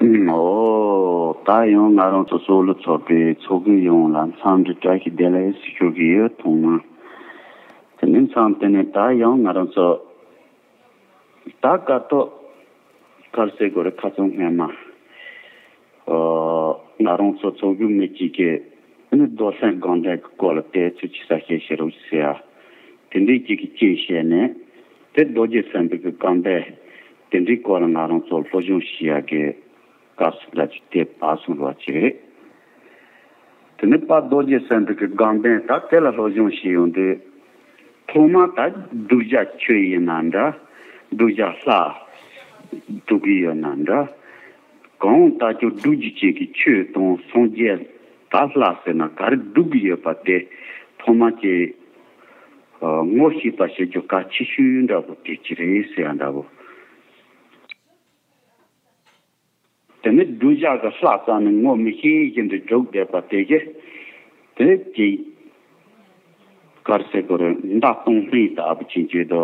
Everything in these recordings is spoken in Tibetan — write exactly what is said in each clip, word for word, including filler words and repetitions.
ཨོ། ད་ཡང་ང་རང་ཚོ་གཙོ་བོ་ཚོགས་པའི་ཚོགས་དགོས་ཡོང་ལ་འཚམས་འདྲི་བཀྲ་ཤིས་བདེ་ལེགས་ཞུ་གི་ཡོད་ཐོག་མ། དེ་ནས་འཚམས་དེ་ནས་ད་ཡང་ང་རང་ཚོ་ད་ཀ་ཐོག་གར་སེ་གོ་རེ་ཁ་ཚང་སྔན་མ། ཨོ། ང་རང་ཚོ་ཚོགས་དགོས་མི་གཅིག་གིས་ནི་རྡོར་སེམས་དགོངས་དོན་གྱི་སྐོར་ལ་དེ་ཚོ་ཅི་ས་ཤེས་ཤེས་རོགས་ཟེར་ཡ། དེ་འདྲའི་གཅིག་གིས་ཅི་བཤད་ནས་དེ་རྡོ་རྗེ་སེམས་དཔའི་གི་དགོངས་དོན་དེ་འདྲའི་སྐོར་ལ་ང་རང་ཚོ་སློབ་སྦྱོང་ཞུ་ཡ་གི་སྐབས་སུ་འདྲ་ཅིག་དེ་བབས་སོང་བ་ཅིག་རེད། དེ་ནས་དཔལ་རྡོ་རྗེ་སེམས་དཔའི་གི་དགོངས་དོན་ད་དེ་ལ་སློབ་སྦྱོང་ཞུ་ཡོང་དུས། ཐོག་མ་ད་བསྒྲུབ་བྱ་ཆོས་ཡིན་ན་འདྲ། བསྒྲུབ་བྱ་ལྷ་སྒྲུབ་ཀྱི་ཡོད་ན་འདྲ། གང་ལྟར་ཀྱང་སྒྲུབ་བྱེད་ཀྱི་ཆོས་དང་སངས་རྒྱས་ད་ལྷ་ཟེར་ན་ག་རེ་སྒྲུབ་ཀྱི་ཡོད་པ་དེ་ཐོག་མ་ཅིག་ངོ་ཤེས་པ་བྱེད་རྒྱུ་གལ་ཆེ་ཤོས་འདྲ་པོ་དེ་ཅི་རེད་ཟེར་ཡ་འདྲ་པོ། དེ་ནི་བསྒྲུབ་བྱ་གི་ལྷ་རྩ་ནས་ངོ་མི་ཤེས་བཞིན་དུ་སྒྲུབ་བསྡད་པ་དེ་གིས་དེ་ཅིག་གར་སེ་གོ་རེ་མདའ་སྟོང་སྨན་ལྟ་བུ་ཅན་གྱི་དོ།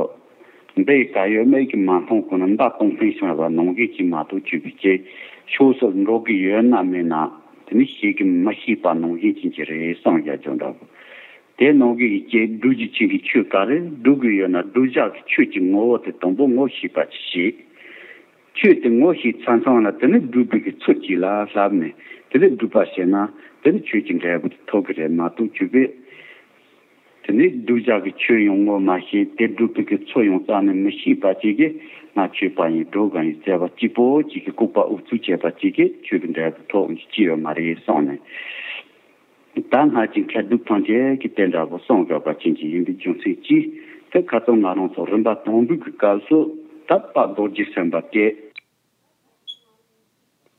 འདི་ག་ཡོད་མེད་ཀྱི་མ་མཐོང་ཁོ་ན་མདའ་སྟོང་སྨན་སོང་བ་ནང་བཞིན་གྱི་མ་གཏོགས་ཆོས་པའི་ཅིག་ཕྱོགས་སུ་འགྲོ་གི་ཡོད་ན་མེད་ན་དེ་ནི་ཤེས་ཀྱི་མི་ཤེས་པ་ནང་བཞིན་ཅན་གྱི་རེད་བསམ་ཡ་ཅོ་འདྲ་པོ། དེ་ནང་གི་ཡི་གེ་བསྒྲུབ་བྱའི་ཆོས་ཀྱི་ཆོས་ག་རེ་སྒྲུབ་དགོས་ཡོད་ན་བསྒྲུབ་བྱ་གི་ཆོས་ཀྱི་ངོ་བོ་དེ་དང་པོ་ངོ་ཤེས་པ་ཅིག་བྱེད། ཆོས་དེ་ངོ་ཤེས་ཚར་ཚང་ལ་དེ་ནི་སྒྲུབ་པའི་གི་ཚུལ་གཅིག་ལ་བསླབ་ནས་དེ་ནི་སྒྲུབ་པ་བྱས་ན་དེ་ནི་ཆོས་ཀྱི་འབྲས་བུ་དེ་ཐོབ་ཀྱི་རེད་མ་གཏོགས་ཆོས་པས་དེ་ནི་བསྒྲུབ་བྱ་གི་ཆོས་ཡང་ངོ་མ་ཤེས་དེ་སྒྲུབ་པའི་གི་ཚུལ་ཡང་རྩ་ནས་མི་ཤེས་པ་ཅིག་གིས་ང་ཆོས་པ་ཡིན་འགྲོ་གང་ཡིན་བཙལ་བ་གཅིག་པོ་གཅིག་གིས་ལྐུགས་པ་ཨུ་ཚུགས་བྱས་པ་གཅིག་གིས་ཆོས་ཀྱི་འབྲས་བུ་ཐོབ་ཀྱི་ཡོད་མ་རེད་གསུངས་ནས། ད་སྔ་ཕྱི་མཁས་གྲུབ་ཐམས་ཅད་ཀྱིས་དེ་འདྲ་བོ་གསུངས་ཡོད་པ་ཅན་གྱི་ཡིན་པའི་རྒྱུ་མཚན་གྱིས་དེ་ཁ་སང་ང་རང་ཚོ་རིམ་པ་དང་པོའི་གི་སྐབས་སུ་ད་དཔལ་རྡོ་རྗེ་སེམས་དཔའ་དེ་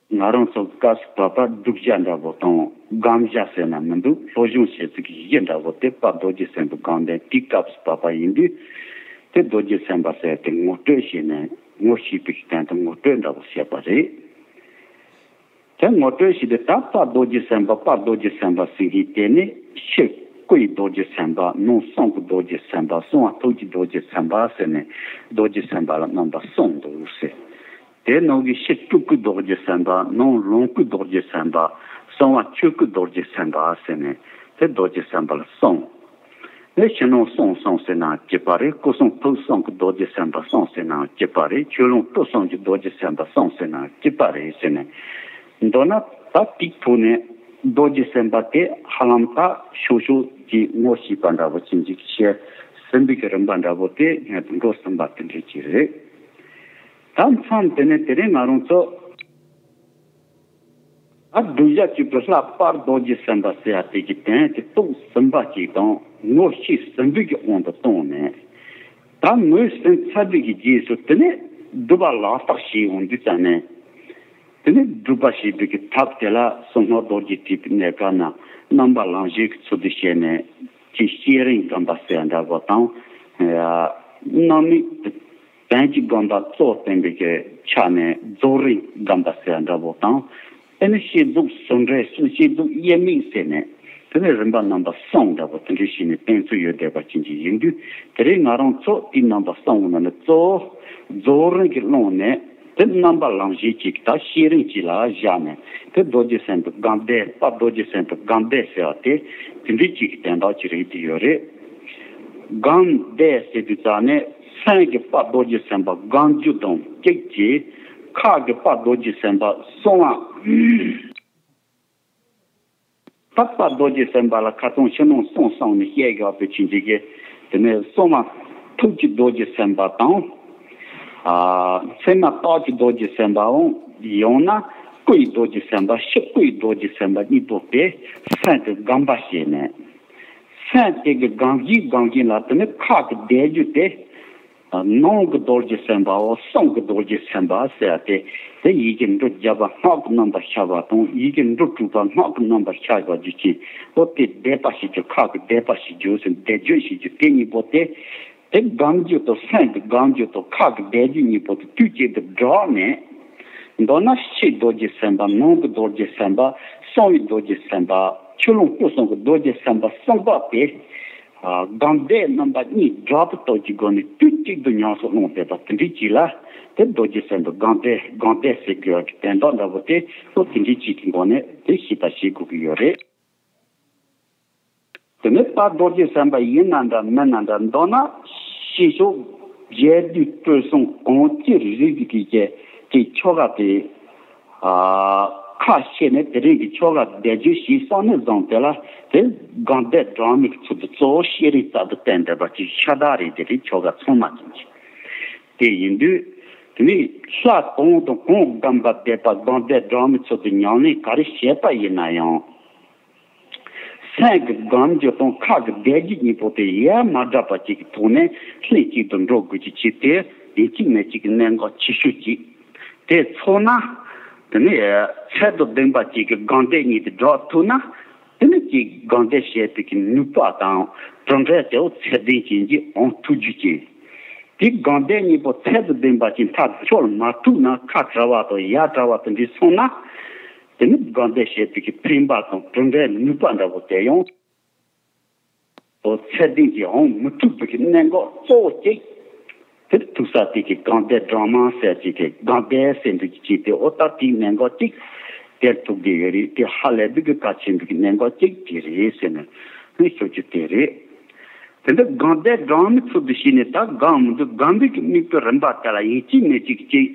ང་རང་ཚོ་སྐབས་སུ་བབ་པ་བསྒྲུབ་བྱ་འདྲ་བོ་དང་སྒོམ་བྱ་ཟེར་ན་མི་འདུག་སློབ་སྦྱོང་བྱེད་ཚུལ་གྱི་གཞི་འདྲ་བོ་དེ་དཔལ་རྡོ་རྗེ་སེམས་དཔའི་དགོངས་དོན་དེའི་སྐབས་སུ་བབ་པ་ཡིན་དུས་དེ་རྡོ་རྗེ་སེམས་དཔའ་ཟེར་དེ་ངོ་སྤྲོད་བྱས་ནས་ངོ་ཤེས་པའི་སྟེང་དུ་ངོ་སྤྲོད་འདྲ་བོ་བྱས་པ་རེད། དེ་ངོ་སྤྲོད་བྱས་ཏེ་ད་དཔལ་རྡོ་རྗེ་སེམས་དཔའ་དཔལ་རྡོ་རྗེ་སེམས་དཔའ་ཟེར་མཁན་དེ་ནི་ཕྱི་བསྐུལ་རྡོ་རྗེ་སེམས་དཔའ་ནང་གསང་བསྐུལ་རྡོ་རྗེ་སེམས་དཔའ་གསང་བ་ཐུགས་ཀྱི་རྡོ་རྗེ་སེམས་དཔའ་ཟེར་ནས་རྡོ་རྗེ་སེམས་དཔའ་ལ་རྣམ་པ་གསུམ་འདུག་ཟེར། དེ་ནང་གི་ཕྱི་སྤྲུལ་སྐུ་རྡོ་རྗེ་སེམས་དཔའ་ནང་ལོངས་སྐུ་རྡོ་རྗེ་སེམས་དཔའ་གསང་བ་ཆོས་སྐུ་རྡོ་རྗེ་སེམས་དཔའ་ཟེར་ནས་དེ་རྡོ་རྗེ་སེམས་དཔའ་ལ་གསུམ། དེ་ཕྱི་ནང་གསང་གསུམ་ཟེར་ན་གཅིག་པ་རེད། སྐུ་གསང་ཐུགས་གསང་གི་རྡོ་རྗེ་སེམས་དཔའ་གསུམ་ཟེར་ན་གཅིག་པ་རེད། ཆོས་ལོངས་སྤྲུལ་གསུམ་གྱི་རྡོ་རྗེ་སེམས་དཔའ་གསུམ་ཟེར་ན་གཅིག་པ་རེད་ཟེར་ནས། མདོར་ན་ད་དེའི་ཐོག་ནས་རྡོ་རྗེ་སེམས་དཔའ་དེ་ཧ་ལམ་ད་ཤོག་ཤོག་གི་ངོ་ཤེས་པ་འདྲ་བོ་ཅན་ཅིག་བྱས་ཟིན་པའི་གི་རིམ་པ་འདྲ་བོ་དེ་སྔོན་དུ་འགྲོ་ཟིན་པ་དེ་འདྲ་ཅིག་རེད། ད་མཚམས་དེ་ནས་དེ་རིང་ང་རང་ཚོ་ད་བསྒྲུབ་བྱ་གཅིག་པུ་ལྷ་དཔལ་རྡོ་རྗེ་སེམས་དཔའ་ཟེར་ཡ་དེ་གི་དོན་དེ་རྟོགས་ཟིན་པ་ཅིག་དང་ངོ་ཤེས་ཟིན་པའི་གི་དབང་དུ་བཏང་ནས་ད་ངོས་ཟིན་ཚར་བའི་གི་རྗེས་སུ་དེ་ནས་སྒྲུབ་པ་ལག་བསྟར་བྱེད་འོང་དུས་ཙམ་ནས། དེ་ནས་སྒྲུབ་པ་བྱེད་པའི་གི་ཐབས་དེ་ལ་གསང་སྔགས་རྡོ་རྗེ་ཐེག་པའི་གནས་སྐབས་ན་རྣམ་པ་ལམ་བྱེད་ཀྱི་ཚུལ་དུ་བྱས་ནས་ཅིག་བསྐྱེད་རིམ་སྒོམ་པ་ཟེར་ཡ་འདྲ་བོ་དང་། རྣམ་སྨིན་དོན་གྱི་སྒོམ་པ་གཙོ་བོ་བསྟན་པའི་གི་ཆ་ནས་རྫོགས་རིམ་སྒོམ་པ་ཟེར་ཡ་འདྲ་བོ་དང་། དེ་ནས་བསྐྱེད་རྫོགས་ཟུང་འབྲེལ་སོགས་བསྐྱེད་རྫོགས་དབྱེར་མེད་ཟེར་ནས་དེ་ནས་རིམ་པ་རྣམ་པ་གསུམ་འདྲ་བོ་དེ་འདྲ་བྱས་ནས་བསྟན་ཚུལ་ཡོད་བསྡད་པ་ཅན་གྱི་ཡིན་དུས་དེ་རིང་ང་རང་ཚོ་དེའི་རྣམ་པ་གསུམ་གྱི་ནང་ནས་གཙོ་བོ་རྫོགས་རིམ་གྱི་ཀློང་ནས། དེ་རྣམ་པ་ལམ་བྱེད་ཅིག་ད་བསྐྱེད་རིམ་གཅིག་ལ་བཞག་ནས་དེ་རྡོ་རྗེ་སེམས་དཔའི་སྒོམ་བཟླས་དཔལ་རྡོ་རྗེ་སེམས་དཔའི་སྒོམ་བཟླས་ཟེར་བ་དེ་དེ་འདྲའི་གཅིག་གི་དན་རྟགས་ཅིག་རེད་དེ་ཡོད་རེད། སྒོམ་བཟླས་ཟེར་དུས་ཙང་ནས་སེམས་ཀྱི་དཔལ་རྡོ་རྗེ་སེམས་དཔའ་སྒོམ་རྒྱུ་དང་གཅིག་གིས་ཁ་གི་དཔལ་རྡོ་རྗེ་སེམས་དཔའ་གསང་བ། ད་དཔལ་རྡོ་རྗེ་སེམས་དཔའ་ལ་ཁ་སང་ཕྱི་ནང་གསང་གསུམ་ནས་བཤད་དགོས་པའི་ཕྱིན་ཆད་ཀྱི་དེ་ནས་གསང་བ་ཐུགས་ཀྱི་རྡོ་རྗེ་སེམས་དཔའ་དང་། ཨ་མཚན་མ་རྟགས་ཀྱི་རྡོ་རྗེ་སེམས་དཔའ་འོང་ཡང་ན་སྐུ་ཡི་རྡོ་རྗེ་སེམས་དཔའ་ཕྱི་སྐུ་ཡི་རྡོ་རྗེ་སེམས་དཔའ་གཉིས་པོ་དེ་སེམས་ཀྱི་སྒོམ་པ་བྱས་ནས་སེམས་དེ་གི་སྒོམ་བཞིན་སྒོམ་བཞིན་ལ་དེ་ནས་ཁ་གི་བཟླས་བརྗོད་དེ། ནང་གི་རྡོ་རྗེ་སེམས་དཔའོ་གསང་གི་རྡོ་རྗེ་སེམས་དཔའ་ཟེར་ཏེ། དེ་ཡི་གེ་འབྲུ་བརྒྱ་པ་སྔགས་ཀྱི་རྣམ་པར་ཤར་བ་དང་ཡི་གེ་འབྲུ་དྲུག་པ་སྔགས་ཀྱི་རྣམ་པར་ཤར་བ་རྒྱུ་ཅན། འོ་དེ་བཟླས་པ་བྱེད་རྒྱུ་ཁ་གི་བཟླས་པ་བྱེད་རྒྱུ་ཟེར་བཟླས་བརྗོད་བྱེད་རྒྱུ་དེ་གཉིས་པོ་དེ། དེ་སྒོམ་རྒྱུ་དང་སེམས་ཀྱི་སྒོམ་རྒྱུ་དང་ཁ་གི་བཟླས་རྒྱུ་གཉིས་པོ་དེ་དུས་གཅིག་ཏུ་སྒྲོག་ནས། མདོར་ན་ཕྱིའི་རྡོ་རྗེ་སེམས་དཔའ་ནང་གི་རྡོ་རྗེ་སེམས་དཔའ་གསང་བའི་རྡོ་རྗེ་སེམས་དཔའ་ཆོས་ལོངས་སྤྲུལ་གསུམ་གྱི་རྡོ་རྗེ་སེམས་དཔའ་གསང་བ་དེ། སྒང་སྡེ་རྣམ་པ་གཉིས་སྦྲགས་པའི་སྟོབས་ཀྱི་སྒོ་ནས་དུས་གཅིག་ཏུ་ཉམས་སུ་བླངས་བསྡད་པ་དེ་འདྲའི་ཅིག་ལ། དེ་རྡོ་རྗེ་སེམས་དཔའི་སྒང་སྡེ་སྒང་སྡེ་ཟེར་དགོས་ཀྱི་དོན་དག་འདྲ་པོ་དེ་ལོ་དེ་འདྲའི་ཅིག་གི་སྒོ་ནས་དེ་ཤེས་པ་ཤེས་དགོས་ཀྱི་ཡོད་རེད། དེ་ནས་ད་རྡོ་རྗེ་སེམས་དཔའ་ཡིན་ན་འདྲ་མིན་ན་འདྲ། མདོར་ན་ཤེས་ཕྱོགས་རྒྱས་བསྡུས་སྤྲོས་གསུམ་གང་ཅི་རིགས་ཀྱི་ཀྱི་ཀྱི་ཆོ་ག་དེ། ཨ། ཁ་ཕྱེ་ནས་དེ་རིང་གི་ཆོ་ག་བཟླས་བརྗོད་བྱས་སོང་ནས་བཟུང་སྟེ་ལ། དེ་སྒང་སྡེ་སྦྲགས་མའི་ཚུལ་དུ་གཙོ་བོ་ཤེས་རིག་རྩལ་དུ་བསྟན་བསྡད་པ་ཅིག་ཤ་སྟག་རེད། དེ་རིང་ཆོ་ག་ཚང་མ་ཅན་གྱི་དེ་ཡིན་དུས། དེ་ནས་ལྷ་གང་དང་གང་སྒོམ་པ་བསྡད་པ་སྒང་སྡེ་སྦྲགས་མའི་ཚུལ་དུ་ཉམས་ལེན་ག་རེ་བྱས་པ་ཡིན་ན་ཡང་། སེམས་ཀྱི་སྒོམ་རྒྱུ་དང་ཁ་གི་བཟླས་རྒྱུ་གཉིས་པོ་དེ་ཡ་མ་བྲལ་བ་ཅིག་གི་ཐོག་ནས་ལྷན་ཅིག་ཏུ་འགྲོ་དགོས་ཀྱི་ཆེད་དེ། ཡིན་གཅིག་མིན་གཅིག་གི་གནད་འགག་ཆེ་ཤོས་ཅིག་དེ་ཚོར་ན། དེ་ནས་ཚད་དང་ལྡན་པ་ཅིག་གི་སྒང་སྡེ་གཉིས་དེ་སྦྲགས་ཐུབ་ན། དེ་ནས་ཅིག་སྒང་སྡེ་བྱེད་པའི་གི་ནུས་པ་དང་གྲུབ་འབྲས་དེ་འོ་ཚད་ལྡན་ཅན་གྱི་འོང་ཐུབ་རྒྱུ་ཅན། དེ་སྒང་སྡེ་གཉིས་པོ་ཚད་དང་ལྡན་པ་ཅིག་མཐར་འཁྱོལ་མ་ཐུབ་ན། ཁ་བྲལ་བ་དང་ཡ་བྲལ་བ་དེ་འདྲ་སོང་ན། དེ་ནི་སྒང་སྡེ་བྱེད་པའི་གི་ཕན་པ་དང་གྲུབ་འབྲས་ནུས་པ་འདྲ་པོ་དེ་ཡང་ཚད་ལྡན་གྱི་འོང་མི་ཐུབ་པའི་གི་གནད་འགག་གཙོ་བོ་གཅིག་དེར་ཐུག་ས་དེ་གི་སྒང་སྡེ་སྦྲགས་མ་ཟེར་གྱི་གི་སྒང་སྡེ་ཟེར་འདུག་གི་ཅིག་དེ་འོ་ད་དེའི་གནད་འགག་གཅིག་དེར་ཐུག་གི་ཡོད་རེད། དེ་ཧ་ལས་པའི་གི་གལ་ཆེན་པོའི་གི་གནད་འགག་གཅིག་དེ་རེད་ཟེར་ནས་ནི་ཤོད་རྒྱུ་དེ་རེད། དེ་འདྲ་སྒང་སྡེ་སྦྲགས་མའི་ཚུལ་དུ་བྱས་ནས་ད་སྒང་མི་འདུག་སྒང་པའི་གི་དམིགས་པའི་རིམ་པ་དེ་ལ་ཡིན་གཅིག་མིན་གཅིག་ཅིག་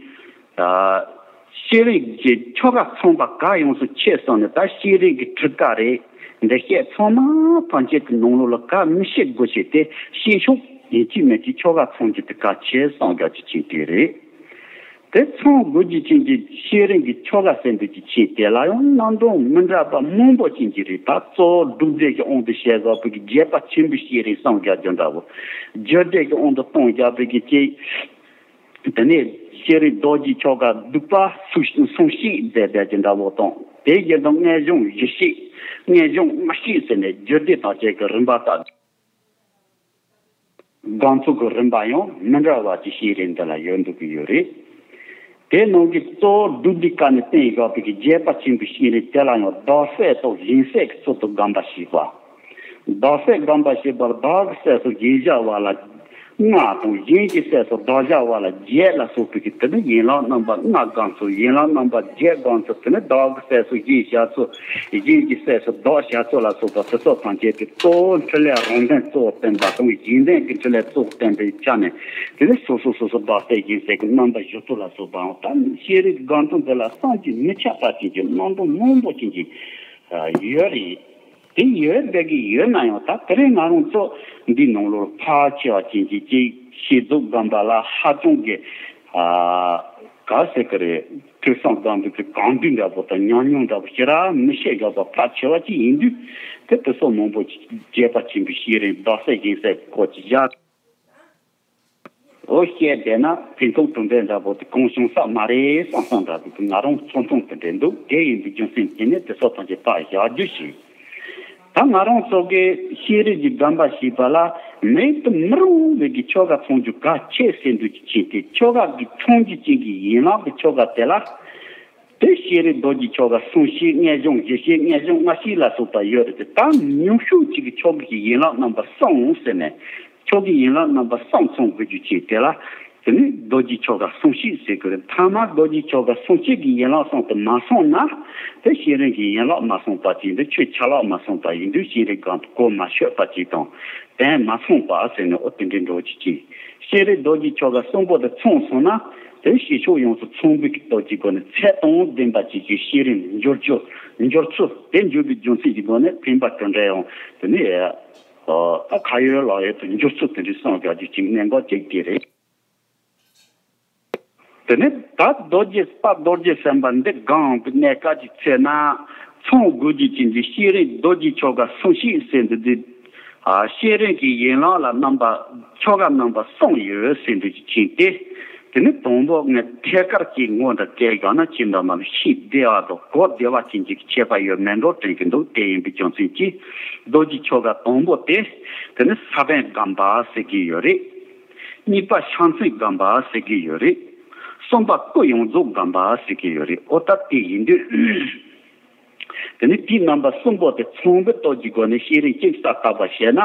ཤེས་རིག་གི་ཆོ་ག་ཚང་པ་ག་ཡོངས་སུ་ཕྱེ་སོང་ནས། ད་ཤེས་རིག་གི་ཁྲིད་ཀ་རེད། འདི་བཤད་ཚང་མ་ཐམས་ཅད་ཀྱི་ནང་ལོགས་ལ་ག་མི་བཤད་དགོས་ཤེས་དེ་ཤེས་ཕྱོགས་ཡིན་གཅིག་མིན་གཅིག་ཆོ་ག་ཚང་རྒྱུ་དེ་གལ་ཆེ་བསམ་རྒྱ་ཆེ་ཆེ་དེ་རེད། དེ་ཚང་དགོས་རྒྱུ་ཅན་གྱི་ཤེས་རིག་གི་ཆོ་ག་ཟེར་འདུག་གི་ཆེད་དེ་ལ་ཡང་རྣམ་གྲངས་མི་འདྲ་བ་མང་པོ་ཅན་གྱི་རེད། ད་གཙོ་བོ་སྒྲུབ་སྡེ་གི་དབང་དུ་བྱས་བཞག་པའི་གི་རྒྱས་པ་ཆེན་པོའི་ཤེས་རིག་བསམ་རྒྱ་རྒྱུ་འདྲ་བོ། རྒྱུད་སྡེ་གི་དབང་དུ་གཏོང་བཞག་པའི་གི་ཅིག་དེ་ནས་ཤེས་རིག་རྡོ་རྗེ་ཆོ་ག་བསྡུས་པ་གསུང་གསུང་ཤིག་མཛད་པའི་ཀྱི་འདྲ་བོ་དང་། དེ་བཞིན་དུ་མངོན་བྱུང་བཞི་ཤིག་མངོན་བྱུང་ལྔ་ཤིག་ཟེར་ནས་རྒྱུད་སྡེ་དང་བཅས་ཀྱི་རིམ་པ་དང་། སྒང་ཚུགས་ཀྱི་རིམ་པ་ཡང་མི་འདྲ་བ་ཅིག་ཤེས་རིག་འདི་ལ་ཡོད་འདུག་གི་ཡོད་རེད། དེ་ནང་གི་གཙོ་བོ་སྒྲུབ་སྡེ་ཀ་ནས་བསྟན་བཞག་པའི་གི་རྒྱས་པ་ཆེན་པོའི་ཤེས་རིག་དེ་ལ་ཡང་ལྡོག་ཕྱོགས་དང་བཞིན་སེལ་གྱི་ཚུལ་དུ་སྒོམ་པ་ཞེས་པ། ལྡོག་ཕྱོགས་སྒོམ་པ་ཞེས་པ་ལ་བདག་གི་སེམས་སུ་བཞིན་བཞག་པ་ལ་ལྔ་དང་། གཞན་གྱི་སེམས་སུ་བདག་བཞག་པ་ལ་བརྒྱད་ལ་སོགས་པའི་གི་དེ་ནི་ཡན་ལག་རྣམ་པ་ལྔ་སྒོམ་ཚུལ། ཡན་ལག་རྣམ་པ་བརྒྱད་སྒོམ་ཚུལ་དེ་ནི་བདག་གི་སེམས་སུ་བཞིན་བཞག་ཚུལ། གཞན་གྱི་སེམས་སུ་བདག་བཞག་ཚུལ་ལ་སོགས་པ་དེ་ཚོ་ཐམས་ཅད་དེ་གཙོ་བོ་འཕྲིན་ལས་རང་དོན་གཙོ་བོར་བསྟན་པ་དང་། གཞན་དོན་གྱི་འཕྲིན་ལས་གཙོ་བོར་བསྟན་པའི་ཆ་ནས། དེ་ནི་སོ་སོ་སོ་སོ་ལྡོག་ཕྱོགས་བཞིན་སེལ་གྱི་རྣམ་པ་བཞི་ཚོ་ལ་སོགས་པའང་ད་ཤེས་རིག་སྒང་སྟེང་དེ་ལ་བསམ་གྱིས་མི་ཁྱབ་པ་ཅན་གྱི་རྣམ་གྲངས་མང་པོ་ཅན་གྱི་ཡོད་རེད། དེ་ཡོད་བསྡད་ཀྱི་ཡོད་ན་ཡང་། ད་དེ་རིང་ང་རང་ཚོ་འདི་ནང་ལོགས་ཕལ་ཆེ་བ་ཅན་གྱི་ཅིག་བསྐྱེད་རྫོགས་སྒོམ་པ་ལ་ཧ་ཅང་གི་ཨ་ག་ཟེར་གི་རེད། ཐོས་བསམ་སྒོམ་པའི་གི་གང་འདུས་འདྲ་པོ་དང་ཉམས་མྱོང་འདྲ་པོ་ཞེ་དྲག་མི་ཤེས་དགོས་པ་ཕལ་ཆེ་བ་ཅིག་ཡིན་དུས། དེ་དེ་ཚོ་མང་པོ་ཅིག་རྒྱས་པ་ཆེན་པོའི་ཤེས་རིག་ལྡོག་ཕྱོགས་བཞིན་སེལ་གྱི་སྐོར་གྱི་བཞག་འོ་བཤད་བསྡད་ན་ཕན་ཐོགས་གྲུབ་འབྲས་འདྲ་པོ་དེ་གང་བྱུང་ས་མ་རེད་བསམ་བསམ་འདྲ་པོ་དེ་ང་རང་ཚོར་སྣང་དེ་འདྲ་འདུག་དེ་ཡིན་པའི་རྒྱུ་མཚན་གྱིས་ནི་དེ་ཚོ་ཐམས་ཅད་ཕར་བཞག་རྒྱུ་ཞིག་ད་ང་རང་ཚོ་གི་ཤེས་རིག་གི་སྒོམ་པ་ཞེས་པ་ལ་མེད་དུ་མི་རུང་བའི་གི་ཆོ་ག་ཚང་རྒྱུ་གལ་ཆེ་ཟེར་འདུག་གི་ཆེད་དེ། ཆོ་ག་གི་ཚང་རྒྱུ་ཅན་གྱི་ཡན་ལག་གི་ཆོ་ག་དེ་ལ། དེ་ཤེས་རིག་རྡོ་རྗེ་ཆོ་ག་གསུམ་ཤིག་མངོན་བྱུང་བཞི་ཤིག་མངོན་བྱུང་ལྔ་ཤིག་ལ་སོགས་པ་ཡོད་རེད་དེ། ད་ཉུང་ཤོས་ཅིག་གི་ཆོ་ག་གི་ཡན་ལག་རྣམ་པ་གསུམ་ཟེར་ནས། ཆོ་ག་ཡན་ལག་རྣམ་པ་གསུམ་ཚང་དགོས་རྒྱུ་ཅིག་དེ་ལ། དེ་ནི་རྡོ་རྗེ་ཆོ་ག་གསུམ་ཤིག་ཟེར་དགོས་རེད། མཐའ་མ་རྡོ་རྗེ་ཆོ་ག་གསུམ་ཤིག་གི་ཡན་ལག་གསུམ་དུ་མ་སོང་ན། དེ་ཤེས་རིག་གི་ཡན་ལག་མ་སོང་པ་ཅིག་ཡིན་དུས། ཆོས་ཆ་ལག་མ་སོང་པ་ཡིན་དུས། ཤེས་རིག་སྒང་དུ་གོ་མ་ཆོད་པ་ཅིག་དང་། དོན་མ་ཚང་པ་ཟེར་ནས་འོ་དེ་འདྲའི་འགྲོ་རྒྱུ་ཅིག་ཤེས་རིག་རྡོ་རྗེ་ཆོ་ག་གསུམ་པོ་དེ་ཚང་སོང་ན། དེ་ཤེས་ཕྱོགས་ཡོངས་སུ་ཚང་བའི་གི་སྟོབས་ཀྱི་སྒོ་ནས་ཚད་དང་ལྡན་པ་ཅིག་གི་ཤེས་རིག་འགྱུར་ཕྱོགས་འགྱུར་ཚུལ་དེ་འགྱུར་བའི་རྒྱུ་མཚན་གྱི་སྒོ་ནས་ཕན་པ་གྲུབ་འབྲས་ཡང་དེ་ནི་ད་ཁ་ཡོད་ལག་ཡོད་དུ་འགྱུར་ཚུལ་དེ་འདྲའི་སོང་རྒྱག་རྒྱུ་ཅིག་གནད་འགག་ཅིག་དེ་རེད། དེ་ནས་ད་རྡོ་རྗེ་དཔལ་རྡོ་རྗེ་སེམས་དཔའ་འདི་སྒང་གི་གནས་སྐབས་ཀྱི་ཚེ་ན་ཚང་དགོས་རྒྱུ་ཅན་གྱི་ཤེས་རིག་རྡོ་རྗེ་ཆོ་ག་གསུམ་ཤིག་ཟེར་འདི་འདི། ཨ། ཤེས་རིག་གི་ཡན་ལག་ལ་རྣམ་པ་ཆོ་ག་རྣམ་པ་གསུམ་ཡོད་ཟེར་འདི་ཅིག་ཕྱིན་ཏེ། དེ་ནི་དང་པོ་ངས་ཐད་ཀར་གྱི་ངོ་འདྲ་བལྟས་བཞག་ན་ཅི་འདྲ་མ་ལ་ཤེས་བདེ་བ་དང་གོ་བདེ་བ་ཅན་གྱི་ཁྱད་པར་ཡོད་མེད་འགྲོ་དྲན་གྱི་འདུག་དེ་ཡིན་པའི་རྒྱུ་མཚན་གྱིས་རྡོ་རྗེ་ཆོ་ག་དང་པོ་དེ་དེ་ནི་ས་བོན་སྒོམ་པ་ཟེར་གྱི་ཡོད་རེད། གཉིས་པ་ཕྱག་མཚན་སྒོམ་པ་ཟེར་གྱི་ཡོད་རེད། གསུམ་པ་སྐུ་ཡོངས་རྫོགས་སྒོམ་པ་ཟེར་གྱི་ཡོད་རེད། འོ་ད་དེ་ཡིན་དུས། དེ་ནས་དེའི་རྣམ་པ་གསུམ་པོ་དེ་ཚང་བའི་སྟོབས་ཀྱི་སྒོ་ནས་ཤེས་རིག་གཅིག་ས་བཏབ་པ་བྱས་ན།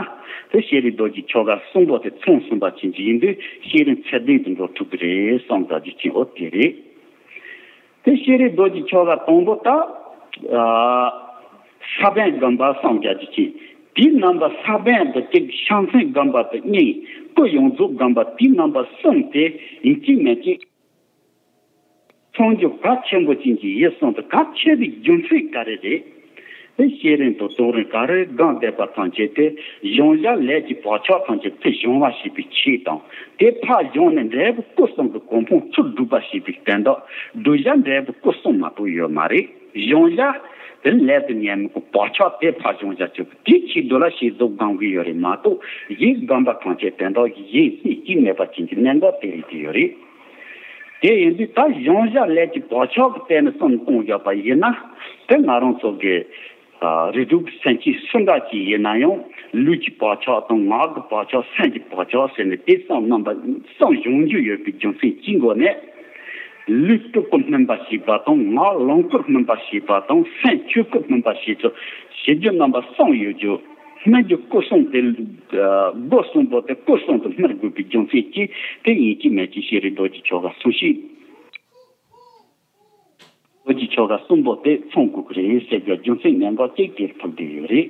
དེ་ཤེས་རིག་རྡོ་རྗེ་ཆོ་ག་གསུམ་པོ་དེ་ཚང་ཟིན་པ་ཅན་གྱི་ཡིན་དུས་ཤེས་རིག་ཚད་ལྡན་དུ་འགྲོ་ཐུབ་ཀྱི་རེད་བསམ་བྱ་རྒྱུ་ཅན་འོ་དེ་རེད། དེ་ཤེས་རིག་རྡོ་རྗེ་ཆོ་ག་དང་པོ་ད། ཨ། ས་བོན་སྒོམ་པ་བསམ་བྱ་རྒྱུ་ཅན། དེའི་རྣམ་པ་ས་བོན་དུ་གཅིག་ཕྱག་མཚན་སྒོམ་པ་དང་གཉིས། སྐུ་ཡོངས་རྫོགས་སྒོམ་པ་དེའི་རྣམ་པ་གསུམ་དེ་ཡིན་གཅིག་མིན་གཅིག་མཚོན་རྒྱུ་གལ་ཆེན་པོ་ཅན་གྱི་ཡིད་གསུམ་དུ་གལ་ཆེ་བའི་རྒྱུ་མཚན་ག་རེ་རེད། དེ་ཤེས་རིག་དང་རྟོགས་རིག་ག་རེ་སྒོམ་བསྡད་པ་ཐམས་ཅད་དེ་གཞུང་བཞག་ལས་ཀྱི་བག་ཆགས་ཐམས་ཅད་ཕར་སྦྱོང་བ་བྱེད་པའི་ཆེད་དང་། དེ་ཕར་སྦྱངས་ནས་འབྲས་བུ་སྐུ་གསུམ་གྱི་གོ་འཕང་ཚུར་སྒྲུབ་པ་བྱེད་པའི་དོན་དག་སྒྲུབ་བྱ་འབྲས་བུ་སྐུ་གསུམ་མ་གཏོགས་ཡོད་མ་རེད། གཞུང་བཞག་དེ་ལས་དུ་ཉན་མི་གི་བག་ཆགས་དེ་ཕར་སྦྱང་བྱ་ཆོག་གི་དེའི་ཆེད་དུ་ལ་ཤེས་རྫོགས་སྒོམ་གི་ཡོད་རེད་མ་གཏོགས་གཞན་སྒོམ་པ་ཐམས་ཅད་དོན་དག་གི་གཞན་སེམས་གཅིག་མེད་པ་ཅན་གྱི་གནད་འགག་དེ་རེད་དེ་ཡོད་རེད། དེ་ཡིན་དུས་ད་གཞུང་བཞག་ལས་ཀྱི་བག་ཆགས་ཀྱི་སྟེང་ནས་བསམ་བློ་གཏོང་བཞག་པ་ཡིན་ན། དེ་ང་རང་ཚོ་གི་ཨ། རིགས་དྲུག་སེམས་ཅན་སུ་འདྲ་ཅིག་ཡིན་ན་ཡང་ལུས་ཀྱི་བག་ཆགས་དང་ངག་གི་བག་ཆགས་སེམས་ཀྱི་བག་ཆགས་ཟེར་ནས་དེ་གསུམ་རྣམ་པ་གསུམ་སྦྱང་རྒྱུ་ཡོད་པའི་རྒྱུ་མཚན་གཅིག་སྒོ་ནས། ལུས་སྤྲུལ་སྐུར་སྨིན་པ་ཞེས་པ་དང་ངག་ལོངས་སྐུར་སྨིན་པ་ཞེས་པ་དང་སེམས་ཆོས་སྐུར་སྨིན་པ་ཞེས་སོགས་བྱེད་རྒྱུ་རྣམ་པ་གསུམ་ཡོད་རྒྱུ། སྨིན་རྒྱུ་སྐུ་གསུམ་དེ། སྒོ་གསུམ་པོ་དེ་སྐུ་གསུམ་དུ་སྨིན་དགོས་པའི་རྒྱུ་མཚན་གྱིས་དེ་ཡིན་གཅིག་མིན་གཅིག་ཤེས་རིག་རྡོ་རྗེ་ཆོ་ག་སུམ་ཤེས། རྡོ་རྗེ་ཆོ་ག་གསུམ་པོ་དེ་ཚང་དགོས་ཀྱི་རེད་ཟེར་རྒྱུ་རྒྱུ་མཚན་གནད་འགག་གཅིག་དེར་ཐུག་བསྡད་ཡོད་རེད།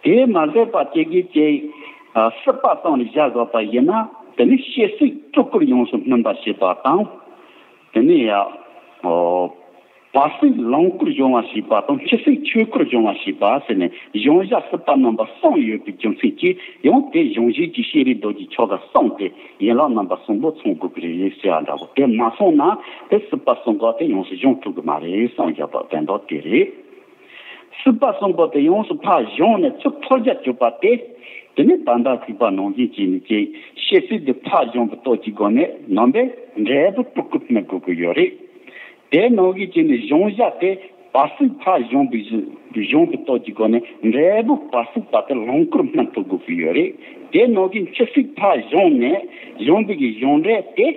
དེས་མ་ཟད་པ་ཅིག་གིས་ཅིག་ཨ། སྲིད་པ་སྟེང་ལ་བཞག་དགོས་པ་ཡིན་ན། དེ་ནི་ཤེས་ཚད་སྤྲུལ་སྐུར་ཡོངས་སུ་སྨིན་པ་ཞེས་པ་དང་། དེ་ནི་ཡ། ཨོ། བར་སྲིད་ལོངས་སྐུར་སྦྱོང་བ་ཞེས་པ་དང་འཆི་སྲིད་ཆོས་སྐུར་སྦྱོང་བ་ཞེས་པ་ཟེར་ནས་གཞུང་བཞག་སྲིད་པ་རྣམ་པ་གསུམ་ཡོད་པའི་རྒྱུ་མཚན་གྱིས་ཡང་དེ་གཞུང་བཞིན་གྱི་ཤེས་རིག་རྡོ་རྗེ་ཆོ་ག་གསུམ་དེ་ཡན་ལག་རྣམ་པ་གསུམ་པོ་ཚང་དགོས་ཀྱི་རེད་ཟེར་བ་འདྲ་བོ། དེ་མ་ཚང་ན་དེ་སྲིད་པ་གསུམ་ཀ་དེ་ཡོངས་སུ་སྦྱོང་ཐུབ་ཀྱི་མ་རེད་བསམ་བཞག་པ་དོན་དག་དེ་རེད། སྲིད་པ་གསུམ་པོ་དེ་ཡོངས་སུ་ཕར་སྦྱངས་ནས་ཚུར་ཐོར་རྒྱ་གཅོད་པ་སྟེ། དེ་ནི་ད་ལྟ་ཞུས་པ་ནང་བཞིན་བྱས་ནས་ཀྱི་ཤེས་ཚད་དེ་ཕར་སྦྱངས་པའི་སྟོབས་ཀྱི་སྒོ་ནས་ནང་པའི་འབྲས་བུ་སྤྲུལ་སྐུར་སྨིན་དགོས་ཀྱི་ཡོད་རེད། དེ་ནང་བཞིན་བྱས་ནས་གཞུང་བཞག་དེ་བར་སྲིད་ཕར་སྦྱངས་པའི་སྦྱངས་པའི་སྟོབས་ཀྱི་སྒོ་ནས་འབྲས་བུ་བར་སྲིད་པ་དེ་ལོངས་སྐུར་སྨིན་ཐུབ་དགོས་ཀྱི་ཡོད་རེད། དེ་ནང་བཞིན་འཆི་སྲིད་ཕར་སྦྱངས་ནས་སྦྱངས་པའི་གི་གཞུང་འབྲས་དེ་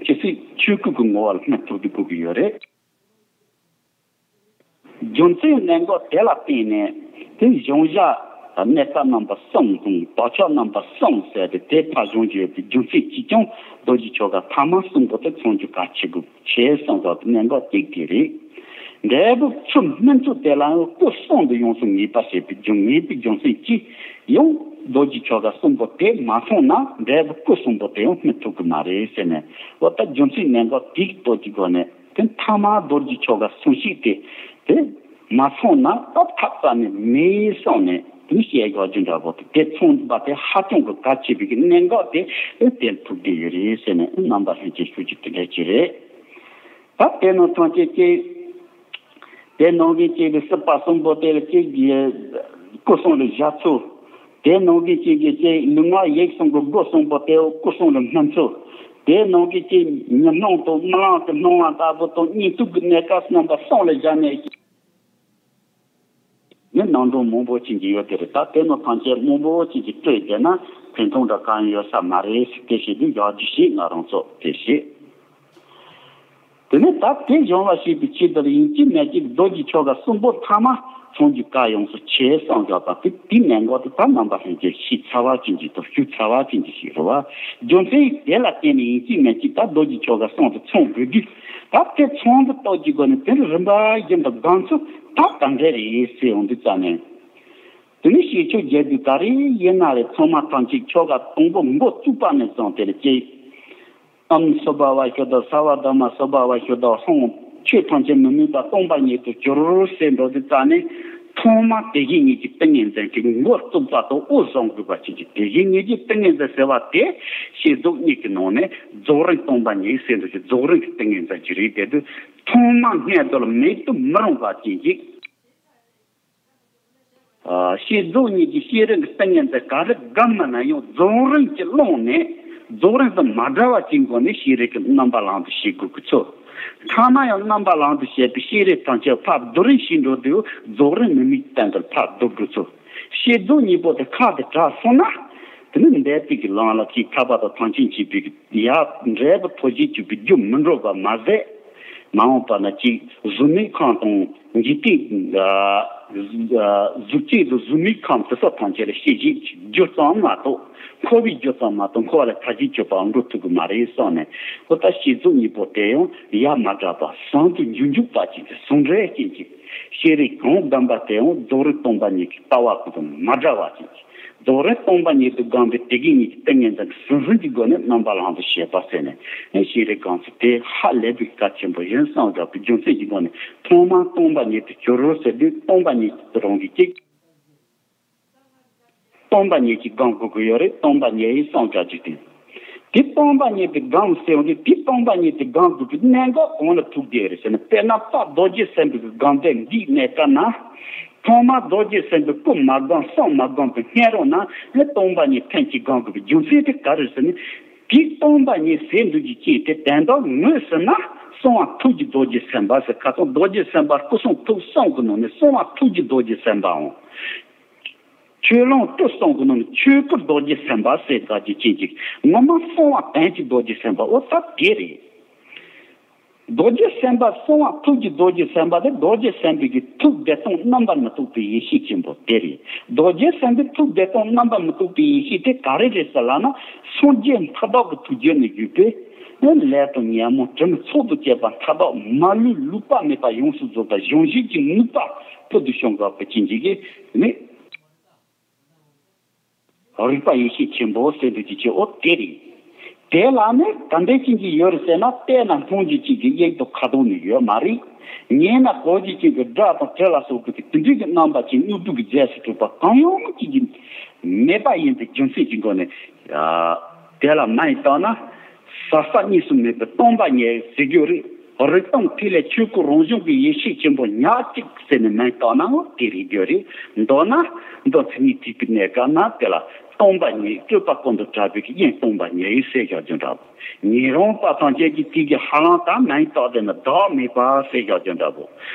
འཆི་སྲིད་ཆོས་སྐུ་གི་ངོ་བོ་ལ་སྨིན་ཐུབ་དགོས་ཀྱི་ཡོད་རེད། རྒྱུ་མཚན་གནད་འགག་དེ་ལ་བརྟེན་ནས་དེ་གཞུང་བཞག་གནས་སྐབས་རྣམ་པ་གསུམ་དང་བག་ཆགས་རྣམ་པ་གསུམ་ཟེར་ཏེ་དེ་ཕར་སྦྱོང་རྒྱུ་ཡོད་པའི་རྒྱུ་མཚན་གྱིས་ཀྱང་རྡོ་རྗེ་ཆོ་ག་ཐ་མ་གསུམ་པོ་དེ་ཚང་རྒྱུ་གལ་ཆེ་དགོས་ཆེ་གསུངས་པ་དེ་གནད་འགག་གཅིག་དེ་རེད། འབྲས་བུ་ཚུར་སྨིན་ཚུལ་དེ་ལའང་སྐུ་གསུམ་དུ་ཡོངས་སུ་ངེས་པ་བྱེད་པའི་རྒྱུ་ངེས་པའི་རྒྱུ་མཚན་གྱིས་ཡང་རྡོ་རྗེ་ཆོ་ག་གསུམ་པོ་དེ་མ་ཚང་ན་འབྲས་བུ་སྐུ་གསུམ་པོ་དེ་ཡང་སྨིན་ཐུབ་ཀྱི་མ་རེད་ཟེར་ནས་འོ་ད་རྒྱུ་མཚན་གནད་འགག་དེའི་སྟོབས་ཀྱི་སྒོ་ནས། དེ་ཐ་མ་རྡོ་རྗེ་ཆོ་ག་གསུང་ཞིག་དེ་དེ་མ་ཚང་ན་སྟབས་ཐག་རྩ་ནས་མེད་བསམ་ནས་དེ་བཤད་དགོས་རྒྱུ་འདྲ་པོ་དེ་དེ་ཚོང་པ་དེ་ཧ་ཅང་གི་གལ་ཆེ་བའི་གནད་འགག་དེ་དེ་ཐུག་བསྡད་ཡོད་རེད་ཟེར་ནས་རྣམ་པ་ལྷན་རྒྱས་ཞུ་རྒྱུ་དེ་འདྲ་ཅིག་རེད། ད་དེ་ནང་ཐམས་ཅད་ཀྱི་དེ་ནང་གི་གཅིག་གི་སྲིད་པ་གསུམ་པོ་དེ་ལ་གཅིག་གི་སྐུ་གསུམ་ལ་བཞག་ཚུལ། དེ་ནང་གི་གཅིག་གི་གཅིག་ལུས་ངག་ཡིད་གསུམ་གི་སྒོ་གསུམ་པོ་དེ་སྐུ་གསུམ་ལ་སྨིན་ཚུལ། དེ་ནང་གི་གཅིག་ཉོན་མོངས་དང་རྨི་ལམ་གྱི་སྣང་བ་ལྟ་བུ་དང་གཉིད་དུག་གི་གནས་སྐབས་རྣམ་པ་གསུམ་ལ་བཞག་ནས། ནི་ནང་དོན་མང་པོ་ཅན་གྱི་ཡོད་དེ་རེད། ད་དེ་ནང་ཐམས་ཅད་མང་པོ་ཅན་གྱི་སྤྲོས་བསྡད་ན་ཕན་ཐོགས་འདྲ་གང་ཡང་ཡོད་ས་མ་རེད། དེ་བྱེད་དུས་ཡག་རྒྱུ་ཞིག་ང་རང་ཚོ་དེ་བྱེད། དེ་ནས་ད་དེ་སྦྱོང་བ་བྱེད་པའི་ཆེད་དུ་ཡིན་གཅིག་མིན་གཅིག་རྡོ་རྗེ་ཆོ་ག་གསུམ་པོ་ཐ་མ་ཚང་རྒྱུ་དཀའ་ཡོངས་སུ་ཆེ་བསམ་བཞག་པ་དེ་དེའི་གནད་འགག་དེ་ད་རྣམ་པ་ལྷན་རྒྱས་ཤེས་ཚར་བ་ཅན་གྱི་དང་ཞུ་ཚར་བ་ཅན་གྱི་ཞིག་རེད་བ། རྒྱུ་མཚན་དེ་ལ་བརྟེན་ནས་ཡིན་གཅིག་མིན་གཅིག་ད་རྡོ་རྗེ་ཆོ་ག་གསུམ་དེ་ཚང་དགོས་དུས་ད་དེ་ཚང་གི་སྟོབས་ཀྱི་སྒོ་ནས་དེ་རིམ་པ་བཞིན་དུ་སྒོམ་ཚུལ་ད་ག་འདྲ་རེད་ཟེར་ཡོང་དུས་ཙམ་ནས། དེ་ནས་བཤད་ཆོས་རྒྱས་དུས་ད་རེས་ཡིན་ན་རེ་ཚང་མ་ཐམས་ཅད་ཆོ་ག་དང་པོ་འགོ་བཙུགས་པ་ནས་བཟུང་དེ་ལ་སྐྱེ། ཨོཾ་སྭ་བྷཱ་ཝ་ཤུདྡྷ་སརྦ་དྷརྨ་སྭ་བྷཱ་ཝ་ཤུདྡྷ་ཧཱུྃ། ཆོས་ཐམས་ཅད་མི་དམིགས་པ་སྟོང་པ་ཉིད་དུ་གྱུར་ཟེར་འགྲོ་དུས་ཙམ་ནས་ཐོག་མ་དེ་བཞིན་ཉིད་ཀྱི་ཏིང་ངེ་འཛིན་གྱི་འགོ་བཙུགས་པ་དང་འོད་བཟུང་དགོས་པ་ཅིག་གིས་དེ་བཞིན་ཉིད་ཀྱི་ཏིང་ངེ་འཛིན་ཟེར་བ་དེ་བསྐྱེད་རྫོགས་གཉིས་ཀྱི་ནང་ནས་རྫོགས་རིམ་སྟོང་པ་ཉིད་ཟེར་འདུག་གི་རྫོགས་རིམ་གྱི་ཏིང་ངེ་འཛིན་ཅིག་རེད། དེ་དུས་ཐོག་མ་སྔོན་དུ་མེད་དུ་མི་རུང་བ་ཅན་ཞིག་ཨ། བསྐྱེད་རྫོགས་གཉིས་ཀྱི་བསྐྱེད་རིམ་གྱི་ཏིང་ངེ་འཛིན་ག་རེ་སྒོམ་མིན་ན་ཡང་རྫོགས་རིམ་གྱི་ཀློང་ནས་རྫོགས་རིམ་དང་མ་བྲལ་བ་ཅིག་སྒོ་ནས་བསྐྱེད་རིམ་གྱི་རྣམ་པ་ལམ་དུ་བྱེད་དགོས་ཀྱི་ཚུལ། ཐ་མ་ཡང་རྣམ་པ་ལམ་དུ་བྱེད་པའི་བསྐྱེད་རིམ་ཐམས་ཅད་ཕར་བསྡུ་རིམ་བྱེད་འགྲོ་དུས་རྫོགས་རིམ་མི་དམིགས་སྟེང་དུ་ཕར་བསྡུ་དགོས་ཚུལ། བསྐྱེད་རྫོགས་གཉིས་པོ་དེ་ཁ་དེ་གྲགས་སོང་ན། དེ་ནི་འབད་པའི་གི་ལམ་ལ་ཅིག་ཐར་པ་དང་ཐམས་ཅད་མཁྱེན་པའི་གི་ཡ་འབྲས་བུ་ཐོབ་བྱེད་ཅིག་པའི་རྒྱུ་མི་འགྲོ་བ་མ་ཟད། མ་འོངས་པ་ན་གཅིག་གཟུགས་མེད་ཁམས་དང་འཇིག་རྟེན། གཟུགས་གཅིག་ཏུ་གཟུགས་མེད་ཁམས་དེ་ཚོ་ཐམས་ཅད་ལ་ཤེས་བྱའི་རྒྱུ་ཙམ་མ་གཏོགས། འཁོར་བའི་རྒྱུ་ཙམ་མ་གཏོགས་འཁོར་བ་ལས་ཐར་རྒྱུའི་སྤྱོད་པ་འགྲོ་ཐུབ་ཀྱི་མ་རེད་བསམ་ནས། ཁོ་ད་བསྐྱེད་རྫོགས་གཉིས་པོ་དེ་ཡང་ཡ་མ་བྲལ་བ་ཟུང་དུ་འཇུག་འཇུག་པ་ཅིག་གི་ཟུང་འབྲེལ་ཅན་གྱི་ཤེས་རིག་གང་ལྡན་པ་དེ་ཡང་རྫོགས་རིམ་སྟོང་པ་ཉིད་ཀྱི་ལྟ་བ་ཀུན་དང་མ་བྲལ་བ་ཅན་གྱི། རྫོགས་རིམ་སྟོང་པ་ཉིད་དུ་བསྒོམས་པའི་དེ་གི་ཉིད་ཀྱི་ཏིང་ངེ་འཛིན་གྱི་ཟང་ཟིང་གི་སྒོ་ནས་རྣམ་པ་ལྷུན་དུ་བྱེད་པ་ཟེར་ནས་ཤེས་རིག་གང་ཚུལ་དེ་ཧ་ལས་པའི་གལ་ཆེན་པོ་ཡིན་བསམ་བཞག་པའི་རྒྱུ་མཚན་གྱི་སྒོ་ནས། ཐོག་མར་སྟོང་པ་ཉིད་དུ་གྱུར་རོ་ཟེར་དུས་སྟོང་པ་ཉིད་ཀྱི་རང་གི་གཅིག་སྟོང་པ་ཉིད་ཀྱིས་བསྒོམ་དགོས་ཀྱི་ཡོད་རེད། སྟོང་པ་ཉིད་ཡིན་བསམ་བཞག་རྒྱུ་དེ། དེ་སྟོང་པ་ཉིད་དུ་བསྒོམ་ཟེར་བ་དེ། དེ་སྟོང་པ་ཉིད་དུ་བསྒོམ་དགོས་པའི་གནད་འགག་གང་ལ་ཐུག་བསྡད་རེད་ཟེར་ན། དཔེར་ན་ཕར་རྡོ་རྗེ་སེམས་དཔའི་སྒོམ་བཟླས་འདིའི་གནས་སྐབས་ན། ཐོག་མར་རྡོ་རྗེ་སེམས་དཔའི་སྐུ་མ་བསྒོམས་གསུང་མ་བསྒོམས་པའི་སྔ་རོལ་ན་ནི་སྟོང་པ་ཉིད་ཐེངས་གཅིག་བསྒོམ་དགོས་པའི་རྒྱུ་མཚན་དེ་ག་རེ་ཟེར་ན། དེ་སྟོང་པ་ཉིད་ཟེར་འདུག་རྒྱུ་རྐྱེན་དེ་དོན་དག་ངོས་ཟིན་ན། གསང་བ་ཐུགས་ཀྱི་རྡོ་རྗེ་སེམས་དཔའ་ཟེར། ཁ་སང་རྡོ་རྗེ་སེམས་དཔའ་སྐུ་གསུང་ཐུགས་གསུམ་གྱི་ནང་ནས་གསང་བ་ཐུགས་ཀྱི་རྡོ་རྗེ་སེམས་དཔའ་འོང་། ཆོས་ལོངས་སྤྲུལ་གསུམ་གྱི་ནང་ནས་ཆོས་སྐུ་རྡོ་རྗེ་སེམས་དཔའ་ཟེར་དགོས་རྒྱུ་རྐྱེན་གྱིས་ངོ་མ་གསང་བ་དོན་གྱི་རྡོ་རྗེ་སེམས་དཔའ་འོ་ད་དེ་རེད། རྡོ་རྗེ་སེམས་དཔའ་གསང་བ་ཐུགས་ཀྱི་རྡོ་རྗེ་སེམས་དཔའ་དེ་རྡོ་རྗེ་སེམས་དཔའི་གི་ཐུགས་བདེ་སྟོང་རྣམ་པར་མི་རྟོག་པའི་ཡེ་ཤེས་ཆེན་པོ་དེ་རེད། རྡོ་རྗེ་སེམས་དཔའི་ཐུགས་བདེ་སྟོང་རྣམ་པར་མི་རྟོག་པའི་ཡེ་ཤེས་དེ་ག་རེ་རེད་ཟེར་ལབ་ན། སངས་རྒྱས་མཐའ་དག་གི་ཐུགས་རྒྱུད་ནས་བརྒྱུད་པའི་ལས་དང་ཉོན་མོངས་དྲི་མ་ཚོགས་དང་བཅས་པ་མཐའ་དག་མ་ལུས་ལུས་པ་མེད་པ་ཡོངས་སུ་རྫོགས་པ་གཞོམ་བྱེད་ཀྱི་ནུས་པ་ཕུལ་དུ་བྱུང་དགོས་པ་ཅན་གྱི་གི་ནི། རིག་པ་ཡེ་ཤེས་ཆེན་པོ་ཟེར་འདུག་རྒྱུ་ཅིག་འོ་དེ་རེད། དེ་ལ་ནི་ག་འདྲ་ཅན་གྱི་ཡོད་རེད་ཟེར་ན། བལྟས་ན་སྣང་རྒྱུ་ཅན་གྱི་དབྱིངས་དང་ཁ་དོག་ནི་ཡོད་མ་རེད། ཉན་ན་གོ་རྒྱུ་ཅན་གྱི་སྒྲ་དང་དྲི་ལ་སོགས་པའི་དེ་འདྲའི་གི་རྣམ་པ་ཅན་དངོས་པོ་གི་རྫས་སུ་གྲུབ་པ་གང་ཡང་ཅིག་གི་མེད་པ་ཡིན་པའི་རྒྱུ་མཚན་གྱི་སྒོ་ནས། དེ་ལ་མིང་བཏགས་ན། ཟག་ས་གཉིས་སུ་མེད་པའི་སྟོང་པ་ཉིད་ཟེར་རྒྱུ་རེད། རིག་སྟོང་ཐིག་ལེ་ཆོས་སྐུ་རང་བྱུང་གི་ཡེ་ཤེས་ཆེན་པོ་ཉག་གཅིག་ཟེར་ནས་མིང་བཏགས་ནའང་དེ་རེད་རྒྱུ་རེད། མདོར་ན། མདོ་མཚན་ཉིད་ཐེག་པའི་གནས་སྐབས་ན་དེ་ལ་སྟོང་པ་ཉིད་སྤྲོས་པ་ཀུན་ཏུ་བྲལ་བའི་དབྱིངས་སྟོང་པ་ཉིད་ཟེར་བཞག་རྒྱུ་འདྲ་བོ། ཉན་རང་པ་ཐམས་ཅད་ཀྱིས་དེ་གི་ཧ་ལམ་ད་མིང་བཏགས་བསྡད་ན་བདག་མེད་པ་ཟེར་བཞག་རྒྱུ་འདྲ་བོ།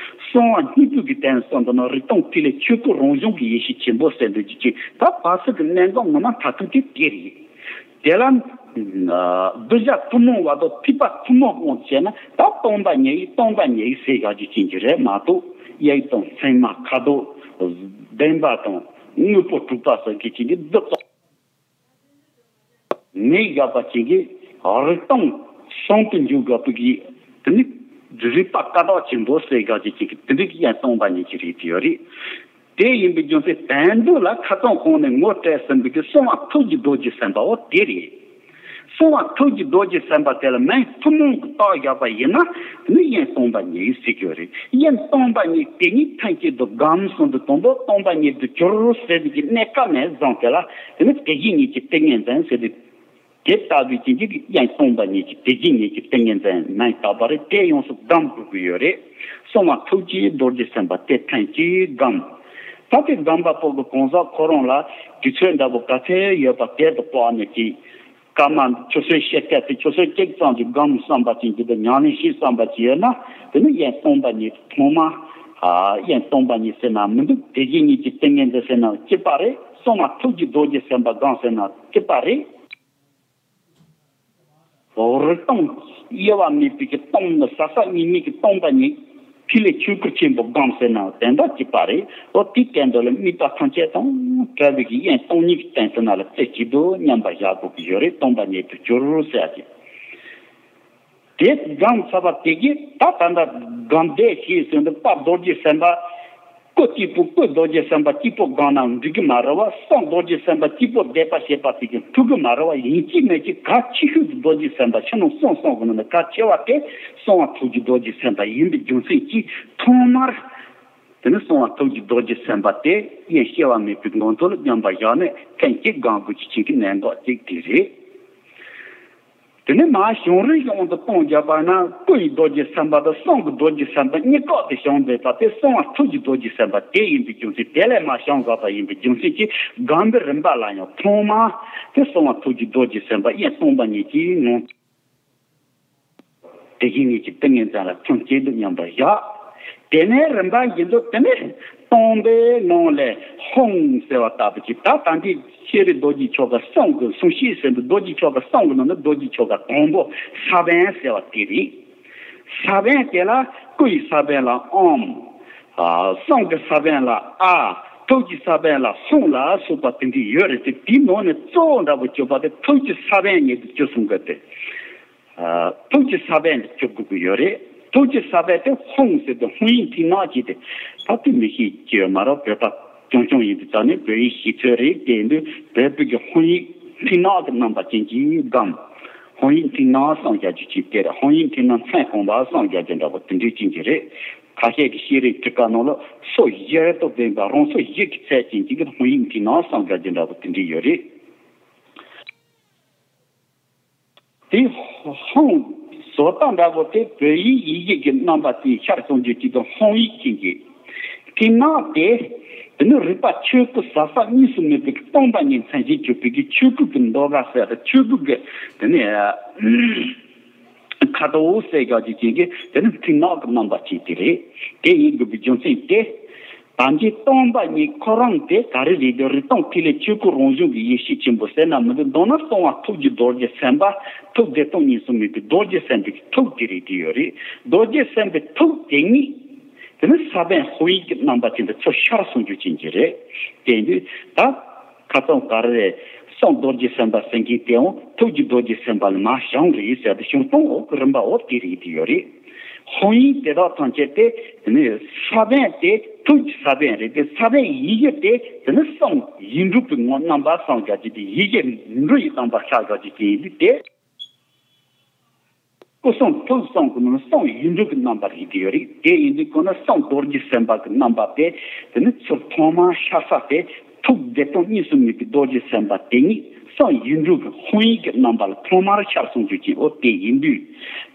གསང་བ་སྙིང་པོ་གི་དོན་གསུངས་འདུག་ན། རིག་སྟོང་ཐིག་ལེ་ཆོས་སྐུ་རང་བྱུང་གི་ཡེ་ཤེས་ཆེན་པོ་ཟེར་འདུག་རྒྱུ་ཅིག་ད་བར་སྲིད་ཀྱི་གནད་འགག་ངོ་མ་མཐར་ཐུག་དེ་དེ་རེད། དེ་ལ་གདུལ་བྱ་ཐུན་མོང་བ་དང་ཐེག་པ་ཐུན་མོང་དབང་དུ་བྱས་ན། ད་སྟོང་པ་ཉིད་ཡིན་སྟོང་པ་ཉིད་ཡིན་ཟེར་བཞག་རྒྱུ་ཅན་གྱི་རེད་མ་གཏོགས། དབྱིངས་དང་མཚན་མ་ཁ་དོག་ལྡན་པ་དང་དངོས་པོ་གྲུབ་པ་ཟེར་རྒྱུ་ཅན་གྱི་འདི་ཙམ་མེད་བཞག་པ་ཅན་གྱི་རིག་སྟོང་ཟུང་དུ་འཇུག་དགོས་པའི་གི་དེ་ནི་རིག་པ་ཀ་དག་ཆེན་པོ་ཟེར་བཞག་རྒྱུ་ཅན་གྱི་དེ་འདྲའི་གི་དབྱིངས་སྟོང་པ་ཉིད་ཀྱི་རིགས་དེ་ཡོད་རེད། དེ་ཡིན་པའི་རྒྱུ་མཚན་དོན་དུ་ལ་ཁ་སང་གོང་ནས་ངོ་སྤྲད་ཟིན་པའི་གི་གསང་བ་ཐུགས་ཀྱི་རྡོ་རྗེ་སེམས་དཔའ་འོ་དེ་རེད། གསང་བ་ཐུགས་ཀྱི་རྡོ་རྗེ་སེམས་དཔའ་དེ་ལ་མིང་ཐུན་མོང་གི་བཏགས་བཞག་པ་ཡིན་ན། དེ་ནི་དབྱིངས་སྟོང་པ་ཉིད་ཟེར་རྒྱུ་རེད། དབྱིངས་སྟོང་པ་ཉིད་དེ་ཉིད་ཐམས་ཅད་དུ་སྒོམ་གསུངས་དུས་དང་པོ་སྟོང་པ་ཉིད་དུ་གྱུར་ཟེར་བའི་གི་གནས་སྐབས་ནས་བཟུང་སྟེ་ལ། དེ་ནི་དེ་བཞིན་ཉིད་ཀྱི་ཏིང་ངེ་འཛིན་ཟེར་ཏེ། དེ་ལྟ་བུའི་རྐྱེན་གྱིས་དབྱིངས་སྟོང་པ་ཉིད་ཀྱི་དེ་བཞིན་ཉིད་ཀྱི་ཏིང་ངེ་འཛིན་མིང་བཏགས་པ་རེད། དེ་ཡོངས་སུ་སྒོམ་དགོས་ཀྱི་ཡོད་རེད། གསང་བ་ཐུགས་ཀྱི་རྡོ་རྗེ་སེམས་དཔའ་དེ་ཐམས་ཅད་སྒོམ། ད་དེ་སྒོམ་པ་པོ་གི་གང་ཟག་ཁོ་རང་ལ་དུས་ཚོད་འདྲ་པོ་ག་ཚད་ཡོད་པ་དེ་དུ་དཔག་ནས་ཀྱི། སྐར་མ་ཆུ་ཚོད་ཕྱེད་ཀ་དེ་ཆུ་ཚོད་གཅིག་ཙམ་གྱི་སྒོམ་བསམ་པ་ཅན་གྱི་དང་ཉམས་ལེན་བྱེད་བསམ་པ་ཅན་ཡོད་ན། དེ་ནི་དབྱིངས་སྟོང་པ་ཉིད་ཐོག་མ། ཨ། དབྱིངས་སྟོང་པ་ཉིད་ཟེར་ན་མི་འདུག་དེ་བཞིན་ཉིད་ཀྱི་ཏིང་ངེ་འཛིན་ཟེར་ན་གཅིག་པ་རེད། གསང་བ་ཐུགས་ཀྱི་རྡོ་རྗེ་སེམས་དཔའ་སྒོམ་ཟེར་ན་གཅིག་པ་རེད། རིག་སྟོང་དབྱེ་བ་མེད་པའི་གི་སྟོང་ནི་ཟག་ཟག་གཉིས་མེད་ཀྱི་སྟོང་པ་ཉིད། ཐིག་ལེ་ཆོས་སྐུ་ཆེན་པོ་སྒོམ་ཟེར་ན་དོན་དག་གཅིག་པ་རེད། འོ་དེའི་སྟེང་དུ་ལ་དམིགས་པ་ཐམས་ཅད་དང་བྲལ་བའི་གི་དབྱིངས་སྟོང་ཉིད་ཀྱི་སྟེང་དུ་ན་ལ་རྩེ་གཅིག་ཏུ་མཉམ་པར་བཞག་དགོས་ཀྱི་ཡོད་རེད། སྟོང་པ་ཉིད་དུ་གྱུར་ཟེར་ཡ་དེ། དེ་སྒོམ་ཚར་བ་དེ་གིས་ད་ད་ལྟ་སྒོམ་བཟླས་བྱས་ཟིན་དུས་ཕར་རྡོ་རྗེ་སེམས་དཔའ། སྐུ་གཅིག་པུ་སྐུ་རྡོ་རྗེ་སེམས་དཔའ་གཅིག་པུ་སྒོམ་ན་འགྲིག་གི་མ་རེད་བ། གསང་རྡོ་རྗེ་སེམས་དཔའ་གཅིག་པུ་བཟླས་པ་བྱེད་པ་དེ་གིས་འགྲིག་གི་མ་རེད་བ། ཡིན་གཅིག་མིན་གཅིག་གལ་ཆེ་ཤོས་ཀྱི་རྡོ་རྗེ་སེམས་དཔའ་ཕྱི་ནང་གསང་གསུམ་གྱི་ནང་ནས་གལ་ཆེ་བ་དེ་གསང་བ་ཐུགས་ཀྱི་རྡོ་རྗེ་སེམས་དཔའ་ཡིན་པའི་རྒྱུ་མཚན་གྱིས་ཐོག་མར། དེ་ནི་གསང་བ་ཐུགས་ཀྱི་རྡོ་རྗེ་སེམས་དཔའ་དེ་དབྱིངས་སྐྱེ་བ་མེད་པའི་ངང་ཐོག་ལ་མཉམ་པར་བཞག་ནས་ཐེངས་གཅིག་སྒོམ་དགོས་ཀྱི་ཆེད་ཀྱི་གནད་འགག་ཅིག་དེ་རེད། དེ་ནས་མར་བྱུང་རིམ་གྱི་དབང་དུ་གཏོང་བརྒྱབ་པ་ན། སྐུ་ཡི་རྡོ་རྗེ་སེམས་དཔའ་དང་གསང་གི་རྡོ་རྗེ་སེམས་དཔའ་གཉིས་ཀ་དེ་བྱུང་བསྡད་པ་དེ་གསང་བ་ཐུགས་ཀྱི་རྡོ་རྗེ་སེམས་དཔའ་དེ་ཡིན་པའི་རྒྱུ་མཚན། དེ་ལས་མར་བྱུང་དགོས་པ་ཡིན་པའི་རྒྱུ་མཚན་གྱིས་སྒོམ་པའི་རིམ་པ་ལ་ཡང་ཐོག་མ་དེ་གསང་བ་ཐུགས་ཀྱི་རྡོ་རྗེ་སེམས་དཔའ་དབྱིངས་སྟོང་པ་ཉིད་ཀྱི་ངང་། དེ་བཞིན་ཉིད་ཀྱི་ཏིང་ངེ་འཛིན་ལ་ཐུན་གཅིག་ཏུ་མཉམ་པར་བཞག་དེ་ནས་རིམ་པ་བཞིན་དུ་དེ་ནས་སྟོང་པའི་ངང་ལས་ཧཱུྃ་ཟེར་བ་ལྟ་བུ་ཅིག་ད་ད་འདི་ཤེས་རིག་རྡོ་རྗེ་ཆོ་ག་གསུམ་གྱི་གསུང་བཤད་ཟེར་འདུག་རྡོ་རྗེ་ཆོ་ག་གསུམ་གྱི་ནང་ནས་རྡོ་རྗེ་ཆོ་ག་དང་པོ་ས་བོན་ཟེར་བ་དེ་རེད། ས་བོན་དེ་ལ་སྐུ་ཡི་ས་བོན་ལ་ཨོམ། ཨ། གསུང་གི་ས་བོན་ལ་ཨ། ཐུགས་ཀྱི་ས་བོན་ལ་ཧཱུྃ་ལ་སོགས་པ་དེ་འདྲ་ཡོད་རེད་དེ། དེའི་ནང་ནས་གཙོ་བོ་འདྲ་པོ་གྱུར་པ་དེ་ཐུགས་ཀྱི་ས་བོན་ཉིད་དུ་གྱུར་སོང་གི་དེ། ཨ། ཐུགས་ཀྱི་ས་བོན་དུ་གྱུར་དགོས་ཀྱི་ཡོད་རེད། ཐུགས་ཀྱི་ས་བོན་དེ་ཧཱུྃ་ཟེར་དུས་ཧཱུྃ་ཡིག་མཐིང་ནག་ཅིག་དེ་ད་དེ་མི་ཤེས་ཀྱི་ཡོད་མ་རེད། བོད་པ་རྐྱང་རྐྱང་ཡིན་དུས་ཙང་ནས་བོད་ཡིག་ཤེས་ཚོད་རེད། དེ་ཡིན་དུས་བོད་བོད་ཀྱི་ཧཱུྃ་ཡིག་མཐིང་ནག་གི་རྣམ་པ་ཅན་གྱི་སྒམ། ཧཱུྃ་ཡིག་མཐིང་ནག་གསུམ་བརྒྱད་ཅུ་གཅིག་དེ་རེད། ཧཱུྃ་ཡིག་མཐིང་ནག་མཚན་གང་པ་གསུམ་བརྒྱད་ཅུ་འདྲ་པོ་དེ་འདྲའི་ཅན་གྱི་རེད། ཁ་ཤས་ཀྱི་ཤེས་རིག་ཊཱི་ཀ་ནང་ལ་སོ་བཞི་རེ་ཏོ་ལྡན་པ་རང་སོ་བཞི་གི་ཚད་ཅན་གྱི་ཧཱུྃ་ཡིག་མཐིང་ནག་གསུམ་བརྒྱད་ཅུ་འདྲ་པོ་དེ་འདྲའི་ཡོད་རེད། དེ་ཧཱུྃ་བཟོ་ལྟ་འདྲ་པོ་དེ་བོད་ཡིག་ཡི་གེ་གི་རྣམ་པ་དེ་ཤར་གསུང་རྒྱུ་གཅིག་དང་ཧཱུྃ་ཡིག་ཅན་གྱི། དེ་ནང་དེ་དེ་ནི་རིག་པ་ཆོས་སྐུ་ཟབ་ས་གཉིས་སུ་མེད་པའི་སྟོང་པ་ཉིད་མཚན་ཉིད་གྱུར་པའི་གི་ཆོས་སྐུ་གི་མདོ་སྔགས་ཟེར་ཏེ་ཆོས་སྐུ་གི་དེ་ནི་ཁ་དོག་ཟེར་རྒྱུ་གཅིག་གི་དེ་ནི་མཐིང་ནག་གི་རྣམ་པ་ཅན་དེ་རེད། དེ་ཡིན་དགོས་པའི་རྒྱུ་མཚན་དེ། དམ་ཆོས་སྟོང་པ་ཉིད་ཁོ་རང་དེ་ག་རེ་རེད་དེ། རིག་སྟོང་ཐིག་ལེ་ཆོས་སྐུ་རང་བྱུང་གི་ཡེ་ཤེས་ཆེན་པོ་ཟེར་ན་མི་འདུག་མདོར་ན་གསང་བ་ཐུགས་ཀྱི་རྡོ་རྗེ་སེམས་དཔའ། ཐུགས་བདེ་སྟོང་གཉིས་སུ་མེད་པའི་རྡོ་རྗེ་སེམས་དཔའི་ཐུགས་དེ་རེད་དེ་ཡོད་རེད། རྡོ་རྗེ་སེམས་དཔའི་ཐུགས་དེ་ཉིད་དེ་ནི་ས་བོན་ཧཱུྃ་ཡིག་གི་རྣམ་པ་ཅན་དུ་ཚུར་ཤར་གསུང་རྒྱུ་ཅན་གྱི་རེད། དེ་ཡིན་དུས་ད་ཁ་སང་ག་རེ་རེད། གསང་རྡོ་རྗེ་སེམས་དཔའ་ཟེར་མཁན་དེའང་ཐུགས་ཀྱི་རྡོ་རྗེ་སེམས་དཔའ་ལ་མར་བྱུང་རེད་ཟེར་ཏེ་བྱུང་སྟངས་འོག་གི་རིམ་པ་འོག་དེ་རེད་དེ་ཡོད་རེད། ཧཱུྃ་ཡིག་དེ་དག་ཐམས་ཅད་དེ་དེ་ནི་ས་བོན་དེ་ཐུགས་ཀྱི་ས་བོན་རེད་དེ། ས་བོན་ཡི་གེ་དེ་དེ་ནི་གསང་ཡིག་འབྲུ་པའི་ངོ་རྣམ་པ་གསང་རྒྱུ་གཅིག་དེ་ཡི་གེ་འབྲུ་ཡི་རྣམ་པ་ཤར་རྒྱུ་གཅིག་དེ་ཡིན་དུས་དེ། སྐུ་གསུང་ཐུགས་གསུང་གི་ནང་གསང་ཡིག་འབྲུ་གི་རྣམ་པ་རེད་དེ་ཡོད་རེད། དེ་ཡིན་དུས་ཁོ་ན་གསང་རྡོ་རྗེ་སེམས་དཔའ་གི་རྣམ་པ་དེ་དེ་ནི་ཚུར་ཐོག་མར་ཤར་ས་དེ་ཐུགས་བདེ་སྟོང་གཉིས་སུ་མེད་པའི་རྡོ་རྗེ་སེམས་དཔའ་དེ་ཉིད་གསང་ཡིག་འབྲུ་གི་ཧཱུྃ་ཡིག་གི་རྣམ་པ་ལ་ཐོག་མར་ཤར་གསུང་རྒྱུ་ཅན་འོ་དེ་ཡིན་དུས།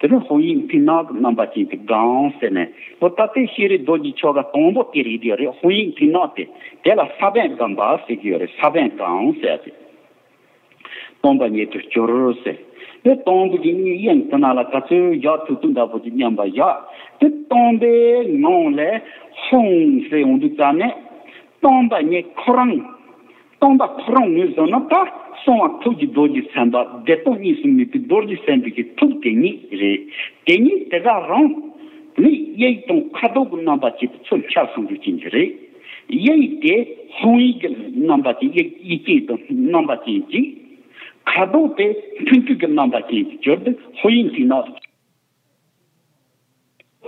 དེ་ནི་ཧཱུྃ་ཡིག་མཐིང་ནག་གི་རྣམ་པ་ཅན་དེ་སྒང་ཟེར་ནས་འོ་ད་ལྟའི་ཤེས་རིག་རྡོ་རྗེ་ཆོ་ག་དང་པོ་དེ་རེད་དེ་ཡོད་རེད། ཧཱུྃ་ཡིག་མཐིང་ནག་དེ་དེ་ལ་ས་བོན་སྒམ་པ་ཟེར་གྱི་ཡོད་རེད། ས་བོན་སྒང་ཟེར་ཏེ། སྟོང་པ་ཉིད་དུ་གྱུར་ཟེར། དེ་སྟོང་པའི་གི་དབྱིངས་དེ་ན་ལ་ག་ཚོད་བཞག་ཐུབ་ཐུབ་འདྲ་པོ་ཅིག་མཉམ་པ་བཞག་དེ་སྟོང་པའི་ངང་ལས་ཧཱུྃ་ཟེར་ཡོང་དུས་ཙམ་ནས་སྟོང་པ་ཉིད་ཁོ་རང་། སྟོང་པ་ཁོ་རང་ངོས་བཟུང་ན་ད་གསང་བ་ཐུགས་ཀྱི་རྡོ་རྗེ་སེམས་དཔའ་བདེ་སྟོང་གཉིས་སུ་མེད་པའི་རྡོ་རྗེ་སེམས་དཔའི་གི་ཐུགས་དེ་ཉིད་རེད། དེ་ཉིད་དེ་ག་རང་ནི་དབྱིག་དང་ཁ་དོག་གི་རྣམ་པ་ཅིག་ཏུ་ཚུར་ཤར་གསུང་རྒྱུ་ཅན་གྱི་རེད། དབྱིག་དེ་ཧཱུྃ་ཡིག་གི་རྣམ་པ་ཅན། དབྱིག་དབྱིག་གཅིག་དང་རྣམ་པ་ཅན་གཅིག་ཁ་དོག་དེ་མཐུན་སྐྱོད་ཀྱི་རྣམ་པ་ཅན་གྱི་གྱུར་ཏེ་ཧཱུྃ་ཡིག་མཐིང་ནག་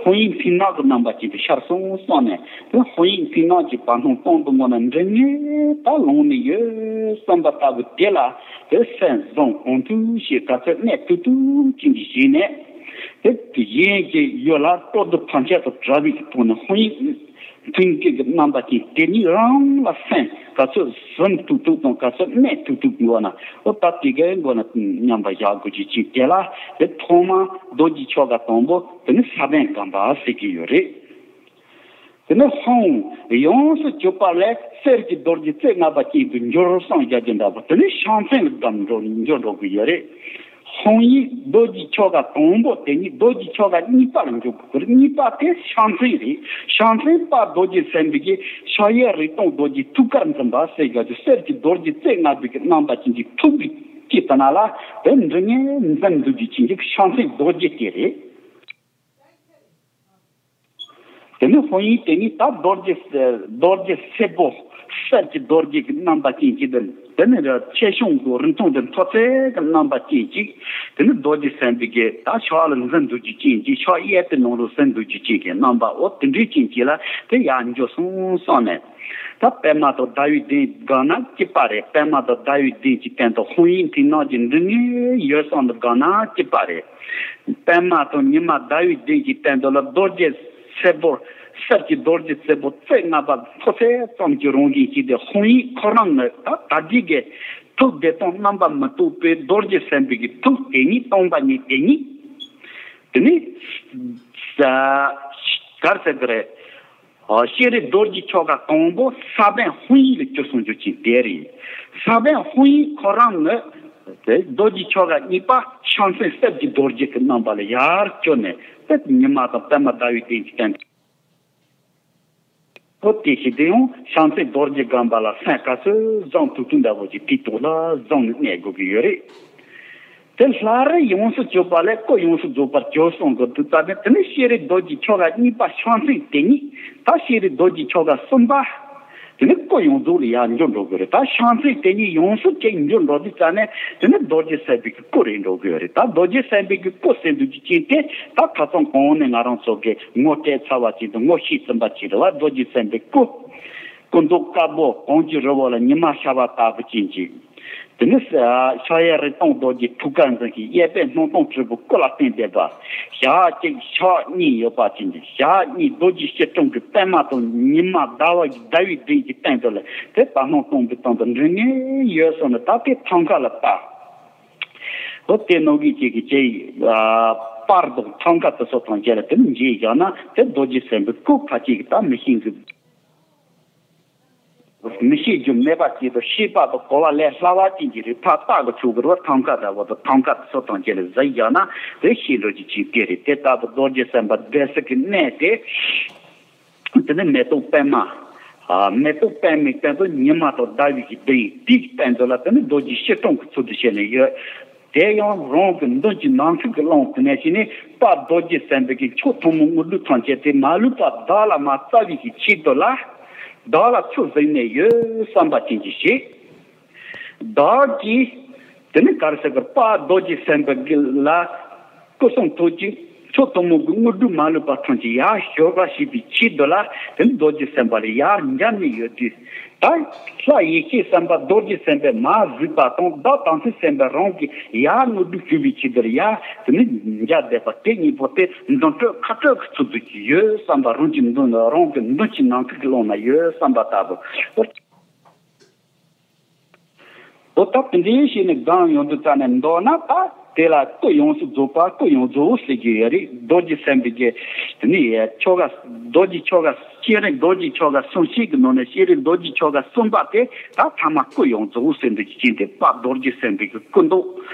ཧཱུྃ་ཡིག་མཐིང་ནག་གི་རྣམ་པ་ཅན་དུ་ཤར་སོང་གསུངས་ནས། དེ་ཧཱུྃ་ཡིག་མཐིང་ནག་གི་བར་སྣང་སྟོང་དུ་མངོན་ན་འབྲུ་ལྔའི་རྟ་ལོང་ནས་ཡོད་བསམ་པ་ལྟ་བུ་དེ་ལ་དེ་སེམས་བཟང་གང་ཐུབ་ཞིག་ག་ཚོད་གནད་ཐུབ་ཐུབ་ཅན་གྱི་ཞིག་ནས། དེ་གཞན་གྱི་ཡུལ་ལ་སྤྲོ་བསྡུ་ཐམས་ཅད་དུ་བྲལ་བའི་ཐོག་ནས་ཧཱུྃ་ཡིག་མཐུན་སྐྱོད་ཀྱི་རྣམ་པ་ཅན་དེ་ཉིད་རང་ལ་སེམས་ག་ཚོད་ཟིན་ཐུབ་ཐུབ་དང་ག་ཚོད་གནས་ཐུབ་ཐུབ་ཀྱི་འོ་ན་འོ་ད་དེ་གའི་མགོ་ན་མཉམ་པ་བཞག་དགོས་ཀྱི་ཅིག་དེ་ལ་དེ་ཐོག་མ་རྡོ་རྗེ་ཆོ་ག་དང་པོ་དེ་ནི་ས་བོན་སྒམ་པ་ཟེར་གྱི་ཡོད་རེད། དེ་ནི་ཧཱུྃ་ཡོངས་སུ་གྱུར་པ་ལས་གསེར་གྱི་རྡོ་རྗེ་རྩེ་ལྔ་པ་ཅན་དུ་འགྱུར་གསུངས་རྒྱུ་འདྲ་པོ་དེ་ནི་ཕྱག་མཚན་ལ་སྒམ་འགྲོ་འགྱུར་འགྲོ་གི་ཡོད་རེད། ཧཱུྃ་ཡིག་རྡོ་རྗེ་ཆོ་ག་དང་པོ་དེ་ཉིད་རྡོ་རྗེ་ཆོ་ག་གཉིས་པ་ལ་འཇུག་དགོས། གཉིས་པ་དེ་ཕྱག་མཚན་རེད། ཕྱག་མཚན་དཔལ་རྡོ་རྗེ་སེམས་དཔའི་གི་ཕྱག་གཡས་རིག་སྟོང་རྡོ་རྗེ་ཐུགས་ཀར་འཛིན་པ་ཟེར་རྒྱུ་དེ་གསེར་གྱི་རྡོ་རྗེ་རྩེ་ལྔ་པའི་གི་རྣམ་པ་ཅན་གྱི་ཐུགས་ཀྱི་དཀྱིལ་དེ་ན་ལ་དེ་འབྲུ་ལྔས་འཛིན་འདུག་རྒྱུ་ཅན་གྱི་ཕྱག་མཚན་རྡོ་རྗེ་དེ་རེད། དེ་ནི་ཧཱུྃ་ཡིག་དེ་ཉིད་ད་རྡོ་རྗེ་རྡོ་རྗེ་སེར་པོ་གསེར་གྱི་རྡོ་རྗེ་གི་རྣམ་པ་ཅན་གཅིག་དང་། དེ་ནི་ཆེ་ཆུང་གི་རིང་ཐུང་དེ་མཐོ་ཚད་ཀྱི་རྣམ་པ་ཅན་གཅིག་དེ་ནི་རྡོ་རྗེ་སེམས་དཔའི་གི་ད་ཕྱག་ལ་འཛིན་འདུག་རྒྱུ་ཅན་གཅིག་ཕྱག་གཡས་དེ་ནང་དུ་ཟིན་འདུག་རྒྱུ་ཅན་གྱི་རྣམ་པ་འོ་དེ་འདྲའི་ཅན་གཅིག་ལ་དེ་ཡར་འགྱོ་སོང་གསུངས་ནས། ད་པདྨ་དང་ཟླ་བའི་གདན་སྒང་ན་གཅིག་པ་རེད། པདྨ་དང་ཟླ་བའི་གདན་གྱི་སྟེང་དུ་ཧཱུྃ་ཡིག་མཐིང་ནག་གི་འབྲུ་ལྔའི་ཡུལ་ཙམ་དུ་སྒང་ན་གཅིག་པ་རེད། པདྨ་དང་ཉི་མ་ཟླ་བའི་གདན་གྱི་སྟེང་དུ་ལ་རྡོ་རྗེ་སེར་པོ་གསེར་གྱི་རྡོ་རྗེ་སེར་པོ་རྩེ་ལྔ་པ་མཐོ་ཚད་ཙམ་གྱི་རང་བཞིན་ཅན་དེ་ཧཱུྃ་ཡིག་ཁོ་རང་ནི་ད་ད་ལྟའི་གི་ཐུགས་བདེ་སྟོང་རྣམ་པ་མི་རྟོག་པའི་རྡོ་རྗེ་སེམས་དཔའི་གི་ཐུགས་དེ་ཉིད་སྟོང་པ་ཉིད་དེ་ཉིད། དེ་ནི་ས་གར་ཟེར་གི་རེད། ཨ། ཤེས་རིག་རྡོ་རྗེ་ཆོ་ག་དང་པོ་ས་བོན་ཧཱུྃ་ཡིག་ལ་གྱུར་སོང་རྒྱུ་ཅན་དེ་རེད། ས་བོན་ཧཱུྃ་ཡིག་ཁོ་རང་ནི་དེ་རྡོ་རྗེ་ཆོ་ག་གཉིས་པ་ཕྱག་མཚན་གསེར་གྱི་རྡོ་རྗེ་གི་རྣམ་པ་ལ་ཡར་གྱུར་ནས་དེ་ཉི་མ་དང་པདྨ་ཟླ་བའི་གདན་གྱི་སྟེང་དུ། འོ་དེ་བཞིན་དུ་ཡང་ཕྱག་མཚན་རྡོ་རྗེ་སྒམ་པ་ལ་སེམས་ག་ཚོད་བཟང་ཐུབ་ཐུབ་འདྲ་པོ་ཅིག་དེའི་ཐོག་ལ་བཟང་ནས་གནས་དགོས་ཀྱི་ཡོད་རེད། དེ་ལྷ་རི་ཡོངས་སུ་གྱུར་པ་ལས་སྐུ་ཡོངས་སུ་རྫོགས་པར་གྱུར་གསུངས་གི་འདུག་ད་ནི་དེ་ནི་ཤེས་རིག་རྡོ་རྗེ་ཆོ་ག་གཉིས་པ་ཕྱག་མཚན་དེ་ཉིད་ད་ཤེས་རིག་རྡོ་རྗེ་ཆོ་ག་གསུམ་པ། དེ་ནི་སྐུ་ཡོངས་རྫོགས་ལ་ཡར་འགྱུར་འགྲོ་གི་རེད། ད་ཕྱག་མཚན་དེ་ཉིད་ཡོངས་སུ་ཅིག་འགྱུར་འགྲོ་དུས་ཙ་ནས་དེ་ནི་རྡོ་རྗེ་སེམས་དཔའི་གི་སྐུ་རེད་འགྲོ་གི་རེད། ད་རྡོ་རྗེ་སེམས་དཔའི་གི་སྐུ་ཟེར་དུས་ཀྱི་རྐྱེན་དེ་ད་ཁ་སང་གོང་ནས་ང་རང་ཚོ་གི་ངོ་སྤྲད་ཚར་བ་ཅིག་དང་ངོ་ཤེས་ཟིན་པ་ཅིག་རེད་བ། རྡོ་རྗེ་སེམས་དཔའི་སྐུ། སྐུ་མདོག་དཀར་པོ་གངས་ཀྱི་རི་བོ་ལ་ཉི་མ་ཤར་བ་ལྟ་བུ་ཅན་གྱི། དེ་ནི་ཕྱག་གཡས་རི་སྟོང་རྡོ་རྗེ་ཐུགས་ཀར་འཛིན་ཞིང་གཡས་པས་སྣང་སྟོང་དྲིལ་བུ་སྐུ་ལ་བརྟེན་བསྡད་པ། ཞལ་གཅིག་ཕྱག་གཉིས་ཡོད་པ་ཅན་གྱི་ཞལ་གཉིས་རྡོ་རྗེ་སྐྱིལ་ཀྲུང་གི་པད་མ་དང་ཉི་མ་ཟླ་བ་གི་ཟླ་བའི་གདན་གྱི་སྟེང་དུ་ལ་དེ་ལྟར་སྣང་སྟོང་གི་སྟེང་དུ་མགྲིན་ངེས་ཡོད་སོང་ནས་ད་དེ་ཐང་ཀ་ལ་བལྟ། འོ་དེ་ནང་གི་ཅིག་གི་ཅིག་པར་དང་ཐང་ཀ་དེ་ཚོ་ཐམས་ཅད་ལ་དེ་ནི་མཇལ་བཞག་ན་དེ་རྡོ་རྗེ་སེམས་དཔའི་སྐུ་ཁ་ཅིག་གི་ད་མི་ཤེས་གི་མི་ཤེས་རྒྱུ་མེད་པ་ཅིག་དང་ཤེས་པ་དང་གོ་བ་ལས་སླ་བ་ཅན་གྱི་རིགས་ཕར་བལྟ་གི་ཆོག་གི་རེད་བ། ཐང་ཀ་འདྲ་བོ་དང་ཐང་ཀ་དེ་ཚོ་ཐམས་ཅད་ལ་གཟིགས་བཞག་ན་དེ་ཤེས་འགྲོ་རྒྱུ་ཅིག་དེ་རེད། དེ་ལྟ་བུ་རྡོ་རྗེ་སེམས་དཔའ་སྡེ་སྲིད་ཀྱི་གནས་དེ། དེ་ནི་མེ་ཏོག་པད་མ། ཨ། མེ་ཏོག་པད་མའི་སྟེང་དུ་ཉི་མ་དང་ཟླ་བའི་གི་གདན་དེའི་སྟེང་དུ་ལ་དེ་ནི་རྡོ་རྗེ་སྐྱིལ་ཀྲུང་གི་ཚུལ་དུ་བྱས་ནས་ཡོད། དེ་ཡང་རང་གི་མདུན་གྱི་ནང་ཁུག་གི་ཀློང་དེ་ནས་བྱས་ནས་དཔལ་རྡོ་རྗེ་སེམས་དཔའི་གི་མཆོག་ཐུན་མོང་དངོས་གྲུབ་ཐམས་ཅད་དེ་མ་ལུས་པ་བདག་ལ་མ་སྩལ་བའི་གི་ཆེད་དུ་ལ། བདག་ལ་ཚུར་གཟིགས་ནས་ཡོད་བསམ་པ་ཅན་གྱི་ཞིག་བདག་གིས་དེ་ནི་ག་རེ་ཟེར་དགོས་རེད། དཔལ་རྡོ་རྗེ་སེམས་དཔའ་གི་ལ་སྐུ་གསུང་ཐུགས་ཀྱི་མཆོག་ཐུན་མོང་གི་དངོས་གྲུབ་མ་ལུས་པ་ཐམས་ཅད་ཡར་ཞུ་བར་བྱེད་པའི་ཆེད་དུ་ལ་དེ་ནི་རྡོ་རྗེ་སེམས་དཔའ་ལ་ཡར་འབྱམས་ནས་ཡོད་དུས། ད་ལྷ་ཡེ་ཤེས་སེམས་དཔའ་རྡོ་རྗེ་སེམས་དཔའི་མ་གཟིགས་པ་དང་བདག་དམ་ཚིག་སེམས་དཔའ་རང་གི་ཡར་དངོས་གྲུབ་ཞུ་བའི་ཆེད་དུ་ལ་ཡར་དེ་ནི་འབྱམས་བསྡད་པ་དེ་གཉིས་པོ་དེ་མདུན་གྲོས་ཁ་གྲོས་ཀྱི་ཚུལ་དུ་ཡོད་བསམ་པ། རང་གི་མདུན་རང་གི་མདུན་གྱི་ནང་ཁུག་གི་ཀློང་ན་ཡོད་བསམ་པ་ལྟ་བུ། འོ་ད་དེ་འདྲའི་བྱས་ནས་སྒང་ཡོང་དུས་ཙ་ནས་མདོར་ན་ད་དེ་ལ་སྐུ་ཡོངས་སུ་རྫོགས་པ་སྐུ་ཡོངས་རྫོགས་ཟེར་གྱི་ཡོད་རེད། རྡོ་རྗེ་སེམས་དཔའི་གི་དེ་ནི་ཆོ་ག་རྡོ་རྗེ་ཆོ་ག་ཤེས་རིག་རྡོ་རྗེ་ཆོ་ག་གསུམ་བཤད་ཀྱི་ནང་ནས་ཤེས་རིག་རྡོ་རྗེ་ཆོ་ག་གསུམ་པ་དེ་ད་ཐ་མ་སྐུ་ཡོངས་རྫོགས་ཟེར་འདུག་ཅིང་དེ་དཔལ་རྡོ་རྗེ་སེམས་དཔའི་གི་སྐུ་མདོག་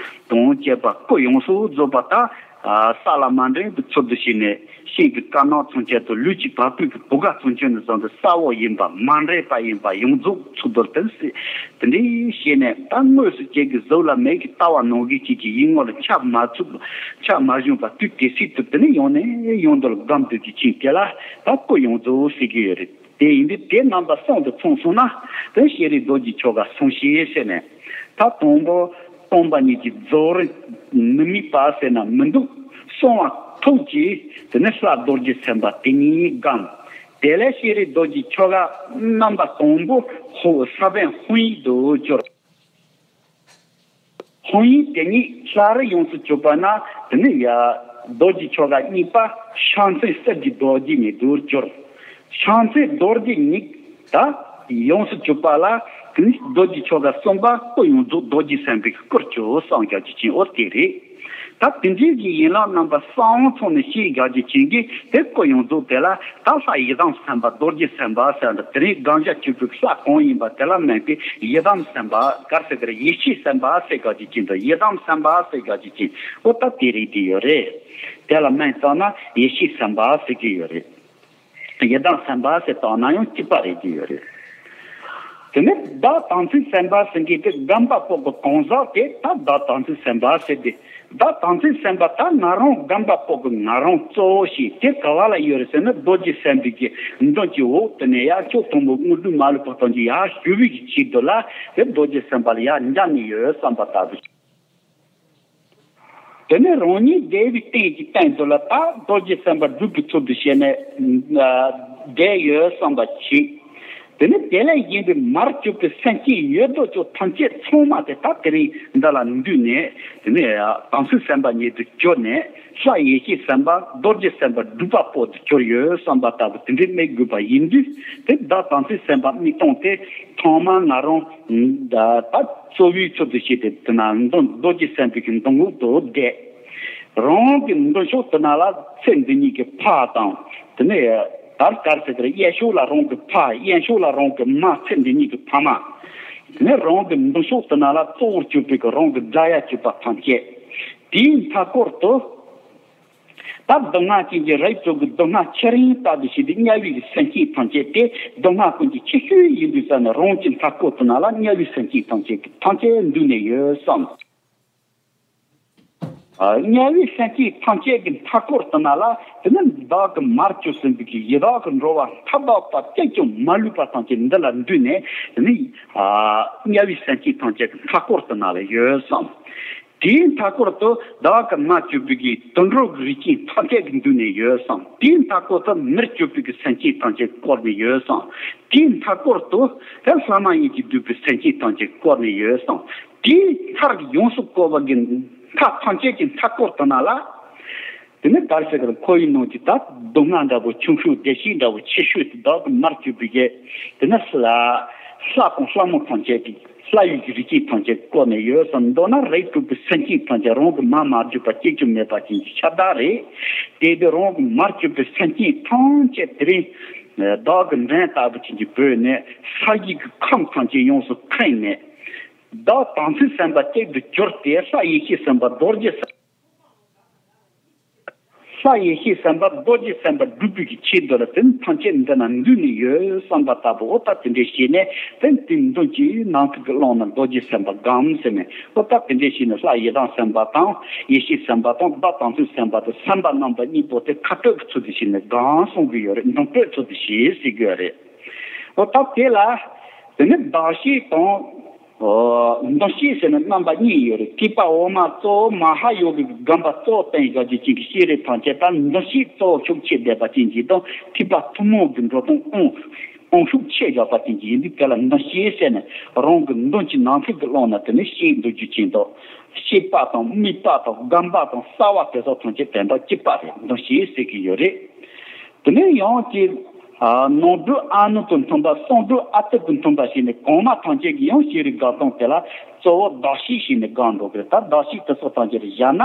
དང་བཅས་པ་སྐུ་ཡོངས་སུ་རྫོགས་པ་ད། ས་ལ་མ་འདྲེན་པའི་ཚུལ་དུ་བྱས་ནས་ཤིང་གི་དཀར་ནག་ཚུན་ཆད་དུ་ལུས་ཀྱི་བ་སྤུའི་གི་བུ་ག་ཚུན་ཆད་ནས་བཟུང་སྟེ་གསལ་བོ་ཡིན་པ་མ་འདྲེས་པ་ཡིན་པ་ཡོངས་རྫོགས་ཚུལ་དུ་དེ་སྲིད་དེ་འདྲའི་བྱས་ནས་ད་དངོས་སུ་ཁྱེད་ཀྱི་གཟུགས་ལ་མེད་ཀྱི་ལྟ་བ་ནང་བཞིན་ཁྱེད་ཀྱི་ཡིད་ངོ་ལ་ཆ་མ་ཚུགས་ཆ་མ་བྱུང་བ་དུས་དེ་སྲིད་དུ་དེ་ནས་ཡོང་ནས་ཡོང་དུ་ལ་སྒམ་དུ་གི་ཆིང་དེ་ལ་ད་སྐུ་ཡོངས་རྫོགས་ཟེར་གྱི་ཡོད་རེད། དེ་ཡིན་དུས་དེ་རྣམ་པ་གསུམ་དུ་མཚོན་སོང་ན་དེ་ཤེས་རིག་རྡོ་རྗེ་ཆོ་ག་གསུམ་བཤད་ཟེར་ནས་ད་དང་པོ་སྟོང་པ་ཉིད་ཀྱི་རྫོགས་རིམ་མི་དམིགས་པ་ཟེར་ན་མི་འདུག་གསང་བ་ཐུགས་ཀྱི་དེ་ནི་ལྷ་རྡོ་རྗེ་སེམས་དཔའ་དེ་ཉིད་བསྒོམ། དེ་ལས་ཤེས་རིག་རྡོ་རྗེ་ཆོ་ག་རྣམ་པ་དང་པོ་ཧོ་ས་བོན་ཧཱུྃ་ཡིག་ཏུ་གྱུར། ཧཱུྃ་ཡིག་དེ་ཉིད་ལྷ་རི་ཡོངས་སུ་གྱུར་པ་ན་དེ་ནི་ཡ་རྡོ་རྗེ་ཆོ་ག་གཉིས་པ་ཕྱག་མཚན་གསེར་གྱི་རྡོ་རྗེ་ཉིད་དུ་གྱུར། ཕྱག་མཚན་རྡོ་རྗེ་ཉིད་ད་ཡོངས་སུ་གྱུར་པ་ལ་དེ་ནི་རྡོ་རྗེ་ཆོ་ག་གསུམ་པ་སྐུ་ཡོངས་རྫོགས་རྡོ་རྗེ་སེམས་དཔའི་སྐུར་གྱུར་གསུངས་རྒྱག་རྒྱུ་ཅན་འོ་དེ་རེད། ད་དེ་འདྲའི་གི་ཡན་ལག་རྣམ་པ་གསུམ་ཚང་ནས་ཤེས་རྒྱག་རྒྱུ་ཅན་གྱི་དེ་སྐུ་ཡོངས་རྫོགས་དེ་ལ་ད་ལྷ་ཡི་དམ་སེམས་དཔའ་རྡོ་རྗེ་སེམས་དཔའ་ཟེར་འདི་དེ་རིང་དགང་བཞག་གཅོད་པའི་ལྷ་གང་ཡིན་པ་དེ་ལ་སྨན་པའི་ཡི་དམ་སེམས་དཔའ་གར་ཟེར་གར་ཡེ་ཤེས་སེམས་དཔའ་ཟེར་རྒྱག་རྒྱུ་ཅན་དང་ཡི་དམ་སེམས་དཔའ་ཟེར་རྒྱག་རྒྱུ་ཅན་འོ་ད་དེ་རིགས་དེ་ཡོད་རེད། དེ་ལ་སྨན་བཏང་ན་ཡེ་ཤེས་སེམས་དཔའ་ཟེར་གྱི་ཡོད་རེད། ཡི་དམ་སེམས་དཔའ་ཟེར་བཏང་ན་ཡང་གཅིག་པ་རེད་ཀྱི་ཡོད་རེད། དེ་ནས་བདག་དམ་ཚིག་སེམས་དཔའ་ཟེར་མཁན་དེ་སྒོམ་པ་པོ་གི་གང་ཟག་དེ་ད་བདག་དམ་ཚིག་སེམས་དཔའ་ཟེར་ཏེ། བདག་དམ་ཚིག་སེམས་དཔའ་ད་ང་རང་སྒོམ་པ་པོ་གི་ང་རང་གཙོ་བོ་ཞིག་དེ་ག་བ་ལ་ཡོད་རེད་ཟེར་ན་རྡོ་རྗེ་སེམས་དཔའི་གི་མདུན་གྱི་འོག་དེ་ནས་ཡར་ཕྱོགས་དང་པོ་དངོས་གྲུབ་མ་ལུས་པ་ཐམས་ཅད་ཡར་ཞུ་བའི་གི་ཆེད་དུ་ལ་དེ་རྡོ་རྗེ་སེམས་དཔའ་ལ་ཡར་འབྱམས་ནས་ཡོད་བསམ་པ་ལྟ་བུ། དེ་ནས་རང་ཉིད་བསྡད་པའི་སྟེང་གི་སྟེང་དུ་ལ་ད་རྡོ་རྗེ་སེམས་དཔའ་སྒྲུབ་པའི་ཚུལ་དུ་བྱས་ནས་བསྡད་ཡོད་བསམ་པ་ཞིག་དེ་ནས་དེ་ལས་གཞན་པའི་མར་གྱུར་པའི་སེམས་ཅན་ཡོད་དོ་ཅོག་ཐམས་ཅད་ཚང་མ་དེ་ད་དེ་རིང་འདི་ལ་འདུས་ནས་དེ་ནས་དམ་ཚིག་སེམས་དཔའ་ཉིད་དུ་གྱུར་ནས་ལྷ་ཡེ་ཤེས་སེམས་དཔའ་རྡོ་རྗེ་སེམས་དཔའ་སྒྲུབ་པ་པོ་དུ་གྱུར་ཡོད་བསམ་པ་ལྟ་བུ་དེ་འདྲའི་དམིགས་དགོས་པ་ཡིན་དུས་དེ་བདག་དམ་ཚིག་སེམས་དཔའ་དམིགས་སྟངས་དེ་ཐོག་མར་ང་རང་ད་གཙོ་བོའི་ཚུལ་དུ་བྱས་ཏེ་དེ་ན་མདུན་རྡོ་རྗེ་སེམས་དཔའི་གི་མདུན་འོག་ཏུ་བསྡད། རང་གི་མདུན་ཕྱོགས་དེ་ན་ལ་ཚེ་འདི་ཉིད་ཀྱི་ཕ་དང་དེ་ནས་དར་དཀར་ཟེར་དེར་གཡས་ཕྱོགས་ལ་རང་གི་ཕ་གཡོན་ཕྱོགས་ལ་རང་གི་མ་ཚེ་འདི་ཉིད་ཀྱི་ཕ་མ། དེ་ནས་རང་གི་མདུན་ཕྱོགས་དེ་ན་ལ་གཙོ་བོར་གྱུར་པའི་གི་རང་གི་དགྲ་ཡ་གྱུར་པ་ཐམས་ཅད། དེའི་མཐའ་སྐོར་དུ། ད་སྡུག་བསྔལ་ཅན་གྱི་རིགས་དྲུག་གི་སྡུག་བསྔལ་ཆེ་རིང་ལྟ་བུ་ཞིག་ཏུ་དམྱལ་བའི་གི་སེམས་ཅན་ཐམས་ཅད་དེ་སྡུག་བསྔལ་ཀུན་གྱི་ཆེ་ཤོས་ཡིན་དུས་ཙ་ནས་རང་གི་མཐའ་སྐོར་དུ་ན་ལ་དམྱལ་བའི་སེམས་ཅན་ཐམས་ཅད་ཀྱི་ཐམས་ཅད་འདུས་ནས་ཡོད་བསམ། དམྱལ་བའི་སེམས་ཅན་ཐམས་ཅད་ཀྱི་མཐའ་སྐོར་དུ་ན་ལ། དེ་ནི་བདག་གིས་མར་གྱུར་ཟིན་པའི་ཡི་དྭགས་ཀྱི་འགྲོ་བ་མཐའ་དག་པ་གཅིག་ཀྱང་མ་ལུས་པ་ཐམས་ཅད་འདི་ལ་འདུས་ནས། དེ་ནི་དམྱལ་བའི་སེམས་ཅན་ཐམས་ཅད་ཀྱི་མཐའ་སྐོར་དུ་ན་ལ་ཡོད་བསམ། དེའི་མཐའ་སྐོར་དུ་བདག་གིས་མར་གྱུར་པའི་དུད་འགྲོ་གི་རིགས་ཅན་ཐམས་ཅད་ཀྱི་འདུས་ནས་ཡོད་བསམ། དེའི་མཐའ་སྐོར་དུ་མིར་གྱུར་པའི་སེམས་ཅན་ཐམས་ཅད་བསྐོར་ནས་ཡོད་བསམ། དེའི་མཐའ་སྐོར་དུ་དེ་ལྷ་མ་ཡིན་གྱིས་བསྡུས་པའི་སེམས་ཅན་ཐམས་ཅད་བསྐོར་ནས་ཡོད་བསམ། དེའི་མཐར་ཡོངས་སུ་བསྐོར་བ་གི་མཐའ་ཐམས་ཅད་ཀྱི་མཐའ་སྐོར་དུ་ན་ལ། དེ་ནི་གར་ཟེར་གར་ཁོ་ཡི་ནང་གི་ད་སྡུག་བསྔལ་འདྲ་བོ་ཆུང་ཤོས་བདེ་སྐྱིད་འདྲ་བོ་ཆེ་ཤོས་དེ་བདག་གིས་མར་གྱུར་པའི་གི། དེ་ནི་ལྷ་དང་ལྷ་མོ་ཐམས་ཅད་ཀྱི་ལྷ་ཡི་རིགས་ཅན་ཐམས་ཅད་བསྐོར་ནས་ཡོད་བསམ། མདོར་ན་རིགས་དྲུག་པའི་སེམས་ཅན་ཐམས་ཅད་རང་གིས་མར་མ་གྱུར་པ་གཅིག་ཀྱང་མེད་པ་ཅན་གྱི་ཁྱབ་བདག་རེད། དེ་དུས་རང་གིས་མར་གྱུར་པའི་སེམས་ཅན་ཐམས་ཅད་དེ་རིང་བདག་གི་འགྲམ་ལྟ་བུ་ཅན་གྱི་བོས་ནས་ས་གཞི་གི་ཁམས་ཐམས་ཅད་ཡོངས་སུ་ཁེངས་ནས། བདག་དམ་ཚིག་སེམས་དཔའ་གཅིག་ཏུ་གྱུར་ཏེ་ལྷ་ཡེ་ཤེས་སེམས་དཔའ་རྡོ་རྗེ་སེམས། ལྷ་ཡེ་ཤེས་སེམས་དཔའ་རྡོ་རྗེ་སེམས་དཔའ་སྒྲུབ་པའི་ཆེད་དུ་ལ་དེ་ཐམས་ཅད་འདི་ན་འདུས་ནས་ཡོད་བསམ་པ་ལྟ་བུ། འོ་ད་དེ་འདྲའི་བྱས་ནས་དེ་དེ་མདུན་གྱི་ནམ་མཁའ་གི་ཀློང་ན་རྡོ་རྗེ་སེམས་དཔའ་སྒོམ་ཟེར་ནས། འོ་ད་དེ་འདྲའི་བྱས་ནས་ལྷ་ཡི་དམ་སེམས་དཔའ་དང་ཡེ་ཤེས་སེམས་དཔའ་དང་བདག་དམ་ཚིག་སེམས་དཔའ་དང་སེམས་དཔའ་རྣམ་པ་གཉིས་པོ་དེ་ཁ་སྤྲོད་ཀྱི་ཚུལ་དུ་བྱས་ནས་སྒོམ་གསུང་གི་ཡོད་རེད། འདོན་སྤྲོད་ཚུལ་དུ་བྱས་ཟེར་གི་ཡོད་རེད། འོ་ད་དེ་ལ་དེ་ནི་གདགས་གཞི་དང་། འདོན་གཞི་ཟེར་ནས་རྣམ་པ་གཉིས་ཡོད་རེད། ཐེག་པ་འོག་མ་གཙོ་བོ་མ་ཧཱ་ཡོ་གའི་སྒོམ་པ་གཙོ་བོ་བསྟན་བཞག་རྒྱུ་ཅན་གྱི་ཤེས་རིག་ཐམས་ཅད་ད་འདོན་གཞི་གཙོ་བོ་ཤུགས་ཆེ་བསྡད་པ་ཅན་གྱི་དང་། ཐེག་པ་ཐུན་མོང་གི་འགྲོ་སྟངས་དབང་ཤུགས་ཆེ་བཞག་པ་ཅན་གྱི་ཡིན་དུས། དེ་ལ་འདོན་གཞི་ཟེར་ནས་རང་གི་མདུན་གྱི་ནམ་མཁའ་གི་ཀློང་ན་དེ་ནི་ཤེས་འདོད་རྒྱུ་ཅན་དང་། ཤེས་པ་དང་དམིགས་པ་དང་སྒོམ་པ་དང་རྩ་བ་དེ་སོགས་ཐམས་ཅད་དོན་དག་གཅིག་པ་རེད། འདོན་གཞི་ཟེར་གྱི་ཡོད་རེད། དེ་ནས་ཡང་ཅིག་ནང་སྒྲུབ་ཨ་ནུ་དང་མཐུན་པ། གསང་སྒྲུབ་ཨ་ཏི་དང་མཐུན་པ་བྱས་ནས་གོང་མ་ཐམས་ཅད་ཀྱིས་ཡང་ཤེས་རིག་དགག་སྟངས་དེ་ལ་གཙོ་བོ་གདགས་གཞི་བྱས་ནས་སྒོམ་འགྲོ་གི་རེད། ད་གདགས་གཞི་དེ་སོགས་ཐམས་ཅད་བཞག་ན།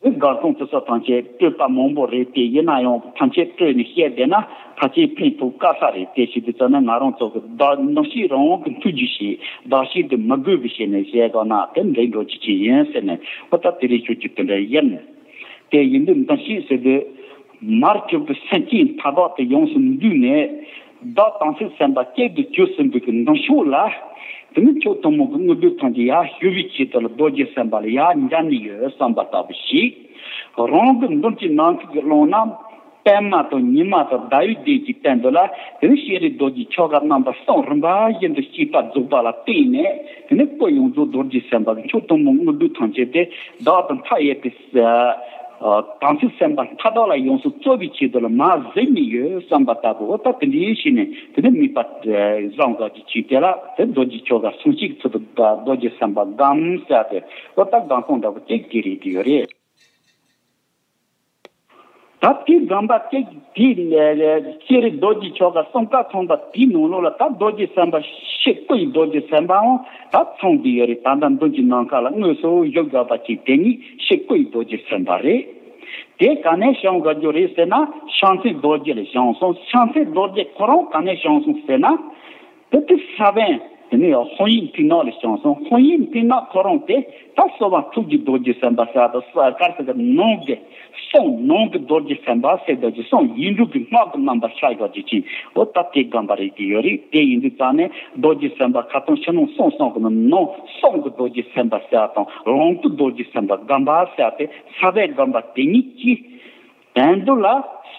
དགག་སྟངས་དེ་སོགས་ཐམས་ཅད་སྤྲོས་པ་མང་པོ་རེད་དེ། ཡིན་ན་ཡང་ཐམས་ཅད་སྤྲོས་ནས་བཤད་བསྡད་ན་ཕལ་ཆེར་ཕན་ཐོགས་དཀའ་ས་རེད་དེ། བྱས་དུས་ཙམ་ན་ང་རང་ཚོ་གི་གདགས་འདོན་གཞི་རང་དབང་གི་མཐུ་རྒྱུ་བྱས། གདགས་གཞི་དེ་མི་དགོས་པའི་བྱས་ནས་བཤད་དགོས་ན་དེ་འགྲིག་འགྲོ་རྒྱུ་ཅིག་ཡིན་ཟེར་ནས། འོ་ད་དེ་རིང་ཤོད་རྒྱུ་དེ་འདྲ་ཡིན། དེ་ཡིན་དུས་འདོན་གཞི་ཟེར་དུས། མར་གྱུར་པའི་སེམས་ཅན་མཐའ་དག་ཏུ་ཡོངས་སུ་འདུས་ནས། བདག་དམ་ཚིག་སེམས་དཔའ་གཅིག་ཏུ་གྱུར་ཟིན་པའི་གི་འདོན་ཕྱོགས་ལ། དེ་ནི་མཆོག་ཐུན་མོང་གི་དངོས་གྲུབ་ཐམས་ཅད་ཡར་ཞུ་བའི་ཆེད་དུ་ལ་རྡོ་རྗེ་སེམས་དཔའ་ལ་ཡར་འབྱོན་ནས་ཡོད་བསམ་པ་ལྟ་བུ་ཞིག་རང་གི་མདུན་གྱི་ནམ་མཁའ་གི་ཀློང་ན། པདྨ་དང་ཉི་མ་དང་ཟླ་བའི་གདན་གྱི་སྟེང་དུ་ལ། དེ་ནི་ཤེས་རིག་རྡོ་རྗེ་ཆོ་ག་རྣམ་པ་གསུམ་རིམ་པ་བཞིན་དུ་བསྐྱེད་པ་རྫོགས་པ་ལ་བརྟེན་ནས། དེ་ནི་སྐུ་ཡོངས་རྫོགས་རྡོ་རྗེ་སེམས་དཔའ་གི་མཆོག་ཐུན་མོང་དངོས་གྲུབ་ཐམས་ཅད་དེ་བདག་ཏུ་མཐའ་ཡས་པའི་དམ་ཚིག་སེམས་དཔའ་མཐའ་དག་ལ་ཡོངས་སུ་སྩོལ་བའི་ཆེད་དུ་ལ་མར་གཟིགས་ནས་ཡོད་བསམ་པ་ལྟ་བུ། འོ་ད་དེ་འདྲའི་བྱས་ནས་དེ་ནི་དམིགས་པ་བཟང་དགའ་གི་ཆེད་དེ་ལ་དེ་རྡོ་རྗེ་ཆོ་ག་གསུང་ཆོག་གི་ཚུལ་དུ་རྡོ་རྗེ་སེམས་དཔའ་སྒོམ་ཟེར་ཏེ། འོ་ད་སྒོམ་སྟངས་འདྲ་བོ་གཅིག་དེ་རེད་དེ་ཡོད་རེད། ད་དེ་སྒོམ་པ་གཅིག་དེ་ཤེས་རིག་རྡོ་རྗེ་ཆོ་ག་གསུམ་ཀ་ཚང་པ་དེའི་ནང་ལོགས་ལ་ད་རྡོ་རྗེ་སེམས་དཔའ་ཕྱི་སྐུ་ཡི་རྡོ་རྗེ་སེམས་དཔའང་ད་ཚང་གི་ཡོད་རེད། ད་ལྟ་མདུན་གྱི་ནམ་མཁའ་ལ་དངོས་སུ་བཞུགས་དགོས་པ་ཅིག་དེ་ཉིད་ཕྱི་སྐུ་ཡི་རྡོ་རྗེ་སེམས་དཔའ་རེད། དེ་ག་ནས་བྱུང་དགོས་རྒྱུ་རེད་ཟེར་ན། བྱང་སེམས་རྡོ་རྗེ་ལས་བྱུང་སོང་། བྱང་སེམས་རྡོ་རྗེ་ཁོ་རང་ག་ནས་བྱུང་སོང་ཟེར་ན། དེ་དུས་ས་བོན་དེ་ནས་ཡང་ཧཱུྃ་ཡིག་མཐིང་ནག་ལས་བྱུང་སོང་། ཧཱུྃ་ཡིག་མཐིང་ནག་ཁོ་རང་དེ་ད་གསོལ་བ་ཐུགས་ཀྱི་རྡོ་རྗེ་སེམས་དཔའ་ཟེར་དང་། གསོལ་གར་ཟེར་གི་ནང་གི་གསུང་ནང་གི་རྡོ་རྗེ་སེམས་དཔའ་ཟེར་དགོས་ཀྱི། གསུང་ཡིག་འབྲུ་གི་སྔགས་ཀྱི་རྣམ་པར་ཤར་དགོས་ཀྱི་ཅིང་། འོ་ད་དེ་སྒོམ་པ་རེད་ཀྱི་ཡོད་རེད། དེ་ཡིན་དུས་ཙང་ནས་རྡོ་རྗེ་སེམས་དཔའ་ཁ་སྟོང་ཕྱི་ནང་གསང་གསུམ་གི་ནང་གསུང་གི་རྡོ་རྗེ་སེམས་དཔའ་ཟེར་དང་། ལོངས་སྐུ་རྡོ་རྗེ་སེམས་དཔའ་སྒོམ་པ་ཟེར་ཏེ་ས་བོན་སྒོམ་པ་དེ་ཉིད་ཀྱིས། དོན་དུ་ལ་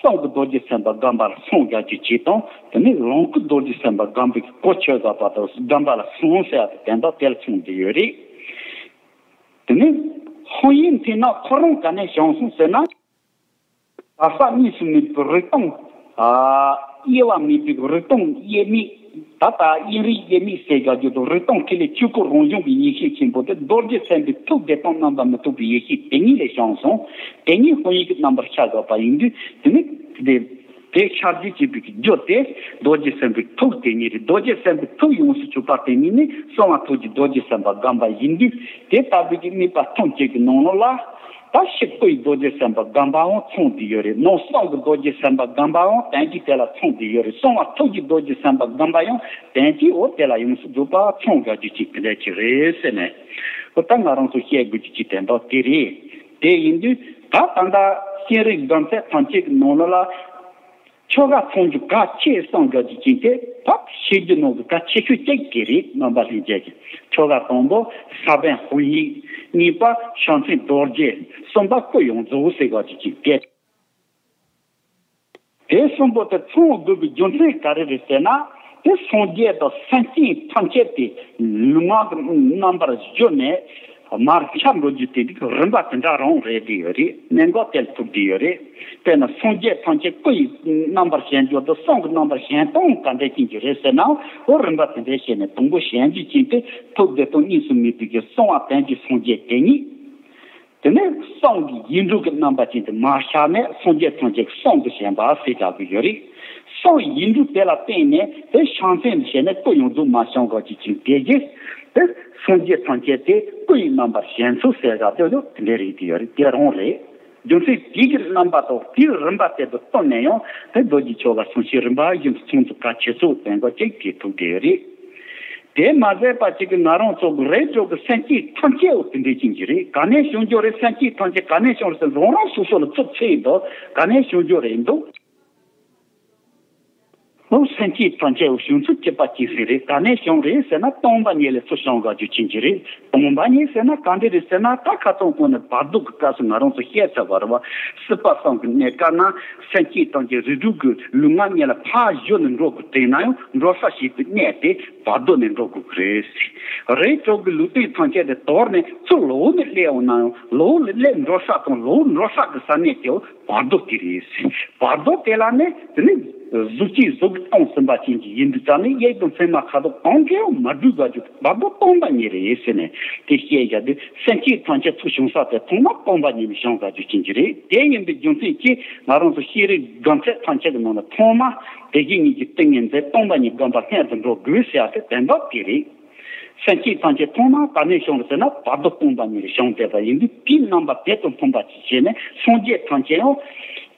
གསུང་གི་རྡོ་རྗེ་སེམས་དཔའ་སྒོམ་པ་ལ་ཚང་བཞག་རྒྱུ་ཅིག་དང་། དེ་ནས་ལོངས་སྐུ་རྡོ་རྗེ་སེམས་དཔའ་སྒོམ་པའི་གོ་ཆོད་དགོས་པ་དང་། སྒོམ་པ་ལ་ཚང་ཟེར་ཡ་དེ་དོན་དག་དེ་ལ་ཚང་བསྡད་ཡོད་རེད། དེ་ནས་ཧཱུྃ་ཡིག་མཐིང་ནག་ཁོ་རང་ག་ནས་བྱུང་སོང་ཟེར་ན། ད་ས་གཉིས་སུ་མེད་པའི་རིག་སྟོང་། ཨ། དབྱེ་བ་མེད་པའི་རིག་སྟོང་དབྱེར་མེད། ད་ལྟ་དབྱིངས་རིག་དབྱེར་མེད་ཟེར་བཞག་རྒྱུ་དང་། རིག་སྟོང་ཐིག་ལེ་ཆོས་སྐུ་རང་བྱུང་གི་ཡེ་ཤེས་ཆེན་པོ་དེ་རྡོ་རྗེ་སེམས་དཔའི་ཐུགས་བདེ་སྟོང་རྣམ་པར་མི་རྟོག་པའི་ཡེ་ཤེས་དེ་ཉིད་ལས་བྱུང་སོང་། དེ་ཉིད་ཧཱུྃ་ཡིག་གི་རྣམ་པར་ཤར་དགོས་པ་ཡིན་དུས། དེ་ནི་དེ་དེ་ཤར་གྱི་བྱེད་པའི་རྒྱུ་དེ་རྡོ་རྗེ་སེམས་དཔའི་ཐུགས་དེ་ཉིད་རེད། རྡོ་རྗེ་སེམས་དཔའི་ཐུགས་ཡོངས་སུ་གྱུར་པ་དེ་ཉིད་ནི་གསང་བ་ཐུགས་ཀྱི་རྡོ་རྗེ་སེམས་དཔའ་སྒོམ་པ་ཡིན་དུས། དེ་ལྟ་བུའི་གི་དམིགས་པ་ཐམས་ཅད་ཀྱི་ནང་ལོགས་ལ། ད་ཕྱི་སྐུ་ཡི་རྡོ་རྗེ་སེམས་དཔའ་སྒོམ་པའང་ཚང་བསྡད་ཡོད་རེད། ནང་གསང་གི་རྡོ་རྗེ་སེམས་དཔའ་སྒོམ་པའང་དོན་གྱིས་དེ་ལ་ཚང་བསྡད་ཡོད་རེད། གསང་བ་ཐུགས་ཀྱི་རྡོ་རྗེ་སེམས་དཔའ་སྒོམ་པ་ཡང་དོན་གྱིས་འོ་དེ་ལ་ཡོངས་སུ་རྫོགས་པ་ཚང་དགོས་རྒྱུ་ཅིག་དེ་འདྲ་ཅིག་རེད་ཟེར་ནས། འོ་ད་ང་རང་ཚོ་བཤད་དགོས་རྒྱུ་ཅིག་དོན་དག་དེ་རེད། དེ་ཡིན་དུས་ད་ད་ལྟ་ཤེས་རིག་སྒོམ་ཚད་ཐམས་ཅད་ཀྱི་ནང་ལོགས་ལ། ཆོ་ག་ཚང་རྒྱུ་གལ་ཆེ་བསམ་དགོས་རྒྱུ་ཅན་དེ་ཕབ་ཤེས་རྒྱུ་ནང་གི་གལ་ཆེ་ཤོས་གཅིག་དེ་རེད། རྣམ་པ་ལྷན་རྒྱས་ཀྱིས་ཆོ་ག་དང་པོ་ས་བོན་ཧཱུྃ་ཡིག་གཉིས་པ་ཕྱག་མཚན་རྡོ་རྗེ། གསུམ་པ་སྐུ་ཡོངས་རྫོགས་ཟེར་དགོས་རྒྱུ་ཅན་དེ། དེ་གསུམ་པོ་དེ་ཚང་དགོས་པའི་རྒྱུ་མཚན་ག་རེ་རེད་ཟེར་ན། དེ་སངས་རྒྱས་དང་སེམས་ཅན་ཐམས་ཅད་དེ་ལུས་ངག་གི་རྣམ་པར་བཞུ་ནས་མར་ཁྱབ་འགྲོ་རྒྱུ་དེ་དེ་རིམ་པ་དེ་འདྲ་རང་རེད་དེ་ཡོད་རེད། གནད་འགག་དེ་ལ་ཐུག་བསྡད་ཡོད་རེད། དཔེར་ན་སངས་རྒྱས་ཐམས་ཅད་སྐུ་ཡི་རྣམ་པར་བཞེངས་རྒྱུ་དང་གསུང་གི་རྣམ་པར་བཞེངས་སྟངས་ག་འདྲ་ཅན་གྱི་རེད་ཟེར་ན། འོ་རིམ་པ་དེ་འདྲ་བྱས་ནས་དང་པོ་བཞེངས་རྒྱུ་ཅན་དེ་ཐུགས་བདེ་སྟོང་གཉིས་སུ་མེད་པའི་གི་གསང་བ་དོན་གྱི་སངས་རྒྱས་དེ་ཉིད། དེ་ནས་གསུང་གི་ཡིག་འབྲུ་གི་རྣམ་པ་ཅན་དུ་མར་ཤར་ནས་སངས་རྒྱས་ཐམས་ཅད་ཀྱི་གསུང་དུ་ཞེན་པ་ཟེར་བྱ་དགོས་ཡོད་རེད། གསུང་ཡིག་འབྲུ་དེ་ལ་བརྟེན་ནས་དེ་ཕྱག་མཚན་དུ་བྱས་ནས་སྐུ་ཡོངས་རྫོགས་མར་བྱུང་དགོས་ཀྱི་ཅིག་དེ་རྗེས་དེ་སངས་རྒྱས་ཐམས་ཅད་དེ་སྐུ་ཡི་རྣམ་པར་བཞེངས་ཚུལ་ཟེར་བྱ་དེ་ལོ་དེ་འདྲ་རེད་དེ་ཡོད་རེད། དེ་རང་རེད། རྒྱུ་མཚན་དེ་གི་རྣམ་པ་དང་དེའི་རིམ་པ་དེ་དང་བསྟུན་ནས་ཡང་དེ་རྡོ་རྗེ་ཆོ་ག་སུམ་ཅུ་རིམ་པ་བཞིན་དུ་ཚང་དུ་གལ་ཆེ་ཚུལ་བསྟན་དགོས་ཅིག་དེ་ཐུག་དེ་ཡོད་རེད། དེ་མ་ཟད་པ་གཅིག་གི་ང་རང་ཚོ་གི་རིགས་དྲུག་གི་སེམས་ཅན་ཐམས་ཅད་འོ་དེ་འདྲའི་ཅན་གྱི་རེད། ག་ནས་བྱུང་རྒྱུ་རེད། སེམས་ཅན་ཐམས་ཅད་ག་ནས་བྱུང་རེད་ཟེར་རང་རང་སོ་སོ་ལ་ཚུར་ཚུད་ཡིན་འདུག་ག་ནས་བྱུང་རྒྱུ་རེད་འདུག་འོ་སེམས་ཅན་ཐམས་ཅད་འོ་བྱུང་ཚུལ་གཅིག་པ་གཅིག་ཟིག་རེད། ག་ནས་བྱུང་རེད་ཟེར་ན་སྟོང་པ་ཉིད་ལས་ཚུར་བྱུང་དགོས་རྒྱུ་ཅན་གྱི་རེད། སྟོང་པ་ཉིད་ཟེར་ན་ག་འདྲ་རེད་ཟེར་ན་ད་ཁ་སང་གོང་ནས་བར་དོ་གི་སྐབས་སུ་ང་རང་ཚོ་བཤད་ཚར་བ་རེད་བ། སྲིད་པ་གསུམ་གྱི་གནས་སྐབས་ན་སེམས་ཅན་ཐམས་ཅད་རིགས་དྲུག་གི་ལུས་ངག་གཉིས་ལ་ཕར་བཞུ་ནས་འགྲོ་དགོས་དེ་ན་ཡང་འགྲོ་ས་ཞིག་ཏུ་གནས་ཏེ་བར་དོ་ནས་འགྲོ་དགོས་ཀྱི་རེད། རིགས་དྲུག་གི་ལུས་རྟེན་ཐམས་ཅད་དེ་དོར་ནས་ཚུར་ལོག་ནས་སླེབས་འོང་ན་ཡང་ལོག་ནས་སླེབས་འགྲོ་ས་དང་ལོག་འགྲོ་ས་གི་ས་གནས་དེའོ་བར་དོ་དེ་རེད། བར་དོ་དེ་ལ་ནི་དེ་ནི་གཟུགས་ཅན་གཟུགས་ཀྱི་སྟོང་ཟིན་པ་ཅན་གྱི་ཡིན་དུས་ཙང་ནི་དབྱིབས་དང་མཚན་མ་ཁ་དོག་གང་གིས་ཡང་མ་གྲུབ་པ་ཅིག་བར་དོ་སྟོང་པ་ཉིད་རེད་ཟེར་ནས་དེ་བཤད་བཞག་དུས་སེམས་ཅན་ཐམས་ཅད་ཚུར་བྱུང་ས་དེ་ཐོག་མ་སྟོང་པ་ཉིད་ནས་བྱུང་དགོས་རྒྱུ་ཅན་གྱི་རེད། དེ་ཡིན་པའི་རྒྱུ་མཚན་གྱིས་ང་རང་ཚོ་ཤེས་རིག་སྒོམ་ཚད་ཐམས་ཅད་ཀྱི་ནང་ལ་ཐོག་མ་དེ་བཞིན་ཉིད་ཀྱི་ཏིང་ངེ་འཛིན་སྟོང་པ་ཉིད་སྒོམ་པ་སྔོན་དུ་འགྲོ་དགོས་ཟེར་ཡ་དེ་བདེན་པ་དེ་རེད། སེམས་ཅན་ཐམས་ཅད་ཐོག་མ་ག་ནས་བྱུང་རེད་ཟེར་ན་བར་དོ་སྟོང་པ་ཉིད་ནས་བྱུང་བསྡད་པ་ཡིན་དུས་དེའི་རྣམ་པ་དེ་དང་མཐུན་པ་ཅིག་བྱས་ནས་སངས་རྒྱས་ཐམས་ཅད་ཡང་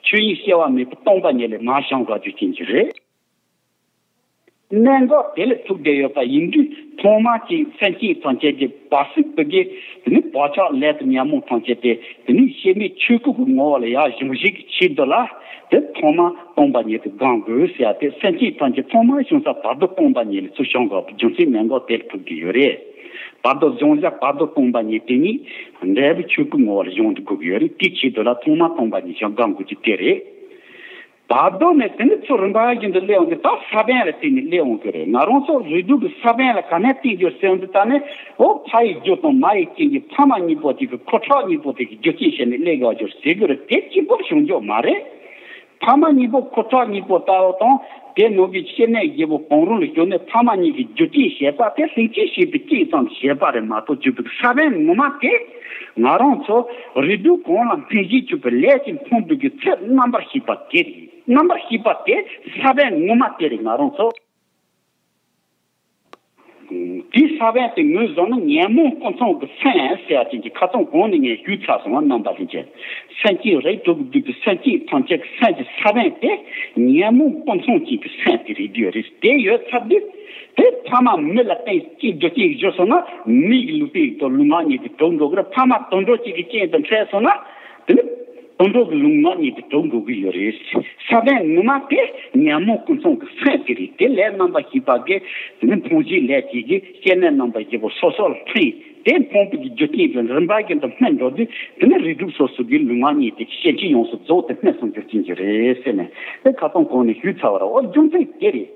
ཆོས་དབྱིངས་སྐྱེ་བ་མེད་པའི་སྟོང་པ་ཉིད་ལས་མར་བྱུང་དགོས་རྒྱུ་ཅན་གྱི་རེད། གནད་འགག་དེ་ལ་ཐུག་བསྡད་ཡོད་པ་ཡིན་དུས་ཐོག་མ་ཅིག་སེམས་ཅན་ཐམས་ཅད་ཀྱི་བར་སྲིད་པའི་གི་དེ་ནི་བག་ཆགས་ལས་དང་ཉོན་མོངས་ཐམས་ཅད་དེ་དེ་ནི་སྐྱེ་མེད་ཆོས་སྐུ་གི་ངོ་བོ་ལ་ཡར་བྱོན་ཞིག་གི་ཆེད་དུ་ལ་དེ་ཐོག་མ་སྟོང་པ་ཉིད་དུ་སྒོམ་དགོས་ཟེར་ཡ་དེ་སེམས་ཅན་ཐམས་ཅད་ཐོག་མར་བྱུང་ས་བར་དོ་སྟོང་པ་ཉིད་ལས་ཚུར་བྱུང་དགོས་པའི་རྒྱུ་མཚན་གནད་འགག་དེར་ཐུག་གི་ཡོད་རེད། བར་དོ་བྱུང་བྱ་བར་དོ་སྟོང་པ་ཉིད་དེ་ཉིད་འབྲས་བུ་ཆོས་སྐུ་ངོ་བོར་བྱུང་དགོས་ཀྱི་ཡོད་རེད། དེའི་ཆེད་དུ་ལ་ཐོག་མར་སྟོང་པ་ཉིད་ཀྱང་སྒོམ་དགོས་ཀྱི་དེ་རེད། བར་དོ་ནས་དེ་ནི་ཚུར་རིམ་པ་བཞིན་དུ་སླེབས་འོང་གི་ད་ས་བོན་ལ་བརྟེན་ནས་སླེབས་འོང་གི་རེད། ང་རང་ཚོ་རིགས་དྲུག་གི་ས་བོན་ལ་ག་ནས་བརྟེན་རྒྱུ་ཟེར་འོང་དུས་ད་ནི་འོ་ཕ་ཡི་རྒྱུ་དང་མ་ཡི་རྐྱེན་གྱིས་ཕ་མ་གཉིས་པོ་དེ་གི་ཁུ་ཁྲག་གཉིས་པོ་དེ་གི་རྒྱུ་རྐྱེན་བྱས་ནས་སླེབས་དགོས་རྒྱུ་ཟེར་གི་རེད། དེ་གཅིག་པོར་བྱུང་རྒྱུ་མ་རེད། ཕ་མ་གཉིས་པོ་ཁུ་ཁྲག་གཉིས་པོ་ལྟ་བུ་དང་དེ་ནང་གི་སྐྱེ་གནས་བཞི་པོ་གང་རུང་ལ་བྱུང་ནས་ཕ་མ་གཉིས་ཀྱི་རྒྱུ་རྐྱེན་བྱས་པ་དེ་ལྷན་སྐྱེས་ཞེས་པའི་རྐྱེན་ཙམ་བྱས་པ་རེད་མ་གཏོགས་བཅུ་པའི་ས་བོན་ངོ་མ་དེ་ང་རང་ཚོ་རིགས་དྲུག་གང་ལ་འཕེན་བྱེད་བཅུ་པའི་ལས་ཀྱི་ཕུང་པོའི་གི་ཚད་རྣམ་པར་ཤེས་པ་དེ་རེད། རྣམ་པར་ཤེས་པ་དེ་ས་བོན་ངོ་མ་དེ་རེད། ང་རང་ཚོ། དེའི་ས་བོན་དེ་ངོས་བཟུང་ན་ཉོན་མོངས་ཀུན་མཚུངས་ཀྱི་སེམས་ཟེར་བ་ཅན་གྱི་ཁ་སང་གོང་ནས་ངས་ཞུས་ཚར་སོང་བ། རྣམ་པ་ལྷན་རྒྱས། སེམས་ཅན་རིགས་དྲུག་གི་བདུད་ཀྱི་སེམས་ཅན་ཐམས་ཅད་ཀྱི་སེམས་ཀྱི་ས་བོན་དེ་ཉོན་མོངས་ཀུན་མཚུངས་ཅན་གྱི་སེམས་དེ་རེད་དུས་རེད། དེ་ཡོད་ཚར་དུས་དེ་ཕ་མ་མི་ལ་བརྟེན་གཅིག་རྒྱུ་རྐྱེན་བཞུར་སོང་ན་མི་ཡི་ལུས་རྟེན་དང་ལུས་ངག་གཉིས་དེ་གྲུབ་འགྲོ་གི་རེད། ཕ་མ་དུད་འགྲོ་གཅིག་གི་རྐྱེན་དུ་འཕྲད་སོང་ན་དེ་ནི། དུད་འགྲོ་གི་ལུས་ངག་གཉིས་དེ་གྲུབ་འགྲོ་གི་ཡོད་རེད། ས་བོན་ངོ་མ་དེ་ཉོན་མོངས་ཀུན་མཚུངས་ཀྱི་སེམས་དེ་རེད། དེ་ལས་རྣམ་པར་ཤེས་པ་གིས་དེ་ནི་ཕུང་བྱེད་ལས་ཀྱི་གི་སྐྱེ་གནས་རྣམ་པ་བཞི་པོ་སོ་སོ་ལ་འཕེན། དེ་ཕུང་པོ་གི་རྒྱུ་རྐྱེན་གྱི་རིམ་པ་བཞིན་དུ་སྨིན་འགྲོ་དུས་དེ་ནི་རིགས་དྲུག་སོ་སོ་གི་ལུས་ངག་གཉིས་དེ་སྐྱེ་མཆེད་ཡོངས་སུ་རྫོགས་ཏེ་སྨིན་སོང་རྒྱུ་ཅན་གྱི་རེད་ཟེར་ནས་དེ་ཁ་སང་གོང་ནས་ཞུས་ཚར་བ་རེད། འོ་རྒྱུ་མཚན་དེ་རེད།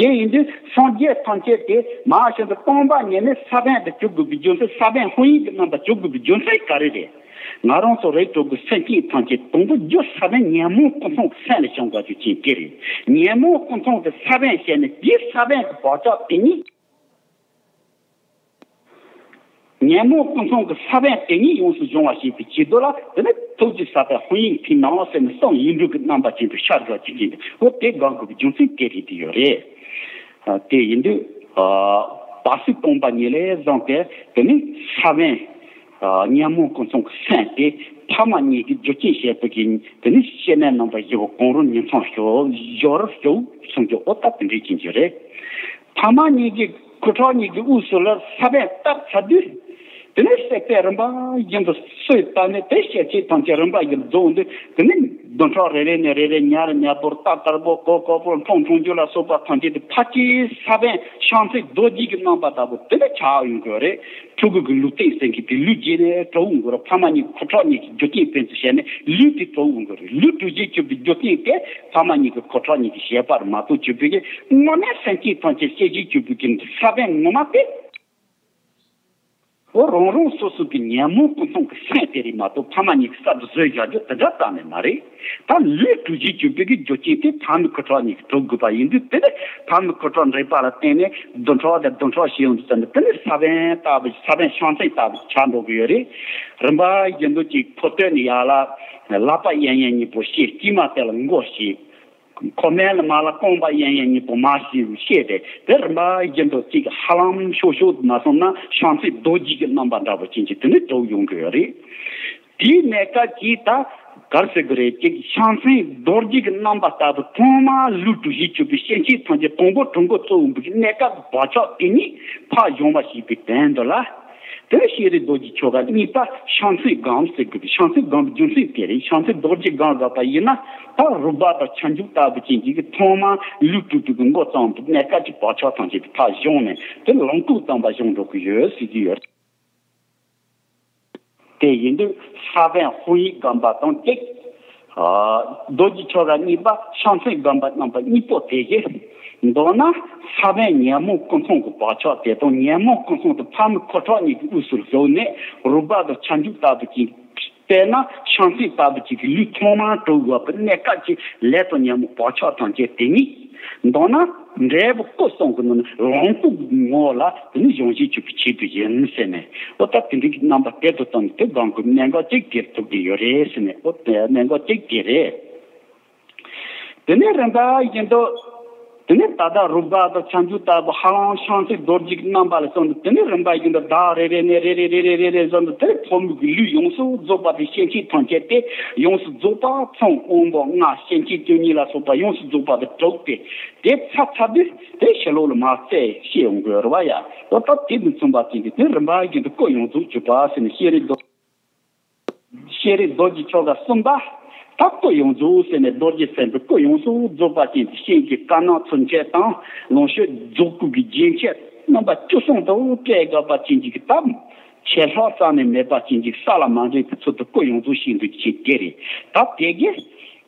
དེ་ཡིན་དུས་སངས་རྒྱས་ཐམས་ཅད་དེ་མ་ཤིན་ཏུ་སྟོང་པ་ཉིད་ནས་ས་བོན་དུ་གྱུར་དགོས་པའི་རྒྱུ་མཚན། ས་བོན་ཧཱུྃ་ཡིག་གི་རྣམ་པར་གྱུར་དགོས་པའི་རྒྱུ་མཚན་ག་རེ་རེད། ང་རང་ཚོ་རིགས་དྲུག་གི་སེམས་ཅན་ཐམས་ཅད་དང་པོ་རྒྱུ་ས་བོན་ཉོན་མོངས་ཀུན་མཚུངས་ཀྱི་སེམས་ལས་བྱུང་དགོས་རྒྱུ་ཅན་དེ་རེད། ཉོན་མོངས་ཀུན་མཚུངས་ཀྱི་ས་བོན་བྱས་ནས་དེའི་ས་བོན་གྱི་བག་ཆགས་དེ་ཉིད། ཉོན་མོངས་ཀུན་མཚུངས་ཀྱི་ས་བོན་དེ་ཉིད་ཡོངས་སུ་སྦྱོང་བ་བྱེད་པའི་ཆེད་དུ་ལ་དེ་ནི་ཐུགས་རྗེ་ཟབ་པའི་ཧཱུྃ་ཡིག་ཕིང་ནང་ཟེར་ནས་གསུང་ཡིག་འབྲུ་གི་རྣམ་པ་ཅན་དུ་ཤར་དགོས་ཀྱི་ཡིན། འོ་དེ་དགོངས་དགོས་པའི་རྒྱུ་མཚན་དེ་རེད་དེ་ཡོད་རེད། ཨ། དེ་ཡིན་དུས། ཨ། བར་སྲིད་སྟོང་པ་ཉིད་ལས་བཟུང་སྟེ་དེ་ནི་ས་བོན། ཨ། ཉོན་མོངས་ཀུན་མཚུངས་ཀྱི་སེམས་དེ་ཕ་མ་གཉིས་ཀྱི་རྒྱུ་རྐྱེན་བྱེད་པའི་གི་དེ་ནི་སྐྱེ་གནས་རྣམ་པ་བཞི་པོ་གང་རུང་ཉིང་མཚམས་སྦྱོར་སྦྱོར་སྦྱོར་གསུང་རྒྱུ་འོ་ད་དེ་འདྲའི་ཅན་གྱི་རེད། ཕ་མ་གཉིས་ཀྱི་ཁུ་ཁྲག་གཉིས་ཀྱི་དབུས་སུ་ལ་ས་བོན་བཏབ་ཚར་དུས། དེ་ནས་སྲེག་པའི་རིམ་པ་བཞིན་དུ་སོས་བཏབ་ནས་དེ་སྐྱེ་མཆེད་ཐམས་ཅད་རིམ་པ་བཞིན་རྫོགས་འདུག་དེ་ནས་ བདུན་ཕྲག་རེ་རེ་ནས་རེ་རེ་ཉ་རེ་ཉ་པོར་རྟ་དར་པོ་གོ་གོ་པོར་འཕྲང་འཕྲང་རྒྱུ་ལ་སོགས་པ་ཐམས་ཅད་དེ་ཕལ་ཆེར་ས་བོན་བྱང་སེམས་རྡོ་རྗེ་གི་རྣམ་པ་ལྟ་བུ་དེ་ལས་ཆགས་ཡོང་གི་རེད། ཕྲུ་གུ་གི་ལུས་སྟེང་ཟེར་གྱི་དེ་ལུས་རྗེས་ནས་གྲོལ་འོང་གི་རེད། ཕ་མ་གཉིས་ཁོ་ཁྲག་གཉིས་ཀྱི་རྒྱུ་རྐྱེན་ཕན་ཚུན་བྱས་ནས་ལུས་དེ་གྲོལ་འོང་གི་རེད། ལུས་གྲོལ་རྗེས་གྱུར་པའི་རྒྱུ་རྐྱེན་དེ་ཕ་མ་གཉིས་ཀྱི་ཁོ་ཁྲག་གཉིས་ཀྱི་བྱེད་པར་མ་གཏོགས་གྱུར་པའི་དངོས་གནས་སེམས་ཅན་ཐམས་ཅད་སྐྱེ་རྒྱུ་གྱུར་པའི་གི་ས་བོན་ངོ་མ་དེ། འོ་རང་རང་སོ་སོ་གི་ཉོན་མོངས་ཀུན་སློང་གི་སེམས་དེ་རེད་མ་གཏོགས་ཕ་མ་གཉིས་ཀྱི་ས་དུ་བཟོས་བཞག་རྒྱུ་དེ་འདྲ་རྩ་ནས་མ་རེད། ད་ལུས་གྲུ་བཞི་གྱུར་པའི་གི་རྒྱུ་རྐྱེན་དེ་ཕ་མའི་ཁུ་ཁྲག་གཉིས་ཀྱིས་གྲུབ་དགོས་པ་ཡིན་དུས་དེ་ནི་ཕ་མའི་ཁུ་ཁྲག་འདྲེས་པ་ལ་བརྟེན་ནས་བདུན་ཕྲག་དང་བདུན་ཕྲག་ཞིག་ཡོང་དུས་ཙམ་ནས་དེ་ནི་ས་བོན་ལྟ་བུ་ས་བོན་བྱང་སེམས་ལྟ་བུ་ཆགས་འགྲོ་གི་ཡོད་རེད། རིམ་པ་བཞིན་དུ་གཅིག་ཕོ་སྟོད་ནས་ཡར་ལ་ལག་པ་གཡས་གཡོན་གཉིས་པོ་བཤེད། དཀྱིལ་མ་དེ་ལ་མགོ་བཤེད། མཁོ་དམན་ལ་མ་ལ་རྐང་པ་གཡས་གཡོན་གཉིས་པོ་མར་བཤེད་བཤེད་དེ་དེ་རིམ་པ་བཞིན་དུ་གཅིག་ཧ་ལམ་ཤོག་ཤོག་ཏུ་མ་སོང་ན་བྱང་སེམས་རྡོ་རྗེ་གི་རྣམ་པ་འདྲ་པོ་ཅན་གྱི་དེ་ནི་གྲུབ་ཡོང་གི་ཡོད་རེད། དེའི་གནས་སྐབས་ཀྱི་ད་གར་ཟེར་གི་རེད། གཅིག་བྱང་སེམས་རྡོ་རྗེ་གི་རྣམ་པ་ལྟ་བུ་ཐོག་མར་ལུས་གྲུ་བཞི་གྱུར་པའི་སེམས་ཅན་ཐམས་ཅད་དང་པོ་གྲུབ་འགོ་གཙོ་བོ་འབུ་གི་གནས་སྐབས་ཀྱི་བག་ཆགས་དེ་ཉིད་ཕར་སྦྱོང་བ་ཞེས་པའི་དོན་དུ་ལ། དེ་ཤེས་རིག་རྡོ་རྗེ་ཆོ་ག་གཉིས་པ་བྱང་སེམས་སྒོམ་ཟེར་དགོས་པའི་བྱང་སེམས་སྒོམ་པའི་རྒྱུ་མཚན་དེ་རེད། བྱང་སེམས་རྡོ་རྗེ་སྒོམ་དགོས་པ་ཡིན་ན་ད་རིག་པ་དང་བྱང་ཆུབ་ལྟ་བུ་ཅན་གྱི་ཐོག་མར་ལུས་གྲུབ་པའི་མགོ་རྩོམ་པའི་གནས་སྐབས་ཀྱི་བག་ཆགས་ཐམས་ཅད་དེ་ཕར་སྦྱངས་ནས་དེ་ལམ་ཁུག་ཙམ་པ་སྦྱངས་འགྲོ་གི་ཡོད་ཟེར་གྱི་ཡོད། དེ་ཡིན་དུས་ས་བོན་དཔང་ཡིག་སྒོམ་པ་དང་གཅིག་རྡོ་རྗེ་ཆོ་ག་གཉིས་པ་བྱང་སེམས་སྒོམ་པ་རྣམ་པ་གཉིས་པོ་དེ་བཞིན། མདོར་ན་ས་བོན་ཉོན་མོངས་ཀུན་སློང་གི་བག་ཆགས་དེ་དང་ཉོན་མོངས་ཀུན་སློང་དེ་ཕ་མའི་ཁུ་ཁྲག་གཉིས་ཀྱི་དབུས་སུ་བཟུང་ནས་རིག་པ་དང་བྱང་ཆུབ་ལྟ་བུ་ཅིག་དཔེར་ན་བྱང་སེམས་ལྟ་བུ་ཅིག་གི་ལུས་ཐོག་མར་གྲུབ་དགོས་པའི་གནས་སྐབས་ཀྱི་ལས་དང་ཉོན་མོངས་བག་ཆགས་ཐམས་ཅད་དེ་ཉིད། མདོར་ན་འབྲས་བུ་ཀུན་སློང་གི་ནང་ནས་ལམ་ཁུག་གི་ངོ་བོ་ལ་དེ་ནི་སྦྱང་བྱེད་གཅིག་པུའི་ཆེད་དུ་ཡིན་ཟེར་ནས། འོ་ད་དེ་འདྲའི་གི་རྣམ་པ་དེ་ཚོ་བཏང་ནས་དེ་སྒོམ་དགོས་གནད་འགག་གཅིག་དེར་ཐུག་གི་ཡོད་རེད་ཟེར་ནས། འོ་དེ་གནད་འགག་གཅིག་དེ་རེད། དེ་ནས་རིམ་པ་བཞིན་དུ། དེ་ནས་ད་ལྟ་རིག་པ་དང་བྱང་ཆུབ་ལྟ་བུ་ཧ་ལམ་བྱང་སེམས་རྡོ་རྗེ་གི་རྣམ་པ་ལ་སོང་ནས་དེ་ནས་རིམ་པ་བཞིན་དུ་བདག་རེ་རེ་ནས་རེ་རེ་རེ་རེ་རེ་རེ་བཟུང་ནས་དེ་ནས་ཕོ་མོ་གི་ལུས་ཡོངས་སུ་རྫོགས་པ་དེ་སེམས་ཅན་ཐམས་ཅད་དེ་ཡོངས་སུ་རྫོགས་པ་ཚངས་དབང་པོ་ལྔ་སེམས་ཅན་བཅུ་གཉིས་ལ་སོགས་པ་ཡོངས་སུ་རྫོགས་པ་དེ་གྲུབ་སྟེ། དེ་ཚར་ཚར་དུས་དེ་ཕྱི་ལོགས་ལ་མར་རྩད་བཤད་ཡོང་དགོས་རེད་བ་ཡ། འོ་ད་དེ་མི་མཚུངས་པ་ཅན་གྱི་དེ་རིམ་པ་བཞིན་དུ་སྐུ་ཡོངས་རྫོགས་གྱུར་པ་ཟེར་ནས་ཤེས་རིག་རྡོ། ཤེས་རིག་རྡོ་རྗེ་ཆོ་ག་གསུམ་པ། ད་སྐུ་ཡོངས་རྫོགས་ཟེར་ནས་རྡོ་རྗེ་སེམས་དཔའི་སྐུ་ཡོངས་སུ་རྫོགས་པ་ཅན་གྱི་སེམས་ཀྱི་དཀར་ནག་ཚུན་ཆད་དང་ལོངས་སྤྱོད་རྫོགས་སྐུ་གི་རྒྱན་ཆ་རྣམ་པ་བཅུ་གསུམ་དུ་སྤྲས་དགོས་པ་ཅན་གྱི་གི་ད། ཆད་ལྷག་རྩ་ནས་མེད་པ་ཅན་གྱི་ས་ལ་མ་འདྲེས་པའི་ཚུལ་དུ་སྐུ་ཡོངས་རྫོགས་ཤིང་འདུས་ཀྱི་དེ་རེད། ད་དེ་གས།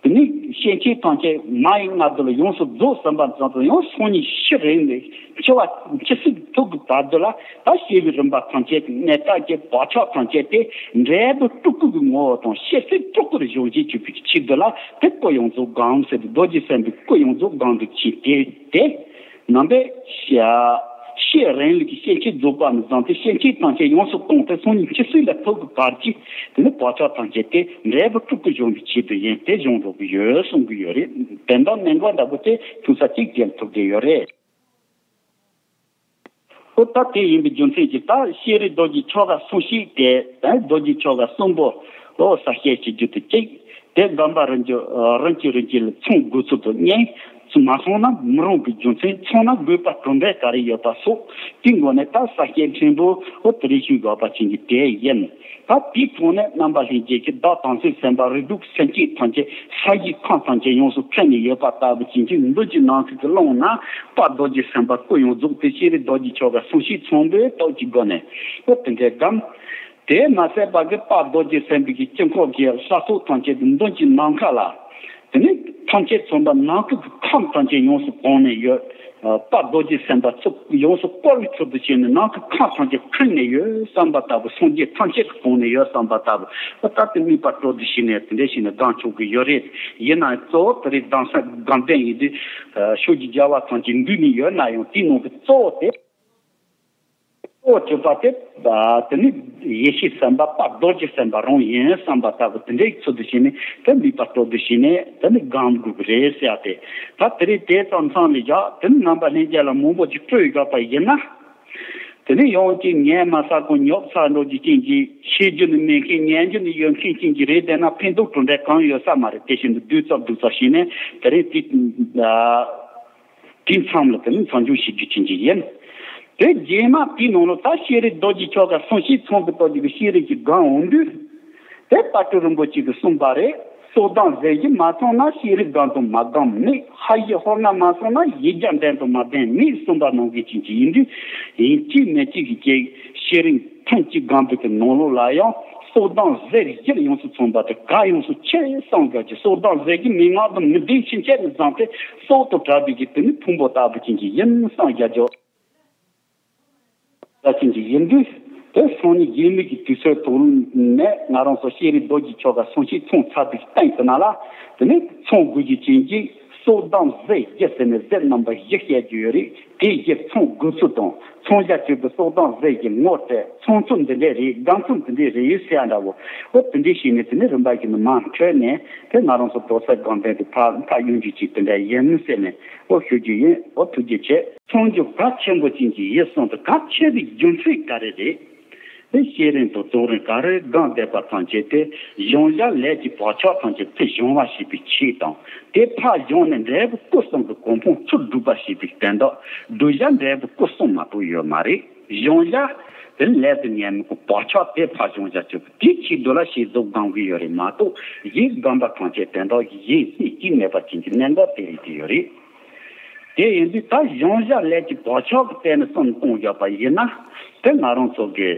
དེ་ནི་སེམས་ཅན་ཐམས་ཅད་མ་ཡི་མངལ་དུ་ལ་ཡོངས་སུ་རྫོགས་ཟིན་པ་ཙམ་དུ་ཡང་སང་ཉིན་ཤི་རན་ནས་འཆི་བ་འཆི་སྲིད་ཐུག་གི་བར་དུ་ལ་ད་སྐྱེ་བའི་རིམ་པ་ཐམས་ཅད་ཀྱི་གནས་སྐབས་ཀྱི་བག་ཆགས་ཐམས་ཅད་དེ་འབྲས་བུ་སྤྲུལ་སྐུ་གི་ངོ་བོ་དང་ཤེས་ཚད་སྤྲུལ་སྐུར་སྦྱོང་བྱེད་བྱེད་པའི་ཆེད་དུ་ལ་དེ་སྐུ་ཡོངས་རྫོགས་སྒོམ་ཟེར་ཏེ་རྡོ་རྗེ་སེམས་དཔའི་སྐུ་ཡོངས་རྫོགས་སྒོམ་དུ་ཕྱིན་ཏེ་དེ། ནང་པའི་ཤེས་རིང་ལུགས་ཀྱི་སེམས་བསྐྱེད་རྫོགས་པ་ནས་བཟུང་སྟེ་སེམས་བསྐྱེད་ཐམས་ཅད་ཡོངས་སུ་བཏང་སྟེ་སང་ཉིན་འཆི་སྲིད་ལ་ཐུག་གི་བར་གྱི་དེ་ནི་བག་ཆགས་ཐམས་ཅད་དེ་འབྲས་བུ་སྤྲུལ་སྐུ་སྦྱོང་བའི་ཆེད་དུ་ཡིན་ཏེ་སྦྱོང་འགྲོ་གི་ཡོད་གསུང་གི་ཡོད་རེད། དོན་དམ་གནད་འགག་འདྲ་པོ་དེ་ཐུག་ས་གཅིག་དེར་ཐུག་བསྡད་ཡོད་རེད། ཨོ་ད་དེ་ཡིན་པའི་རྒྱུ་མཚན་གྱིས་ད་ཤེས་རིག་རྡོ་རྗེ་ཆོ་ག་གསུང་ཤིག་དེ་ད་རྡོ་རྗེ་ཆོ་ག་གསུམ་པོ་ཨོ་ས་སྐྱེས་བྱེད་རྒྱུ་དེ་གཅིག་དེ་སྒོམ་པ་རིམ་གྱིས་རིམ་གྱིས་རིམ་གྱིས་ལ་ཚང་དགོས་ཚུལ་དུ་བསྙད། མ་ཚང་ན་མི་རུང་བའི་རྒྱུ་མཚན། ཚང་ན་དགོས་པ་གྲུབ་འབྲས་ག་རེ་ཡོད་པ་སོགས་དེའི་སྒོ་ནས་ད་ས་སྐྱའི་ཕྲན་བུ་འོ་དེ་རིགས་ཤིག་དགོས་པ་ཅན་གྱི་དེ་ཡིན། ད་དེའི་ཐོག་ནས་རྣམ་པ་ལྷན་རྒྱས་ཀྱིས་བདག་དམ་ཚིག་སེམས་དཔའ་རིགས་དྲུག་སེམས་བསྐྱེད་ཐམས་ཅད་ས་གཞིའི་ཁམས་ཐམས་ཅད་ཡོངས་སུ་ཁེངས་ནས་ཡོད་པ་ལྟ་བུ་ཅན་གྱི་མདུན་གྱི་ནམ་མཁའ་གི་ཀློང་ན་དཔལ་རྡོ་རྗེ་སེམས་དཔའ་སྐུ་ཡོངས་རྫོགས་དེ་ཤེས་རིག་རྡོ་རྗེ་ཆོ་ག་གསུང་ཤིག་ཚང་པོའི་སྟོབས་ཀྱི་སྒོ་ནས་འོ་དེ་འདྲའི་སྒོམ། དེས་མ་ཟད་པ་གི་དཔལ་རྡོ་རྗེ་སེམས་དཔའི་གི་དཀྱིལ་འཁོར་གྱི་ས་ཐོག་ཐམས་ཅད་དུ་མདུན་གྱི་ནམ་མཁའ་ལ། དེ་ནས་ཐམས་ཅད་མཚོན་པ་ནམ་མཁའ་གི་ཁམས་ཐམས་ཅད་ཡོངས་སུ་གང་ནས་ཡོད། དཔལ་རྡོ་རྗེ་སེམས་དཔའ་ཚུགས་ཡོངས་སུ་བསྐོར་བའི་ཚུལ་དུ་བྱས་ནས་ནམ་མཁའ་ཁམས་ཐམས་ཅད་ཁེངས་ནས་ཡོད་བསམ་པ་ལྟ་བུ། སངས་རྒྱས་ཐམས་ཅད་གང་ནས་ཡོད་བསམ་པ་ལྟ་བུ། ད་དེ་དམིགས་པ་སྤྲོ་བསྡུ་བྱས་ནས་དེ་འདྲ་བྱས་ནས་སྒོམ་ཆོག་གི་ཡོད་རེད། ཡིན་ན་གཙོ་བོ་དེ་རིགས་སྒོམ་ས་སྒོམ་བདེན་ཡིན་དུས། ཕྱོགས་ཀྱི་རྒྱལ་བ་ཐམས་ཅད་འདུས་ནས་ཡོད་ན་ཡང་དེའི་ནང་གི་གཙོ་བོ་དེ། གཙོ་བོ་གྱུར་པ་དེ། དེ་ནི་ཡེ་ཤེས་སེམས་དཔའ་དཔལ་རྡོ་རྗེ་སེམས་དཔའ་རང་ཡིན་བསམ་པ་ལྟ་བུ་དེ་འདྲའི་ཚུལ་དུ་བྱས་ནས་དེ་དམིགས་པ་སྤྲོ་བསྡུ་བྱས་ནས་དེ་ནི་སྒོམ་དགོས་ཀྱི་རེད་ཟེར་ཡ་དེ། ད་དེ་རིང་དེ་ཙམ་ཚང་ལས་བཞག་དེ་ནི་རྣམ་པ་ལྷན་རྒྱས་ལ་མང་པོ་ཅིག་སྤྲོས་ཡོད་པ་ཡིན་ན། དེ་ནི་ཡང་ཅིག་ཉན་མ་ཚར་གོང་ཉོབ་ཚར་འགྲོ་རྒྱུ་ཅན་གྱི་ཤེས་རྒྱུ་ནི་མེད་མཁན་ཉན་རྒྱུ་ནི་ཡོད་མཁན་ཅན་གྱི་རེད་བསྡད་ན་ཕན་ཐོགས་གྲུབ་འབྲས་གང་ཡོད་ས་མ་རེད། དེ་བཞིན་དུ་བསྡུས་ཙམ་བསྡུས་ཙམ་བྱས་ནས་དེ་རིང་དེ། དེ་མཚམས་ལ་དེ་ནི་མཚམས་འཇོག་བྱེད་རྒྱུ་ཅན་གྱི་ཡིན། དེ་རྗེས་མ་དེའི་ནང་ལ་ད་ཤེས་རིག་རྡོ་རྗེ་ཆོ་ག་གསུང་ཤིག་ཚང་གི་སྟོབས་ཀྱི་ཤེས་རིག་གི་སྒོམ་འོང་དུས། དེ་དཔལ་སྤྲུལ་རིན་པོ་ཆེ་གིས་གསུངས་པ་རེད། སྲོག་དང་ཟས་བཞི་མ་ཚང་ན་ཤེས་རིག་སྒང་དུ་མ་སྒང་མེད། ཕ་ཡུལ་ཧོར་ན་མ་སོང་ན་ཡིག་བརྒྱ་འགྲན་དུ་མ་ལྡན་མེད་གསུངས་པ་ནང་བཞིན་ཅན་གྱི་ཡིན་དུས། ཡིན་གཅིག་མིན་གཅིག་གི་ཅིག་ཤེས་རིག་ཐེངས་གཅིག་སྒང་པའི་གི་ནང་ལོགས་ལ་ཡང་སྲོག་དང་ཟས་བཞི་ཡོངས་སུ་ཚང་བ་དེ་ག་ཡོངས་སུ་ཆེ་བསམ་དགའ་ཅིག་སྲོག་དང་ཟས་ཀྱི་མན་ངག་དང་མི་ལྡན་ཕྱིན་ཆད་ནས་བཟང་སྟེ་སྲོག་ཏུ་གྲགས་པའི་གི་དེ་ནི་ཕུང་པོ་ལྟ་བུ་ཅན་གྱི་ཡིན་བསམ་རྒྱ་ཇོ། ལ་ཅན་གྱི་ཡིན་དུས། དེ་སང་ཉིན་རྗེས་མའི་གི་དུས་ཚོད་ཐོག་ནས་ང་རང་ཚོ་ཤེས་རིག་རྡོ་རྗེ་ཆོ་ག་གསུང་ཆོས་ཚོང་ཚར་དུས་སྟེང་དུ་ན་ལ། དེ་ནས་ཚོང་དགོས་རྒྱུ་ཅན་གྱི་སྲོག་དང་ཟས་བཞི་ཟེར་ནས་ཟས་རྣམ་པ་བཞི་བཤད་རྒྱུ་ཡོད་རེད། དེ་བཞི་ཚོང་དགོས་ཚུལ་དང་ཚོང་བྱ་སྤྱོད་པའི་སྲོག་དང་ཟས་ཀྱི་ངོ་སྤྲད་ཚོང་ཚུལ་འདི་འདྲས་རེད། སྒང་ཚུལ་འདི་འདྲས་རེད་ཟེར་ཡ་འདྲ་བོ། འོ་དེ་འདྲས་བྱས་ནས་དེ་ནས་རིམ་པ་བཞིན་དུ་མར་འཕྲོས་ནས་དེ་ང་རང་ཚོ་རྡོ་སའི་སྒང་སྟེང་དུ་ཕར་ཕར་ཡོང་རྒྱུ་ཅིག་དེ་འདྲ་ཡིན་ཟེར་ནས་འོ་ཞུ་རྒྱུ་ཡིན། འོ་ཐུགས་རྗེ་ཆེ། མཐོང་རྒྱུ་གལ་ཆེན་པོ་ཅན་གྱི་ཡིད་གསུང་དུ་གལ་ཆེ་བའི་རྒྱུ་མཚན་ག་རེ་རེད། དེ་ཤེས་རིག་དང་རྫོགས་རིམ་ག་རེ་སྒང་བསྡད་པ་ཐམས་ཅད་དེ་གཞུང་བཞག་ལས་ཀྱི་བག་ཆགས་ཐམས་ཅད་ཚུར་བྱུང་བ་ཞེས་པའི་ཆེད་དང་། དེ་ཕར་བྱུང་ནས་འབྲས་བུ་སྐུ་གསུམ་གྱི་གོ་འཕང་ཚུར་སྒྲུབ་པ་ཞེས་པའི་དོན་དག་བསྒྲུབ་བྱ་འབྲས་བུ་སྐུ་གསུམ་མ་གཏོགས་ཡོད་མ་རེད། གཞུང་བཞག་དེ་ལས་དུ་ཉན་མི་གི་བག་ཆགས་དེ་ཕར་བྱུང་བྱ་ཆོག་གི་དེའི་ཆེད་དུ་ལ་ཤེས་རྫོགས་སྒང་གི་ཡོད་རེད་མ་གཏོགས་གཞན་སྒང་པ་ཐམས་ཅད་དོན་དག་གཞན་སྲིད་ཀྱིས་མེད་པ་ཅན་གྱི་གནད་འགག་དེ་རེད་དེ་ཡོད་རེད། དེ་ཡིན་དུས་ད་གཞུང་བཞག་ལས་ཀྱི་བག་ཆགས་ཀྱི་སྟེང་ནས་བསམ་བློ་གཏོང་བཞག་པ་ཡིན་ན། དེ་ང་རང་ཚོ་གི་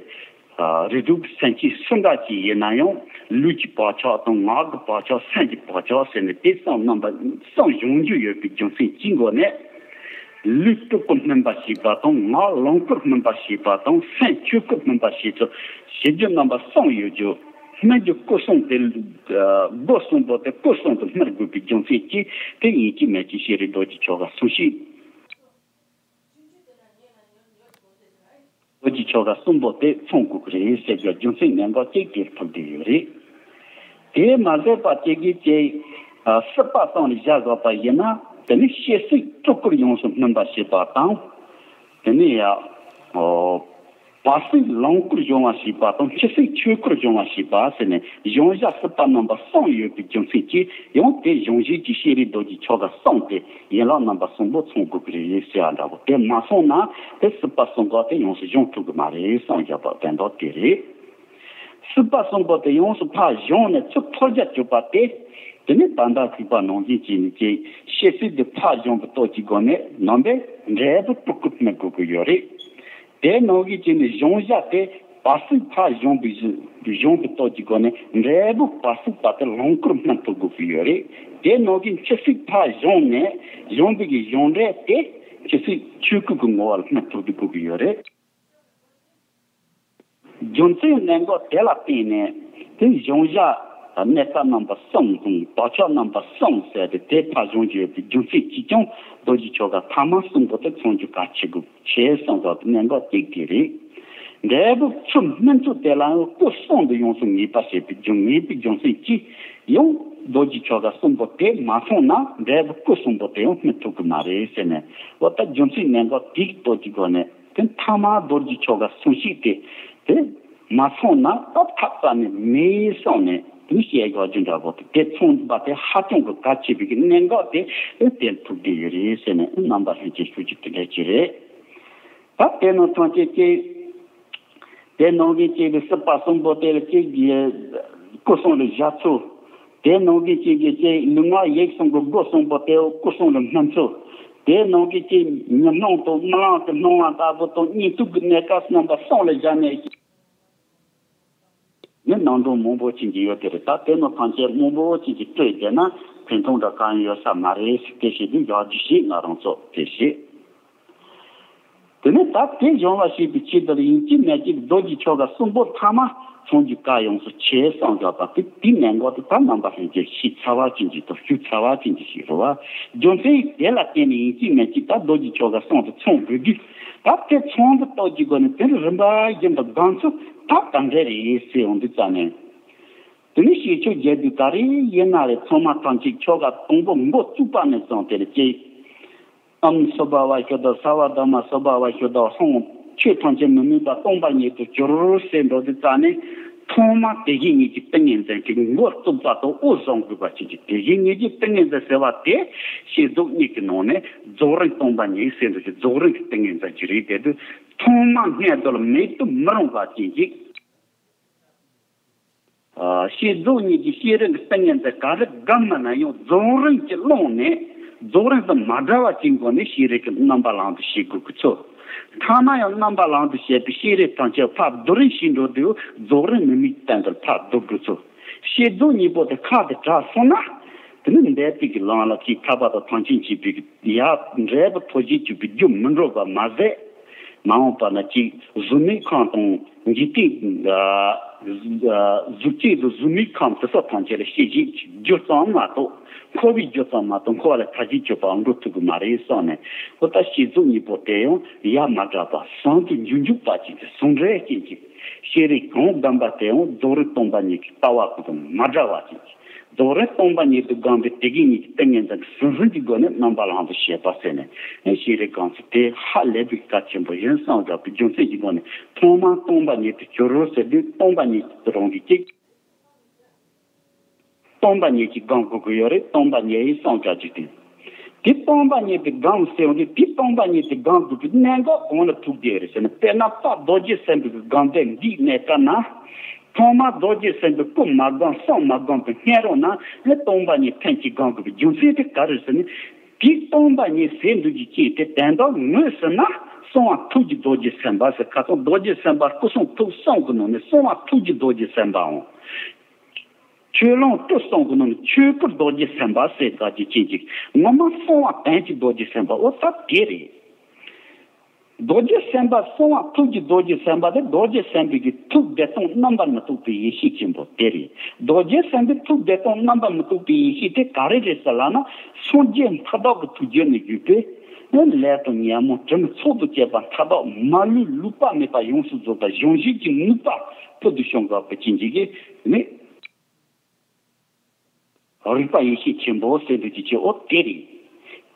ཨ་རིགས་དྲུག་སེམས་ཅན་སུ་འདྲ་ཅིག་ཡིན་ན་ཡང་ལུས་ཀྱི་བག་ཆགས་དང་ངག་གི་བག་ཆགས་སེམས་ཀྱི་བག་ཆགས་ཟེར་ནས་དེ་གསུམ་རྣམ་པ་གསུམ་བྱུང་རྒྱུ་ཡོད་པའི་རྒྱུ་མཚན་གྱི་སྒོ་ནས། ལུས་སྤྲུལ་སྐུར་སྨོན་པ་ཞེས་པ་དང་ངག་ལོངས་སྐུར་སྨོན་པ་ཞེས་པ་དང་སེམས་ཆོས་སྐུར་སྨོན་པ་ཞེས་སོགས་བྱེད་རྒྱུ་རྣམ་པ་གསུམ་ཡོད་རྒྱུ། སྨོན་རྒྱུ་སྐུ་གསུང་དེ། སྒོ་གསུམ་པོ་དེ་སྐུ་གསུང་དུ་སྨོན་དགོས་པའི་རྒྱུ་མཚན་གྱིས་དེ་ཡིན་གཅིག་མིན་གཅིག་ཤེས་རིག་རྡོ་རྗེ་ཆོ་ག་གསུང་ཤིང་། རྡོ་རྗེ་ཆོ་ག་གསུམ་པོ་དེ་ཚང་དགོས་ཀྱི་རེད་ཟེར་རྒྱུ་རྒྱུ་མཚན་གནད་འགག་གཅིག་དེར་ཐུག་བསྡད་ཡོད་རེད། དེ་མ་ཟད་པ་གཅིག་གིས་ཀྱེ། སྲིད་པ་གསུམ་ལ་བཞག་དགོས་པ་ཡིན་ན་དེ་ནི་སྤྱི་སྲིད་སྤྲུལ་སྐུར་ཡོངས་སུ་སྨིན་པ་ཞེས་པ་དང་། དེ་ནི་ཡ། བར་སྲིད་ལོངས་སྐུར་སྦྱོང་བ་ཞེས་པ་དང་སྤྱི་སྲིད་ཆོས་སྐུར་སྦྱོང་བ་ཞེས་པ་ཟེར་ནས་གཞུང་བཞག་སྲིད་པ་རྣམ་པ་གསུམ་ཡོད་པའི་རྒྱུ་མཚན་གྱིས་ཡང་དེ་གཞུང་བཞིན་གྱི་ཤེས་རིག་རྡོ་རྗེ་ཆོ་ག་གསུམ་དེ་ཡན་ལག་རྣམ་པ་གསུམ་པོ་ཚང་དགོས་ཀྱི་རེད་ཟེར་བ་འདྲ་བོ། དེ་མ་ཚང་ན་དེ་སྲིད་པ་གསུམ་ཀ་དེ་ཡོངས་སུ་སྦྱོང་ཐུབ་ཀྱི་མ་རེད་བསམ་བཞག་པ་དོན་དག་དེ་རེད། སྲིད་པ་གསུམ་པོ་དེ་ཡོངས་སུ་ཕར་སྦྱངས་ནས་ཚུར་ཐོར་རྒྱ་གཅོད་པ་སྟེ། དེ་ནི་ད་ལྟ་ཐུག་པ་ནང་བཞིན་བྱས་ནས་ཀྱི་ཤེས་ཚུལ་དེ་ཕར་སྦྱངས་པའི་སྟོབས་ཀྱི་སྒོ་ནས་ནང་པའི་འབྲས་བུ་སྤྲུལ་སྐུར་སྨིན་དགོས་ཀྱི་ཡོད་རེད། དེ་ནང་བཞིན་བྱས་ནས་གཞུང་བཞག་དེ་བར་སྲིད་ཕར་སྦྱངས་པའི་གཞུང་གི་སྟོབས་ཀྱི་སྒོ་ནས་འབྲས་བུ་བར་སྲིད་པ་དེ་ལོངས་སྐུར་སྨིན་ཐུབ་དགོས་ཀྱི་ཡོད་རེད། དེ་ནང་བཞིན་སྤྱི་སྲིད་ཕར་སྦྱངས་ནས་སྦྱངས་པའི་གི་གཞུང་འབྲས་དེ་སྤྱི་སྲིད་ཆོས་སྐུ་གི་ངོ་བོ་ལ་སྨིན་ཐུབ་དགོས་ཀྱི་ཡོད་རེད། རྒྱུ་མཚན་གནད་འགག་དེ་ལ་བརྟེན་ནས་དེ་གཞུང་བཞག་གནས་སྐབས་རྣམ་པ་གསུམ་དང་བག་ཆགས་རྣམ་པ་གསུམ་ཟེར་ཏེ་དེ་ཕར་བྱུང་རྒྱུ་ཡོད་པའི་རྒྱུ་མཚན་གྱིས་ཀྱང་རྡོ་རྗེ་ཆོ་ག་ཐ་མ་གསུམ་པོ་དེ་ཚང་རྒྱུ་གལ་ཆེ་དགོས་ཆེ་གསུངས་པ་གནད་འགག་གཅིག་དེ་རེད། འབྲས་བུ་ཚུར་སྨིན་ཚུལ་དེ་ལ་ཡང་སྐུ་གསུང་དུ་ཡོངས་སུ་ངེས་པ་བྱེད་པའི་རྒྱུ་ངེས་པའི་རྒྱུ་མཚན་གྱིས་ཡང་རྡོ་རྗེ་ཆོ་ག་གསུམ་པོ་དེ་མ་ཚང་ན་འབྲས་བུ་སྐུ་གསུང་པོ་དེ་ཡང་སྨིན་ཐུབ་ཀྱི་མ་རེད་ཟེར་ནས་འོ་ད་རྒྱུ་མཚན་གནད་འགག་དེའི་སྟོབས་ཀྱི་སྒོ་ནས། དེ་མཐའ་མ་རྡོ་རྗེ་ཆོ་ག་གསུང་ཤིང་དེ་དེ་མ་ཚང་ན་སྟབས་ཐག་རྩ་ནས་མེད་གསུངས་ནས་དེ་བཤད་དགོས་རྒྱུ་འདྲ་པོ་དེ་དེ་མཚོན་པ་དེ་ཧ་ཅང་གི་གལ་ཆེ་བའི་གནད་འགག་དེ་དེ་བསྟན་ཐུབ་བསྡད་ཡོད་རེད་ཟེར་ནས་རྣམ་པ་ལྷན་རྒྱས་ཞུ་རྒྱུ་དེ་འདྲ་ཅིག་རེད། ད་དེ་ནང་ཐམས་ཅད་ཀྱི་དེ་ནང་གི་ཅིག་གི་སྲིད་པ་གསུམ་པོ་དེ་ལ་ཅིག་གི་སྐུ་གསུང་ལ་བཞག་ཚུལ། དེ་ནང་གི་ཅིག་གི་ཅིག་ལུས་ངག་ཡིད་གསུམ་གི་སྒོ་གསུམ་པོ་དེ་སྐུ་གསུང་ལ་སྨིན་ཚུལ། དེ་ནང་གི་ཅིག་ཉོན་མོངས་དང་རྨི་ལམ་གྱི་སྣང་བ་ལྟ་བུ་དང་གཉིད་འཐུག་གི་གནས་སྐབས་རྣམ་པ་གསུམ་ལ་བཞག་ནས་ནི་ནང་དོན་མང་པོ་ཅིག་གི་ཡོད་དེ་རེད། ད་དེ་ནང་ཐམས་ཅད་མང་པོ་ཅིག་གི་སྤྲོས་བསྡད་ན་ཕན་ཐོགས་འདྲ་གང་ཡང་ཡོད་ས་མ་རེད། དེ་བྱེད་དུས་ཡག་རྒྱུ་ཞིག་ང་རང་ཚོ་དེ་བྱེད། དེ་ནས་ད་དེ་སྦྱོང་བ་ཞེས་པའི་ཆེད་དུ་ཡིན་གཅིག་མིན་གཅིག་རྡོ་རྗེ་ཆོ་ག་གསུམ་པོ་ཐ་མ་ཚང་རྒྱུ་གལ་ཡོངས་སུ་ཆེ་བསམ་བཞག་པ་དེ་དེའི་གནད་འགག་དེ་ད་རྣམ་པ་ལྷན་རྒྱས་ཤེས་ཚར་བ་ཅན་གྱི་དང་ཞུ་ཚར་བ་ཅན་གྱི་ཞིག་རེད་བ། རྒྱུ་མཚན་དེ་ལ་བརྟེན་ནས་ཡིན་གཅིག་མིན་གཅིག་ད་རྡོ་རྗེ་ཆོ་ག་གསུམ་དེ་ཚང་དགོས་དུས། ད་དེ་ཚང་གི་སྟོབས་ཀྱི་སྒོ་ནས་དེ་རིམ་པ་བཞིན་དུ་སྒང་ཚུལ་ད་ག་འདྲ་རེད་ཟེར་ཡོང་དུས་ཙ་ནས། དེ་ནས་བྱེད་ཆོག་རྒྱལ་དུས་ག་རེ་ཡིན་ན་རེད། ཚང་མ་ཐམས་ཅད་ཆོ་ག་དང་པོ་འགོ་བཙུགས་པ་ནས་བཟུང་དེ་རེད་ཅེས། ཨོཾ་སྭ་བྷཱ་ཝ་ཤུདྡྷ་སརྦ་དྷརྨ་སྭ་བྷཱ་ཝ་ཤུདྡྷ་ཧཱུྃ། ཆོས་ཐམས་ཅད་མི་དམིགས་པ་སྟོང་པ་ཉིད་དུ་གྱུར་ཟེར་འགྲོ་དུས་ཙ་ནས། ཐོག་མ་དེ་བཞིན་ཉིད་ཀྱི་ཏིང་ངེ་འཛིན་གྱི་འགོ་བཙུགས་པ་དང་དབུ་བཟུང་དགོས་པ་ཅིག་གིས་དེ་བཞིན་ཉིད་ཀྱི་ཏིང་ངེ་འཛིན་ཟེར་བ་དེ་ཤེས་རྫོགས་གཉིས་ཀྱི་ནང་ནས་རྫོགས་རིམ་སྟོང་པ་ཉིད་ཟེར་འདུག་ཅིང་རྫོགས་རིམ་གྱི་ཏིང་ངེ་འཛིན་ཅིག་རེད། དེ་དུས་ཐོག་མ་སྔོན་དུ་ལ་མེད་དུ་མི་རུང་བ་ཅན་ཅིག་ཨ། བཤད་རྫོགས་གཉིས་ཀྱི་བཤད་རིམ་གྱི་ཏིང་ངེ་འཛིན་ག་རེ་བསྒོམས་ན་ཡང་རྫོགས་རིམ་གྱི་ཀློང་ནས་རྫོགས་རིམ་དང་མ་བྲལ་བ་ཅིག་སྒོ་ནས་བཤད་རིམ་གྱི་རྣམ་པ་ལམ་དུ་བྱེད་དགོས་ཀྱི་ཚུལ། ཐ་ན་ཡང་རྣམ་པ་ལམ་དུ་བྱེད་པའི་བཤད་རིམ་ཐམས་ཅད་ཕར་བསྡུ་རིམ་བྱེད་འགྲོ་དུས་རྫོགས་རིམ་མི་དམིགས་སྟེང་དུ་ཕར་བསྡུ་དགོས་ཚུལ། བཤད་རྫོགས་གཉིས་པོ་དེ་ཁ་དེ་གྲགས་སོང་ན། དེ་ནི་འདས་པའི་གི་ལམ་ལ་ཅིག་ཐར་པ་དང་ཐམས་ཅད་མཁྱེན་པའི་གི་ཡ་འབྲས་བུ་ཐོབ་བྱེད་ཅིག་པའི་རྒྱུ་མི་འགྲུབ་པ་མ་ཟད། མ་འོངས་པ་ན་ཅིག་གཟུགས་མེད་ཁམས་དང་འཇིག་རྟེན། ཨ། གཟུགས་ཅན་དང་གཟུགས་མེད་ཁམས་དེ་ཚོ་ཐམས་ཅད་ལ་ཤེས་བྱའི་རྒྱུ་ཙམ་མ་གཏོགས་འཁོར་བའི་རྒྱུ་ཙམ་མ་གཏོགས་འཁོར་བ་ལས་ཐར་བྱེད་སྤྱོད་པའང་འགྲོ་ཐུབ་ཀྱི་མ་རེད་བསམ་ནས། འོ་ད་བཤད་རྫོགས་གཉིས་པོ་དེ་ཡང་ཡ་མ་གྲགས་པ་ཟུང་དུ་འཇུག་འཇུག་པ་ཅན་གྱི་ཟུང་འབྲེལ་ཅན་གྱི་བཤད་རིམ་གང་བསྒོམ་པ་དེ་ཡང་རྫོགས་རིམ་སྟོང་པ་ཉིད་ཀྱི་ལྟ་བ་ཀུན་ཏུ་མ་བྲལ་བ་ཅན་གྱི། རྫོགས་རིམ་སྟོང་པ་ཉིད་དུ་བསྒོམས་པའི་དེ་གི་ཉིད་ཀྱི་ཏིང་ངེ་འཛིན་གྱི་ཟུར་འཛིན་གྱི་སྒོ་ནས་རྣམ་པ་ལམ་དུ་བྱེད་པ་ཟེར་ནས་ཨེ་བཤད་རིམ་སྒོམ་ཚུལ་དེ་ཧ་ལས་པའི་གལ་ཆེན་པོ་ཡིན་བསམ་དགོས་པའི་རྒྱུ་མཚན་གྱི་སྒོ་ནས་ཐོག་མར་སྟོང་པ་ཉིད་དུ་གྱུར་རོ་ཟེར་དུས་སྟོང་པ་ཉིད་དུ་རང་གི་གཅིག་སྟོང་པ་ཉིད་ཀྱིས་སྒོམ་དགོས་ཀྱི་ཡོད་རེད། སྟོང་པ་ཉིད་ཡིན་བསམ་དགོས་ཀྱི་དེ། དེ་སྟོང་པ་ཉིད་དུ་སྒོམ་ཟེར་བ་དེ་དེ་སྟོང་པ་ཉིད་དུ་སྒོམ་དགོས་པའི་གནད་འགག་གང་ལ་ཐུག་བསྡད་རེད་ཟེར་ན། དཔེར་ན་ད་རྡོ་རྗེ་སེམས་དཔའི་སྒོམ་བཟླས་འདིའི་གནས་སྐབས་ན། ཐོག་མར་རྡོ་རྗེ་སེམས་དཔའི་སྐུ་མ་བསྒོམས་གསུང་མ་བསྒོམས་པའི་སྔ་རོལ་ན་ནི་སྟོང་པ་ཉིད་ཐེངས་གཅིག་སྒོམ་དགོས་པའི་རྒྱུ་མཚན་དེ་ག་རེ་ཟེར་ན། དེ་སྟོང་པ་ཉིད་ཟེར་འདུག་གི་ཅིག་དེ་དོན་དག་ངོས་ཟིན་ན་གསང་བ་ཐུགས་ཀྱི་རྡོ་རྗེ་སེམས་དཔའ་ཟེར། ཁ་སང་རྡོ་རྗེ་སེམས་དཔའ་སྐུ་གསུང་ཐུགས་གསུམ་གྱི་ནང་ནས་གསང་བ་ཐུགས་ཀྱི་རྡོ་རྗེ་སེམས་དཔའ་འོང་། ཆོས་ལོངས་སྤྲུལ་གསུམ་གྱི་ནང་ནས་ཆོས་སྐུ་རྡོ་རྗེ་སེམས་དཔའ་ཟེར་དག་གི་ཅན་ཅིག་ངོ་མ་གསང་བ་དོན་གྱི་རྡོ་རྗེ་སེམས་དཔའ་འོ་ད་དེ་རེད། རྡོ་རྗེ་སེམས་དཔའ་གསང་བ་ཐུགས་ཀྱི་རྡོ་རྗེ་སེམས་དཔའ་དེ་རྡོ་རྗེ་སེམས་དཔའི་གི་ཐུགས་བདེ་སྟོང་རྣམ་པར་མི་རྟོག་པའི་ཡེ་ཤེས་ཆེན་པོ་དེ་རེད། རྡོ་རྗེ་སེམས་དཔའི་ཐུགས་བདེ་སྟོང་རྣམ་པར་མི་རྟོག་པའི་ཡེ་ཤེས་དེ་ག་རེ་རེད་ཟེར་ལབ་ན། སངས་རྒྱས་མཐའ་དག་གི་ཐུགས་རྒྱུད་ནས་བརྒྱུད་པའི་ལས་དང་ཉོན་མོངས་དྲི་མའི་ཚོགས་དང་བཅས་པ་མཐའ་དག་མ་ལུས་ལུས་པ་མེད་པ་ཡོངས་སུ་རྫོགས་པ་གཞོམ་གཞིག་གི་ནུས་པ་ཕུལ་དུ་བྱུང་དགོས་པའི་ཅན་ཅིག་གིས་ནི། རིག་པ་ཡེ་ཤེས་ཆེན་པོ་ཟེར་འདུག་གི་ཅིག་འོ་དེ་རེད།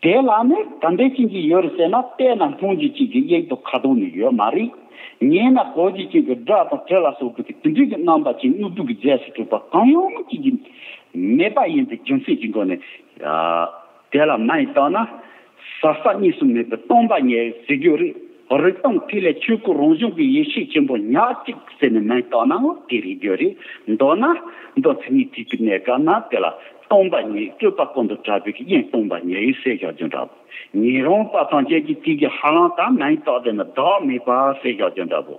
དེ་ལ་ནི་ག་འདྲ་ཅན་ཅིག་ཡོད་རེད་ཟེར་ན། བལྟས་ན་སྔོན་གྱི་ཅིག་གི་དབྱིངས་དང་ཁ་དོག་ནི་ཡོད་མ་རེད། ཉན་ན་གོ་གི་ཅིག་གི་སྒྲ་དང་དྲི་ལ་སོགས་པའི་དེ་འདྲའི་གི་རྣམ་པ་ཅིག་དངོས་པོའི་གི་རྫས་སུ་གྲུབ་པ་གང་ཡང་ཅིག་གི་མེད་པ་ཡིན་པའི་རྒྱུ་མཚན་གྱི་སྒོ་ནས། ཨ། དེ་ལ་མིང་བཏགས་ན། ཟག་བཅས་གཉིས་སུ་མེད་པའི་སྟོང་པ་ཉིད་ཟེར་རྒྱུ་རེད། རིག་སྟོང་ཐིག་ལེ་ཆོས་སྐུ་རང་བྱུང་གི་ཡེ་ཤེས་ཆེན་པོ་ཉག་གཅིག་ཟེར་ནས་མིང་བཏགས་ནའང་དེ་རེད་རྒྱུ་རེད། མདོར་ན། མདོ་མཚན་ཉིད་ཐེག་པའི་གནས་སྐབས་ན་དེ་ལ་སྟོང་པ་ཉིད་སྤྲོས་པ་ཀུན་ཏུ་བྲལ་བའི་དབྱིངས་སྟོང་པ་ཉིད་ཟེར་བཞག་རྒྱུ་འདྲ་བོ། ཉན་རང་པ་ཐམས་ཅད་ཀྱིས་དེ་གི་ཧ་ལམ་ད་མིང་བཏགས་དེ་ནི་བདག་མེད་པ་ཟེར་བཞག་རྒྱུ་འདྲ་བོ།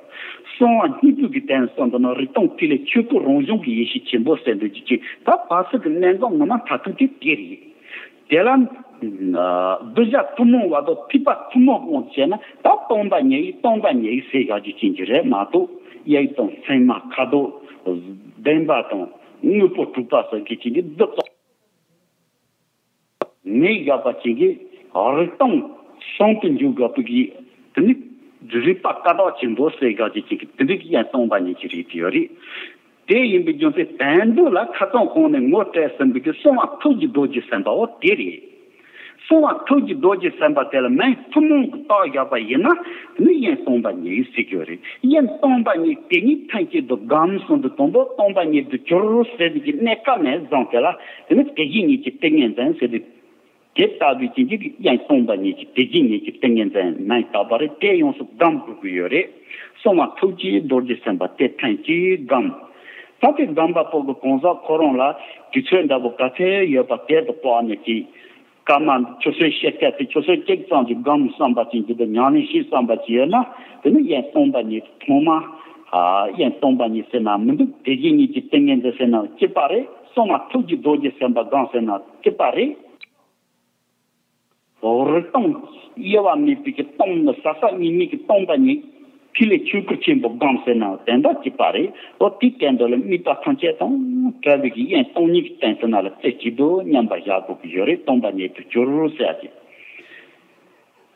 གསང་བ་སྙིང་པོ་གི་དོན་གསུངས་འདུག་ན། རིག་སྟོང་ཐིག་ལེ་ཆོས་སྐུ་རང་བྱུང་གི་ཡེ་ཤེས་ཆེན་པོ་ཟེར་འདུག་ཅིག་ཅིག་ད་བར་སྲིད་ཀྱི་གནད་འགག་ངོ་མ་མཐར་ཐུག་དེ་དེ་རེད། དེ་ལ་གདུལ་བྱ་ཐུན་མོང་བ་དང་ཐེག་པ་ཐུན་མོང་དབང་དུ་བྱས་ན། ད་སྟོང་པ་ཉིད་ཡིན་སྟོང་པ་ཉིད་ཡིན་ཟེར་བཞག་རྒྱུ་ཅན་ཅིག་རེད་མ་གཏོགས། དབྱིངས་དང་མཚན་མ་ཁ་དོག་བདེན་པ་དང་དངོས་པོ་གྲུབ་པ་ཟེར་རྒྱུ་ཅན་གྱི་འདི་ཙམ་མེད་བཞག་པ་ཅན་གྱི་རིག་སྟོང་ཟུང་དུ་འཇུག་དགོས་པའི་གི་དེ་ནི་རིག་པ་ཀ་དག་ཆེན་པོ་ཟེར་བཞག་རྒྱུ་ཅན་གྱི་དེ་འདྲའི་གི་དབྱིངས་སྟོང་པ་ཉིད་ཅིག་རེད་དེ་ཡོད་རེད། དེ་ཡིན་པའི་རྒྱུ་མཚན་དོན་དུ་ལ་ཁ་སང་གོང་ནས་ངོ་སྤྲད་ཟིན་པའི་གི་གསང་བ་ཐུགས་ཀྱི་རྡོ་རྗེ་སེམས་དཔའ་འོ་དེ་རེད། གསང་བ་ཐུགས་ཀྱི་རྡོ་རྗེ་སེམས་དཔའ་དེ་ལ་མིང་ཐུན་མོང་གི་བཏགས་བཞག་པ་ཡིན་ན་ནི་དབྱིངས་སྟོང་པ་ཉིད་ཟེར་རྒྱུ་རེད། དབྱིངས་སྟོང་པ་ཉིད་དེ་ཉིད་ཐམས་ཅད་དུ་སྒོམ་གསུངས་འདུག་དང་པོ་སྟོང་པ་ཉིད་དུ་གྱུར་ཟེར་བའི་གི་གནས་སྐབས་ནས་བཟུང་སྟེ་ལ་དེ་ནི་དེ་བཞིན་ཉིད་ཀྱི་ཏིང་ངེ་འཛིན་ཟེར་ཏེ། དེ་ལྟ་བུའི་ཅན་གྱི་དབྱིངས་སྟོང་པ་ཉིད་ཀྱི་དེ་བཞིན་ཉིད་ཀྱི་ཏིང་ངེ་འཛིན་མིང་བཏགས་པ་རེད། དེ་ཡོངས་སུ་སྒོམ་དགོས་ཀྱི་ཡོད་རེད། གསང་བ་ཐུགས་ཀྱི་རྡོ་རྗེ་སེམས་དཔའ་དེ་ཐམས་ཅད་སྒོམ། ད་དེ་སྒོམ་པ་པོ་གི་གང་ཟག་ཁོ་རང་ལ་དུས་ཚོད་འདྲ་པོ་ག་ཚད་ཡོད་པ་དེ་དང་སྤོགས་ནས་ཀྱི། སྐར་མ་ཆུ་ཚོད་ཕྱེད་ཀ་དེ་ཆུ་ཚོད་གཅིག་ཙམ་གྱི་སྒོམ་བསམ་པ་ཅན་གྱི་དང་ཉམས་ལེན་བྱེད་བསམ་པ་ཅན་ཡོད་ན། དེ་ནི་དབྱིངས་སྟོང་པ་ཉིད་ཐོག་མ། ཨ། དབྱིངས་སྟོང་པ་ཉིད་ཟེར་ན་མི་འདུག་དེ་བཞིན་ཉིད་ཀྱི་ཏིང་ངེ་འཛིན་ཟེར་ན་གཅིག་པ་རེད། གསང་བ་ཐུགས་ཀྱི་རྡོ་རྗེ་སེམས་དཔའ་སྒོམ་ཟེར་ན་གཅིག་པ་རེད། རིག་སྟོང་དབྱེ་བ་མེད་པའི་གི་སྟོང་ནི་ཟག་བཅས་གཉིས་མེད་ཀྱི་སྟོང་པ་ཉིད། ཐིག་ལེ་ཆོས་སྐུ་ཆེན་པོ་སྒོམ་ཟེར་ན་དོན་དག་གཅིག་པ་རེད། འོ་དེའི་སྟེང་དུ་ལ་དམིགས་པ་ཐམས་ཅད་དང་བྲལ་བའི་གི་དབྱིངས་སྟོང་ཉིད་ཀྱི་སྟེང་དུ་ན་ལ་རྩེ་གཅིག་ཏུ་མཉམ་པར་བཞག་དགོས་ཀྱི་ཡོད་རེད། སྟོང་པ་ཉིད་དུ་གྱུར་ཟེར་ཡ་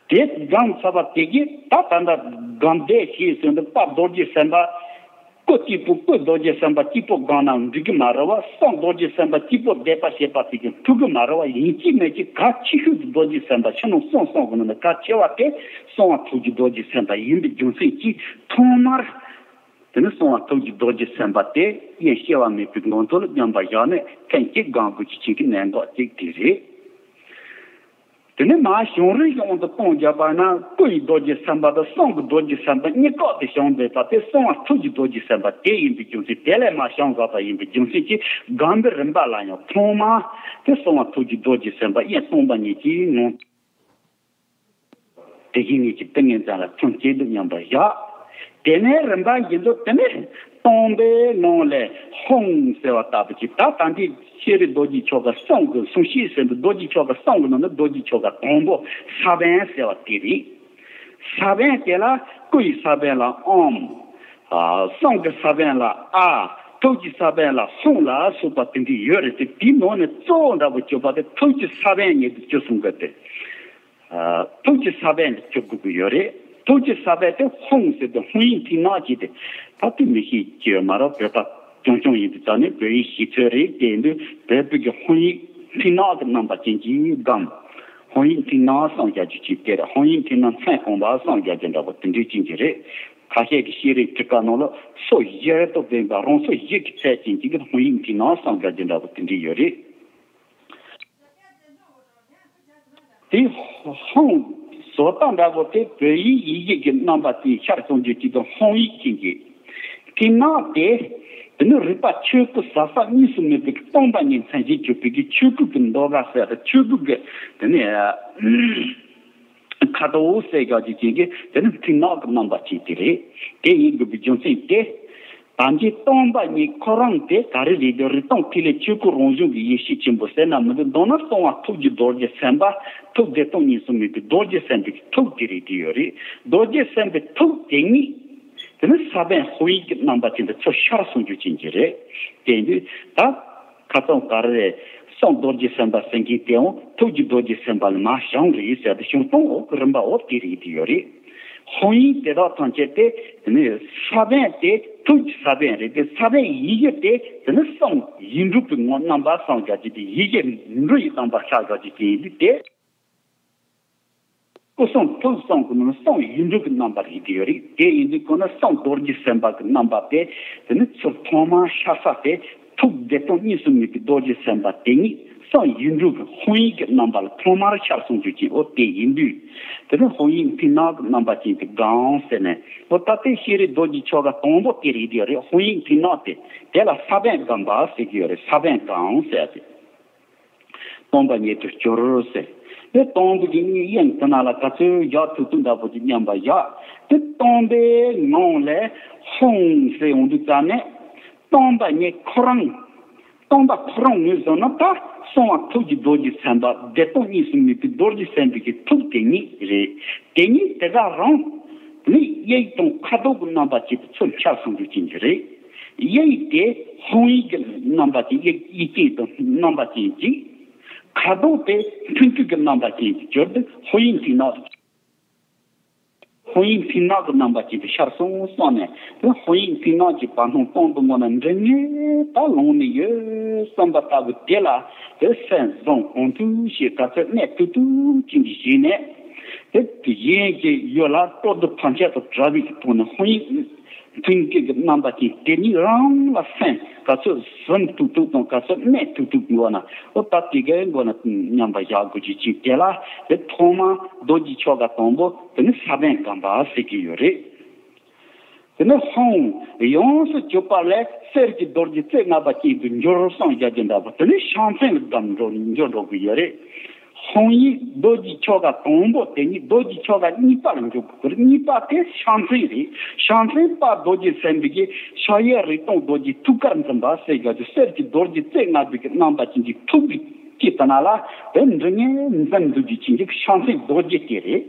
ཅིག་དེ་སྒོམ་ཚར་བ་དེ་གིས་ད་ད་ལྟ་སྒོམ་བཟླས་བྱས་ཟིན་དུས་ད་རྡོ་རྗེ་སེམས་དཔའ། སྐུ་གཅིག་པུ་སྐུ་རྡོ་རྗེ་སེམས་དཔའ་གཅིག་པུ་སྒོམ་ན་འགྲིག་གི་མ་རེད་བ། གསང་རྡོ་རྗེ་སེམས་དཔའ་གཅིག་པུ་བཟླས་པ་བྱས་པ་དེ་གིས་འགྲིག་གི་མ་རེད་བ། ཡིན་གཅིག་མིན་གཅིག་གལ་ཆེ་ཤོས་དེ་རྡོ་རྗེ་སེམས་དཔའ་ཕྱི་ནང་གསང་གསུམ་གྱི་ནང་ནས་གལ་ཆེ་བ་དེ་གསང་བ་ཐུགས་ཀྱི་རྡོ་རྗེ་སེམས་དཔའ་ཡིན་པའི་རྒྱུ་མཚན་གྱིས་ཐོག་མར་དེ་ནི་གསང་བ་ཐུགས་ཀྱི་རྡོ་རྗེ་སེམས་དཔའ་དེ་དབྱིངས་གཤེགས་པ་མེད་པའི་སྒོམ་ཐབས་ལ་མཉམ་པར་བཞག་ནས་ཐེངས་གཅིག་སྒོམ་དགོས་ཀྱི་ཆེད་ཀྱི་གནད་འགག་གཅིག་དེ་རེད། དེ་ནས་མར་བྱུང་རིམ་གྱི་དབང་དུ་གཏོང་བརྒྱབ་པ་ན། སྐུ་ཡི་རྡོ་རྗེ་སེམས་དཔའ་དང་གསུང་གི་རྡོ་རྗེ་སེམས་དཔའ་གཉིས་ཀ་དེ་བྱུང་བསྡད་པ་དེ་གསང་བ་ཐུགས་ཀྱི་རྡོ་རྗེ་སེམས་དཔའ་དེ་ཡིན་པའི་རྒྱུ་མཚན། དེ་ལས་མར་བྱུང་བཞག་པ་ཡིན་པའི་རྒྱུ་མཚན་གྱིས། སྒོམ་པའི་རིམ་པ་ལ་ཡང་ཐོག་མར་དེ་གསང་བ་ཐུགས་ཀྱི་རྡོ་རྗེ་སེམས་དཔའ་དབྱེན་སྟོང་པ་ཉིད་ཀྱི་ངང་། དེ་བཞིན་ཉིད་ཀྱི་ཏིང་ངེ་འཛིན་ལ་ཐམས་ཅད་དུ་མཉམ་པར་བཞག་དེ་ནས་རིམ་པ་བཞིན་དུ། དེ་ནས་སྟོང་པའི་ངང་ལས་ཧཱུྃ་ཟེར་བ་ལྟ་བུ་ཅིག་ད་ལྟ་འདི་ཤེས་རིག་རྡོ་རྗེ་ཆོ་ག་གསུང་གི། གསུང་ཤེས་ཟེར་དུས་རྡོ་རྗེ་ཆོ་ག་གསུང་གི་ནང་ནས་རྡོ་རྗེ་ཆོ་ག་དང་པོ་ས་བོན་ཟེར་བ་དེ་རེད། ས་བོན་དེ་ལ་སྐུ་ཡི་ས་བོན་ལ་ཨོཾ། ཨ། གསུང་གི་ས་བོན་ལ་ཨཱཿ། ཐུགས་ཀྱི་ས་བོན་ལ་ཧཱུྃ་ལ་སོགས་པ་དེ་འདྲ་ཡོད་རེད་དེ། དེའི་ནང་ནས་གཙོ་བོ་འདྲ་པོ་གྱུར་པ་དེ་ཐུགས་ཀྱི་ས་བོན་ཉིད་དུ་གྱུར་སོང་གི་དེ། ཨ། ཐུགས་ཀྱི་ས་བོན་དུ་གྱུར་དགོས་ཀྱི་ཡོད་རེད། ཐུགས་ཀྱི་ས་བོན་དེ་ཧཱུྃ་ཟེར་དུས་ཧཱུྃ་ཡིག་མཐིང་ནག་ཅིག་དེ་ད་དེ་མི་ཤེས་ཀྱི་ཡོད་མ་རེད། བོད་པ་རྐྱང་རྐྱང་ཡིན་དུས་ཙང་ནས་བོད་ཡིག་ཤེས་ཚོད་རེད། དེ་ཡིན་དུས་བོད་པའི་གི་ཧཱུྃ་ཡིག་མཐིང་ནག་གི་རྣམ་པ་ཅན་གྱི་སྒོམ། ཧཱུྃ་ཡིག་མཐིང་ནག་གསུང་རྒྱག་རྒྱུ་ཅིག་དེ་རེད། ཧཱུྃ་ཡིག་མཐིང་ནག་མཚན་གང་པ་གསུང་རྒྱག་རྒྱུ་འདྲ་པོ་དེ་འདྲའི་ཅན་གྱི་རེད། ཁ་ཤས་ཀྱི་ཤེས་རིག་ཊཱི་ཀ་ནང་ལ་སོ་བཞི་རེ་ཐོབ་ལྡན་པ། རང་སོ་བཞི་གི་ཚད་ཅན་གྱི་ཧཱུྃ་ཡིག་མཐིང་ནག་གསུང་རྒྱག་རྒྱུ་འདྲ་པོ་དེ་འདྲའི་ཡོད་རེད། དེ་ཧཱུྃ་བཟོ་ལྟ་འདྲ་པོ་དེ་བོད་ཡིག་ཡི་གེ་གི་རྣམ་པ་དེ་ཤར་གསུང་རྒྱུ་ཅིག་དང་ཧཱུྃ་ཡིག་ཅན་གྱི། དེ་ནང་དེ་དེ་ནི་རིག་པ་ཆོས་སྐུ་ཟབ་གསལ་གཉིས་སུ་མེད་པའི་སྟོང་པ་ཉིད་མཚན་གཞི་གྱུར་པའི་གི་ཆོས་སྐུ་གི་ཟློས་གར་ཟེར་ཏེ། ཆོས་སྐུ་གི་དེ་ནི་ཁ་དོག་ཟེར་རྒྱག་རྒྱུ་ཅན་གྱི་དེ་ནི་མཐིང་ནག་གི་རྣམ་པ་ཅན་དེ་རེད། དེ་ཡིན་དགོས་པའི་རྒྱུ་མཚན་དེ། ད་ཅི་སྟོང་པ་ཉིད་ཁོ་རང་དེ་ག་རེ་རེད་དེ། རིག་སྟོང་ཐིག་ལེ་ཆོས་སྐུ་རང་བྱུང་གི་ཡེ་ཤེས་ཆེན་པོ་ཟེར་ན་མི་འདུག་མདོར་ན་གསང་བ་ཐུགས་ཀྱི་རྡོ་རྗེ་སེམས་དཔའ། ཐུགས་བདེ་སྟོང་གཉིས་སུ་མེད་པའི་རྡོ་རྗེ་སེམས་དཔའི་ཐུགས་དེ་རེད་དེ་ཡོད་རེད། རྡོ་རྗེ་སེམས་དཔའི་ཐུགས་དེ་ཉིད་དེ་ནི་ས་བོན་ཧཱུྃ་ཡིག་གི་རྣམ་པ་ཅན་དུ་ཚུར་ཤར་གསུང་རྒྱུ་ཅན་གྱི་རེད། དེ་ཡིན་དུས་ད་ཁ་སང་ག་རེ་རེད། གསང་རྡོ་རྗེ་སེམས་དཔའ་ཟེར་མཁན་དེའང་ཐུགས་ཀྱི་རྡོ་རྗེ་སེམས་དཔའ་ལ་མར་བྱུང་རེད་ཟེར་ཏེ། བྱུང་སྟངས་འོག་གི་རིམ་པ་འོག་དེ་རེད་དེ་ཡོད་རེད། ཧཱུྃ་ཡིག་དེ་དག་ཐམས་ཅད་དེ་དེ་ནི་ས་བོན་དེ་ཐུགས་ཀྱི་ས་བོན་རེད་དེ། ས་བོན་ཡི་གེ་དེ་དེ་ནི་གསང་ཡིག་འབྲུ་གི་ངོ་རྣམ་པ་གསང་རྒྱག་རྒྱུ་དེ། ཡི་གེ་འབྲུ་ཡི་རྣམ་པ་ཤར་རྒྱག་རྒྱུ་དེ་ཡིན་དུས་དེ། སྐུ་གསུང་ཐུགས་གསུང་གི་ནང་གསང་ཡིག་འབྲུ་གི་རྣམ་པ་རེད་དེ་ཡོད་རེད། དེ་ཡིན་དུས་ཁོ་ན་གསང་རྡོ་རྗེ་སེམས་དཔའ་གི་རྣམ་པ་དེ་དེ་ནི་ཚུར་ཐོག་མར་ཤར་ས་དེ། ཐུགས་བདེ་སྟོང་གཉིས་སུ་མེད་པའི་རྡོ་རྗེ་སེམས་དཔའ་དེ་ཉིད་གསང་ཡིག་འབྲུ་གི་ཧཱུྃ་ཡིག་གི་རྣམ་པ་ལ་ཐོག་མར་ཤར་གསུང་རྒྱུ་ཅན་འོ་དེ་ཡིན་དུས། དེ་ནི་ཧཱུྃ་ཡིག་མཐིང་ནག་གི་རྣམ་པ་ཅན་དེ་སྒོམ་ཟེར་ནས། འོ་ད་ལྟའི་ཤེས་རིག་རྡོ་རྗེ་ཆོ་ག་དང་པོ་དེ་རེད་དེ་ཡོད་རེད། ཧཱུྃ་ཡིག་མཐིང་ནག་དེ། དེ་ལ་ས་བོན་སྒོམ་པ་ཟེར་གྱི་ཡོད་རེད། ས་བོན་སྒོམ་ཟེར་ཏེ། སྟོང་པ་ཉིད་དུ་གྱུར་ཟེར། དེ་སྟོང་པའི་གི་གཉིས་དབྱིངས་དེ་ནང་ལ་ག་ཚོད་བཞག་ཐུབ་ཐུབ་འདྲ་པོ་ཅིག་མཉམ་པར་བཞག་དེ་སྟོང་པའི་ངང་ལས་ཧཱུྃ་ཟེར་ཡོང་དུས་ཙམ་ནས། སྟོང་པ་ཉིད་ཁོ་རང་། སྟོང་པ་ཁོ་རང་ངོས་བཟུང་ན་ད་གསང་བ་ཐུགས་ཀྱི་རྡོ་རྗེ་སེམས་དཔའ། བདེ་སྟོང་གཉིས་སུ་མེད་པའི་རྡོ་རྗེ་སེམས་དཔའི་གི་ཐུགས་དེ་ཉིད་རེད། དེ་ཉིད་དེ་ག་རང་ནི་ཡིག་དང་ཁ་དོག་གི་རྣམ་པ་ཅན་དུ་ཚུར་ཤར་གསུང་རྒྱུ་ཅན་གྱི་རེད། ཡིག་དེ་ཧཱུྃ་ཡིག་གི་རྣམ་པ་ཅན། ཡིག་ཡིག་ཅན་དང་རྣམ་པ་ཅན་གཅིག་ཁ་དོག་དེ་མཐུན་དཔྱོད་ཀྱི་རྣམ་པ་ཅན་གྱི་གྱུར་ཏེ། ཧཱུྃ་ཡིག་མཐིང་ནག་ཧཱུྃ་ཡིག་མཐིང་ནག་གི་རྣམ་པ་ཅན་དུ་ཤར་སོང་གསུངས་ནས། དེ་ཧཱུྃ་ཡིག་མཐིང་ནག་གི་བར་སྣང་སྟོང་དུ་ངོ་ན་འབྲུ་ལྔའི་བར་ལོངས་ནས་ཡོད་བསམ་པ་ལྟ་བུ་དེ་ལ། དེ་སེམས་བཟང་གོང་དུ་ཞིག་ག་ཚོད་གནད་ཐུབ་ཐུབ་ཅན་གྱིས་བྱས་ནས། དེ་གཞན་གྱི་ཡུལ་ལ་སྤྲོ་བསྡུ་ཕར་ཕྱོགས་དང་བྲལ་བའི་ཐོག་ནས་ཧཱུྃ་ཡིག་མཐུན་སྐྱོད་ཀྱི་རྣམ་པ་ཅན་དེ་ཉིད་རང་ལ་སེམས་ག་ཚོད་ཟིན་ཐུབ་ཐུབ་དང་། ག་ཚོད་གནད་ཐུབ་ཐུབ་མགོ་ན། འོ་ད་དེ་གའི་མགོ་ན་མཉམ་པར་བཞག་དགོས་ཀྱི་ཅིག་དེ་ལ་དེ་ཐོག་མ་རྡོ་རྗེ་ཆོ་ག་དང་པོ་དེ་ནི་ས་བོན་སྒོམ་པ་ཟེར་གྱི་ཡོད་རེད། དེ་ནི་ཧཱུྃ་ཡོངས་སུ་གྱུར་པ་ལས་གསེར་གྱི་རྡོ་རྗེ་རྩེ་ལྔ་པ་ཅན་དུ་འགྱུར་གསུངས་རྒྱག་རྒྱུ་འདྲ་པོ། དེ་ནི་ཤིང་ཚན་ལ་སྒོམ་འགྲོ་འགྱུར་འགྲོ་གི་ཡོད་རེད། ཧཱུྃ་ཡིག་རྡོ་རྗེ་ཆོ་ག་དང་པོ་དེ་ཉིད་རྡོ་རྗེ་ཆོ་ག་གཉིས་པ་ལ་འཇུག་དགོས། གཉིས་པ་དེ་ཤིང་ཚན་རེད། ཤིང་ཚན་པ་རྡོ་རྗེ་སེམས་དཔའི་གི་ཕྱག་གཡས་རིག་སྟོང་རྡོ་རྗེ་ཐུགས་ཀར་འཛིན་པ་ཟེར་རྒྱུ་དེ། གསེར་གྱི་རྡོ་རྗེ་རྩེ་ལྔ་པའི་གི་རྣམ་པ་ཅན་གྱི་ཐུགས་ཀྱི་དཀྱིལ་དེ་ན་ལ་དེ་འབྲུ་ལྔའི་འཛིན་རྡོ་རྗེ་ཅན་གྱི་ཤིང་ཚན་རྡོ་རྗེ་དེ་རེད།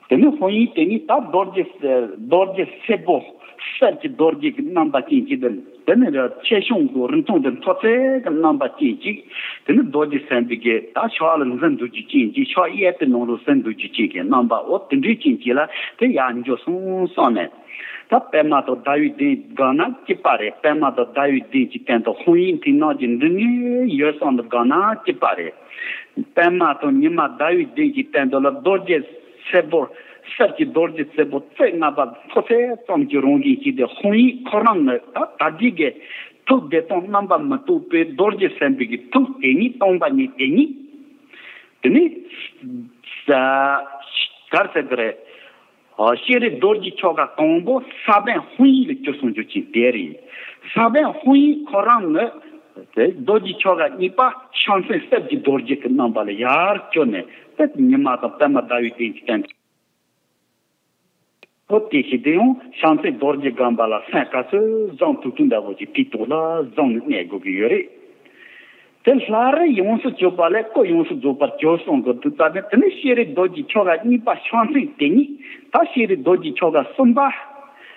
དེ་ནི་ཧཱུྃ་ཡིག་དེ་ཉིད་ད་རྡོ་རྗེ། རྡོ་རྗེ་སེར་པོ། གསེར་གྱི་རྡོ་རྗེ་གི་རྣམ་པ་ཅན་གཅིག་དང་། དེ་ནི་ཆེ་ཆུང་གི་རིང་ཐུང་དེ་མཐོ་ཚད་ཀྱི་རྣམ་པ་ཅན་གཅིག་དེ་ནི་རྡོ་རྗེ་སེམས་དཔའི་གི་ད་ཕྱག་ལ་འཛིན་རྡོ་རྗེ་ཅན་གཅིག་ཕྱག་གཡས་པའི་ནང་ལ་འཛིན་རྡོ་རྗེ་ཅན་གྱི་རྣམ་པ། འོ་དེ་འདྲའི་ཅན་གཅིག་ལ་དེ་ཡར་འཇོག་སོང་གསུངས་ནས། ད་པདྨ་དང་ཟླ་བའི་གདན་སྒོམ་ན་གཅིག་པ་རེད། པདྨ་དང་ཟླ་བའི་གདན་གྱི་སྟེང་དུ་ཧཱུྃ་ཡིག་མཐིང་ནག་གི་འབྲུ་ལྔའི་ཡུལ་གསུངས་ནས་སྒོམ་ན་གཅིག་པ་རེད། པདྨ་དང་ཉི་མ་ཟླ་བའི་གདན་གྱི་སྟེང་དུ་ལ་རྡོ་རྗེ་སེར་པོ། གསེར་གྱི་རྡོ་རྗེ་སེར་པོ་རྩེ་ལྔ་པ་མཐོ་ཚད་ཙམ་གྱི་རང་བཞིན་གཅིག་དེ་ཧཱུྃ་ཡིག་ཁོ་རང་ནི་ད་ད་ལྟའི་གི་ ཐུགས་བདེ་སྟོང་རྣམ་པ་མི་རྟོག་པའི་རྡོ་རྗེ་སེམས་དཔའི་གི་ཐུགས་དེ་ཉིད་སྟོང་པ་ཉིད་དེ་ཉིད། དེ་ནི་ས་གར་ཟེར་གི་རེད། ཨ་ཤེས་རིག་རྡོ་རྗེ་ཆོ་ག་དང་པོ་ས་པཎ་ཧཱུྃ་ཡིག་ལ་བསྒྱུར་སོང་རྒྱུ་ཅིག་དེ་རེད། ས་པཎ་ཧཱུྃ་ཡིག་ཁོ་རང་ནི་དེ་རྡོ་རྗེ་ཆོ་ག་གཉིས་པ་ཕྱག་མཚན་གསེར་གྱི་རྡོ་རྗེ་གི་རྣམ་པ་ལ་ཡར་བསྒྱུར་ནས་དེ་ཉི་མ་དང་པདྨ་ཟླ་བའི་གདན་གྱི་སྟེང་དུ། ཨོ་དེ་བཞིན་དུ་ཡང་ཕྱག་མཚན་རྡོ་རྗེ་སྒམ་པ་ལ་སེམས་ག་ཚོད་བཟང་ཐུག་ཐུག་འདྲ་བོ་ཅིག་དེའི་ཐོག་ལ་བཟུང་ནས་གནས་དགོས་ཀྱི་ཡོད་རེད། དེ་ལྷ་རིས་ཡོངས་སུ་གྱུར་པ་ལས་སྐུ་ཡོངས་སུ་རྫོགས་པར་གྱུར་སོང་གི་འདུག་ད་ནི་དེ་ནི་ཤེས་རིག་རྡོ་རྗེ་ཆོ་ག་གཉིས་པ་ཕྱག་མཚན་དེ་ཉིད་ད་ཤེས་རིག་རྡོ་རྗེ་ཆོ་ག་གསུམ་པ།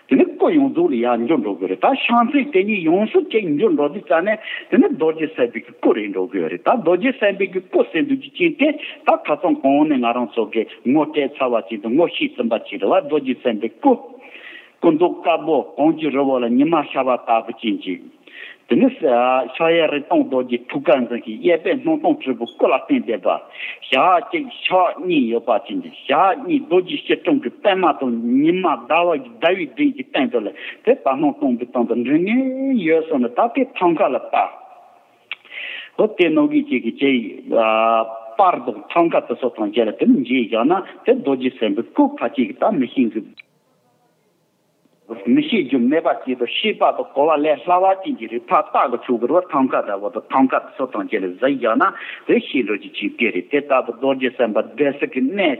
དེ་ནི་སྐུ་ཡོངས་རྫོགས་ལ་ཡར་འགྱུར་འགྲོ་གི་རེད། ད་ཕྱག་མཚན་དེ་ཉིད་ཡོངས་སུ་གཅིག་འགྱུར་འགྲོ་དུས་ཙ་ནས་དེ་ནི་རྡོ་རྗེ་སེམས་དཔའི་གི་སྐུ་རེད་འགྲོ་གི་རེད། ད་རྡོ་རྗེ་སེམས་དཔའི་གི་སྐུ་ཟེར་དུས་ཀྱི་རྐྱེན་དེ་ད་ཁ་སང་གོང་ནས་ང་རང་ཚོ་གི་ངོ་སྤྲད་ཚར་བ་ཅིག་དང་ངོ་ཤེས་ཟིན་པ་ཅིག་རེད་བ། རྡོ་རྗེ་སེམས་དཔའི་སྐུ། སྐུ་མདོག་དཀར་པོ་གངས་ཀྱི་རི་བོ་ལ་ཉི་མ་ཤར་བ་ལྟ་བུ་ཅན་གྱི། དེ་ནི་ཤཱཀྱ་རི་སྟོང་རྡོ་རྗེ་ཐུགས་ཀར་འཛིན་ཞིང་གཡས་པས་སྣང་སྟོང་དྲིལ་བུ་སྐུ་ལ་བརྟེན་བསྡད་པ། ཞལ་གཅིག་ཕྱག་གཉིས་ཡོད་པ་ཅན་གྱི་ཞལ་གཉིས་རྡོ་རྗེ་སྐྱིལ་ཀྲུང་གི་པད་མ་དང་ཉི་མ་ཟླ་བ་ཟླ་བའི་གདན་གྱི་སྟེང་དུ་ལ་དེ་ད་སྣང་སྟོང་གི་སྟེང་དུ་འདྲེན་ངེས་ཡོད་སོང་ནས་ད་དེ་ཐང་ཀ་ལ་བཏགས། འོ་དེ་ནང་གི་ཅིག་གི་ཅེ་པར་དང་ཐང་ཀ་དེ་ཚོ་དང་བཅས་ལ་དེ་ནི་མཇལ་བཞག་ན་དེ་རྡོ་རྗེ་སེམས་དཔའི་སྐུ་ཕ་གཅིག་གི་ད་མི་ཤེས་གི་མི་ཤེས་རྒྱུ་མེད་པ་ཅིག་དང་ཤེས་པ་དང་གོ་བ་ལས་སླ་བ་ཅན་གྱི་རིགས་ཕར་བཏགས་གི་ཆོག་གི་རེད་བ། ཐང་ཀ་འདྲ་བོ་དང་ཐང་ཀ་དེ་ཚོ་དང་བཅས་ལ་གཟིགས་བཞག་ན་དེ་ཤེས་འགྲོ་རྒྱུ་ཅིག་དེ་རེད། དེ་ལྟ་བུ་རྡོ་རྗེ་སེམས་དཔའ་བསྡད་ས་གི་གནས་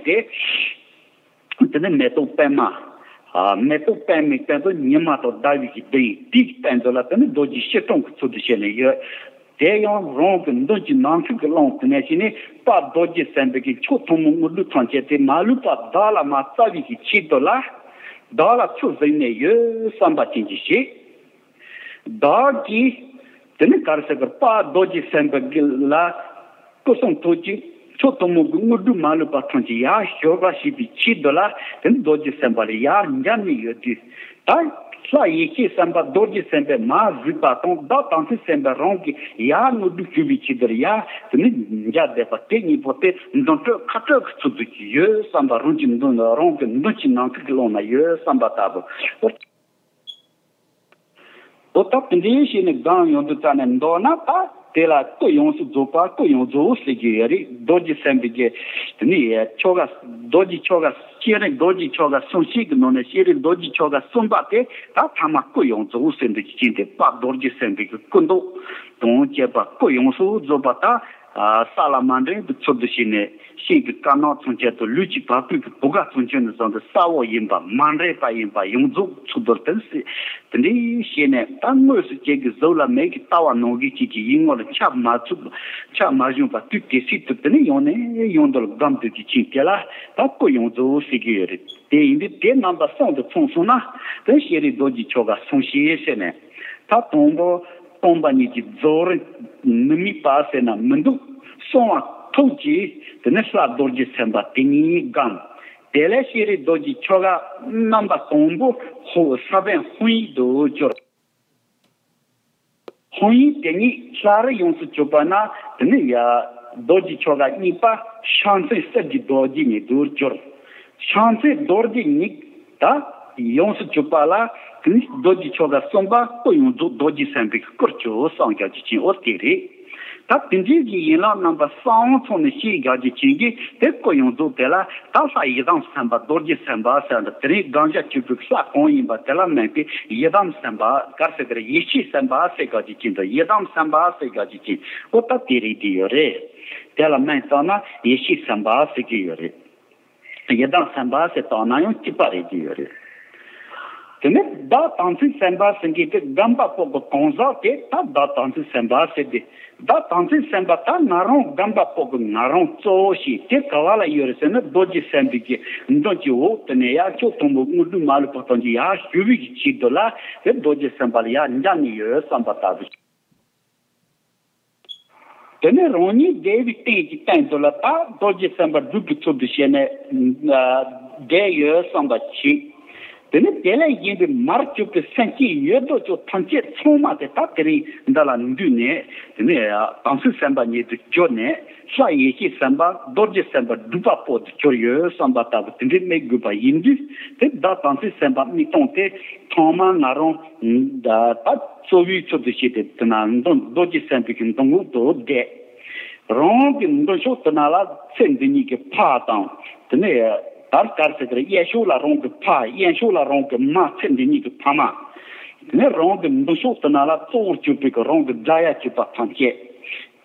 དེ། དེ་ནི་མེ་ཏོག་པད་མ། ཨ་མེ་ཏོག་པད་མའི་སྟེང་དུ་ཉི་མ་དང་ཟླ་བའི་གི་གདན་དེའི་སྟེང་དུ་ལ་དེ་ནི་རྡོ་རྗེ་སྐྱིལ་ཀྲུང་གི་ཚུལ་དུ་བྱས་ནས་ཡོད། དེ་ཡང་རང་གི་མདུན་གྱི་ནམ་མཁའ་གི་ཀློང་དེ་ནས་བྱས་ནས་དཔལ་རྡོ་རྗེ་སེམས་དཔའི་གི་མཆོག་ཐུན་མོང་དངོས་གྲུབ་ཐམས་ཅད་དེ་མ་ལུས་པ་བདག་ལ་མ་སྩལ་བའི་གི་ཆེད་དུ་ལ། བདག་ལ་ཚུར་གཟིགས་ནས་ཡོད་བསམ་པ་ཅན་གྱི་ཞིག་བདག་གིས་དེ་ནི་ག་རེ་ཟེར་དགོས། དཔལ་རྡོ་རྗེ་སེམས་དཔའི་ལ་སྐུ་གསུང་ཐུགས་ཀྱི་མཆོག་ཐུན་མོང་གི་དངོས་གྲུབ་མ་ལུས་པ་ཐམས་ཅད་ཡར་ཞུ་བར་བྱེད་པའི་ཆེད་དུ་ལ་དེ་ནི་རྡོ་རྗེ་སེམས་དཔའ་ལ་ཡར་མཇལ་ནས་ཡོད་དུས། ད་ལྷ་ཡེ་ཤེས་སེམས་དཔའ་རྡོ་རྗེ་སེམས་དཔའི་མ་གཟིགས་པ་དང་བདག་དམ་ཚིག་སེམས་དཔའི་རང་གི་ཡར་དངོས་གྲུབ་ཞུ་བའི་ཆེད་དུ་ལ་ཡར་དེ་ནི་མཇལ་བསྡད་པ་དེ་གཉིས་པོ་དེ་མདུན་སྤྲོད་ཁ་སྤྲོད་ཀྱི་ཚུལ་དུ་ཡོད་བསམ་པ། རང་གི་མདུན་རང་གི་མདུན་གྱི་ནམ་མཁའ་གི་ཀློང་ན་ཡོད་བསམ་པ་ལྟ་བུ། འོ་ད་དེ་འདྲའི་བྱས་ནས་སྒང་ཡོང་དུས་ཙ་ནས་མདོར་ན་ད་དེ་ལ་སྐུ་ཡོངས་སུ་རྫོགས་པ་སྐུ་ཡོངས་རྫོགས་ཟེར་གྱི་ཡོད་རེད། རྡོ་རྗེ་སེམས་དཔའི་གི་དེ་ནི་ཆོ་ག་རྡོ་རྗེ་ཆོ་ག་སྤྱན་རས་རྡོ་རྗེ་ཆོ་ག་གསུམ་བཤད་ཀྱི་ནང་ནས་སྤྱན་རས་རྡོ་རྗེ་ཆོ་ག་གསུམ་པ་དེ་ད་ཐ་མ་སྐུ་ཡོངས་རྫོགས་ཟེར་འདུག་ཅིང་དེ་དཔལ་རྡོ་རྗེ་སེམས་དཔའི་གི་སྐུ་མདོག་དང་བཅས་པ་སྐུ་ཡོངས་སུ་རྫོགས་པ་ད། ས་ལ་མ་འདྲེན་པའི་ཚུལ་དུ་བྱས་ནས་ཤིང་གི་དཀར་ནག་ཚུན་ཆད་དུ་ལུས་ཀྱི་བ་སྤུའི་གི་བུ་ག་ཚུན་ཆད་ནས་བཟུང་སྟེ་ས་འོག་ཡིན་པ་མ་འདྲེས་པ་ཡིན་པ་ཡོངས་རྫོགས་ཚུལ་དུ་བསྟན་སྲིད། དེ་འདྲའི་བྱས་ནས་ད་དངོས་སུ་ཁྱེད་ཀྱི་གཟུགས་ལ་མེད་ཀྱི་ལྟ་བ་ནང་བཞིན་ཅིག་གི་ཡིད་ངོ་ལ་ཆགས་མ་ཚུགས་ཆགས་མ་བྱུང་བ་དུས་དེ་སྲིད་དུ་དེ་ནི་ཡོང་ནས་ཡོང་དུ་ལ་སྒམ་དུ་གྱི་ཆིང་དེ་ལ་ད་སྐུ་ཡོངས་རྫོགས་ཟེར་གྱི་ཡོད་རེད། དེ་ཡིན་དུས་དེ་རྣམ་པ་གསུམ་དུ་མཚུངས་སོང་ན་དེ་ཤེས་རིག་རྡོ་རྗེ་ཆོ་ག་གསུང་བཤད་ཟེར་ནས། ད་དང་པོ་སྟོང་པ་ཉིད་ཀྱི་རྫོགས་རིམ་མི་དམིགས་པ་ཟེར་ན་མི་འདུག་གསུང་བ་ཐུགས་ཀྱིས་དེ་ནི་ལྷ་རྡོ་རྗེ་སེམས་དཔའ་དེ་ཉིད་བསྒོམ། དེ་ལས་ཤེས་རིག་རྡོ་རྗེ་ཆོ་ག་རྣམ་པ་དང་པོ་ཧོ་ས་པཎ་ཧཱུྃ་ཡིག་ཏུ་གྱུར། ཧཱུྃ་ཡིག་དེ་ཉིད་ལྷ་རིས་ཡོངས་སུ་གྱུར་པ་ན་དེ་ནི་ཡ་རྡོ་རྗེ་ཆོ་ག་གཉིས་པ་ཕྱག་མཚན་གསེར་གྱི་རྡོ་རྗེ་ཉིད་དུ་གྱུར། ཕྱག་མཚན་རྡོ་རྗེ་ཉིད་ད་ཡོངས་སུ་གྱུར་པ་ལ་དེ་ནི་རྡོ་རྗེ་ཆོ་ག་གསུམ་པ་སྐུ་ཡོངས་རྫོགས་རྡོ་རྗེ་སེམས་དཔའི་སྐུར་གྱུར་གསུངས་རྒྱག་རྒྱུ་ཅན་འོ་དེ་རེད། ད་དེ་འདྲའི་གི་ཡན་ལག་རྣམ་པ་གསུམ་ཚང་ནས་ཤེས་རྒྱག་རྒྱུ་ཅན་གྱི་དེ་སྐུ་ཡོངས་རྫོགས་དེ་ལ་ད་ལྷ་ཡི་དམ་སེམས་དཔའ་རྡོ་རྗེ་སེམས་དཔའ་ཟེར་འདི་དེ་རིང་དགང་བཞག་གྱུར་པའི་ལྷ་གང་ཡིན་པ་དེ་ལ་སྨན་པའི་ཡི་དམ་སེམས་དཔའ་གར་ཟེར་གི་རེད། ཡེ་ཤེས་སེམས་དཔའ་ཟེར་རྒྱག་རྒྱུ་ཅན་དང་ཡི་དམ་སེམས་དཔའ་ཟེར་རྒྱག་རྒྱུ་ཅན་འོ་ད་དེ་རེད་དེ་ཡོད་རེད། དེ་ལ་སྨན་བཏང་ན་ཡེ་ཤེས་སེམས་དཔའ་ཟེར་གྱི་ཡོད་རེད། ཡི་དམ་སེམས་དཔའ་ཟེར་བཏང་ན་ཡང་གཅིག་པ་རེད་ཀྱི་ཡོད་རེད། དེ་ནས་བདག་དམ་ཚིག་སེམས་དཔའ་ཟེར་མཁན་དེ་སྒོམ་པ་པོ་གི་གང་ཟག་དེ་ད་བདག་དམ་ཚིག་སེམས་དཔའ་ཟེར་ཏེ། བདག་དམ་ཚིག་སེམས་དཔའ་ད་ང་རང་སྒོམ་པ་པོ་གི་ང་རང་གཙོ་བོ་ཞིག་དེ་ག་བ་ལ་ཡོད་རེད་ཟེར་ན་རྡོ་རྗེ་སེམས་དཔའི་གི་མདུན་གྱི་འོག་དེ་ནས་ཡར་ཕྱོགས་དང་པོ་དངོས་གྲུབ་མ་ལུས་པ་ཐམས་ཅད་ཡར་ཞུ་བའི་གི་ཆེད་དུ་ལ་དེ་རྡོ་རྗེ་སེམས་དཔའ་ལ་ཡར་འཇགས་ནས་ཡོད་བསམ་པ་ལྟ་བུ། དེ་ནས་རང་ཉིད་བསྡད་པའི་སྟེང་གི་སྟེང་དུ་ལ་ད་རྡོ་རྗེ་སེམས་དཔའ་སྒྲུབ་ཀྱི་ཚུལ་དུ་བྱས་ནས་བསྡད་ཡོད་བསམ་པ་བྱེད། དེ་ནས་དེ་ལས་གཞན་པའི་མར་གྱུར་པའི་སེམས་ཅན་ཡོད་དོ་ཅོག་ཐམས་ཅད་ཚང་མ་དེ་ད་དེ་རིང་འདི་ལ་འདུས་ནས། དེ་ནས་དམ་ཚིག་སེམས་དཔའ་ཉིད་དུ་གྱུར་ནས། ལྷ་ཡེ་ཤེས་སེམས་དཔའ་རྡོ་རྗེ་སེམས་དཔའ་སྒྲུབ་པ་པོ་དུ་གྱུར་ཡོད་བསམ་པ་ལྟ་བུ་དེ་འདྲའི་དམིགས་དགོས་པ་ཡིན་དུས། དེ་བདག་དམ་ཚིག་སེམས་དཔའ་དམིགས་སྟངས་དེ་ཚང་མ་ང་རང་ད་གཙོ་བོའི་ཚུལ་དུ་བྱས་ཏེ། དེ་ན་མདུན་རྡོ་རྗེ་སེམས་དཔའི་གི་མདུན་ངོས་དུ་བསྡད། རང་གི་མདུན་ཕྱོགས་དེ་ན་ལ་ཚེ་འདི་ཉིད་ཀྱི་ཕ་དང་། དེ་ནས་དར་དཀར་ཟེར་དེར་གཡས་ཕྱོགས་ལ་རང་གི་ཕ། གཡོན་ཕྱོགས་ལ་རང་གི་མ། ཚེ་འདི་ཉིད་ཀྱི་ཕ་མ། དེ་ནས་རང་གི་མདུན་ཕྱོགས་དེ་ན་ལ་གཙོ་བོར་གྱུར་པའི་གི་རང་གི་དགྲ་ཡ་གྱུར་པ་ཐམས་ཅད།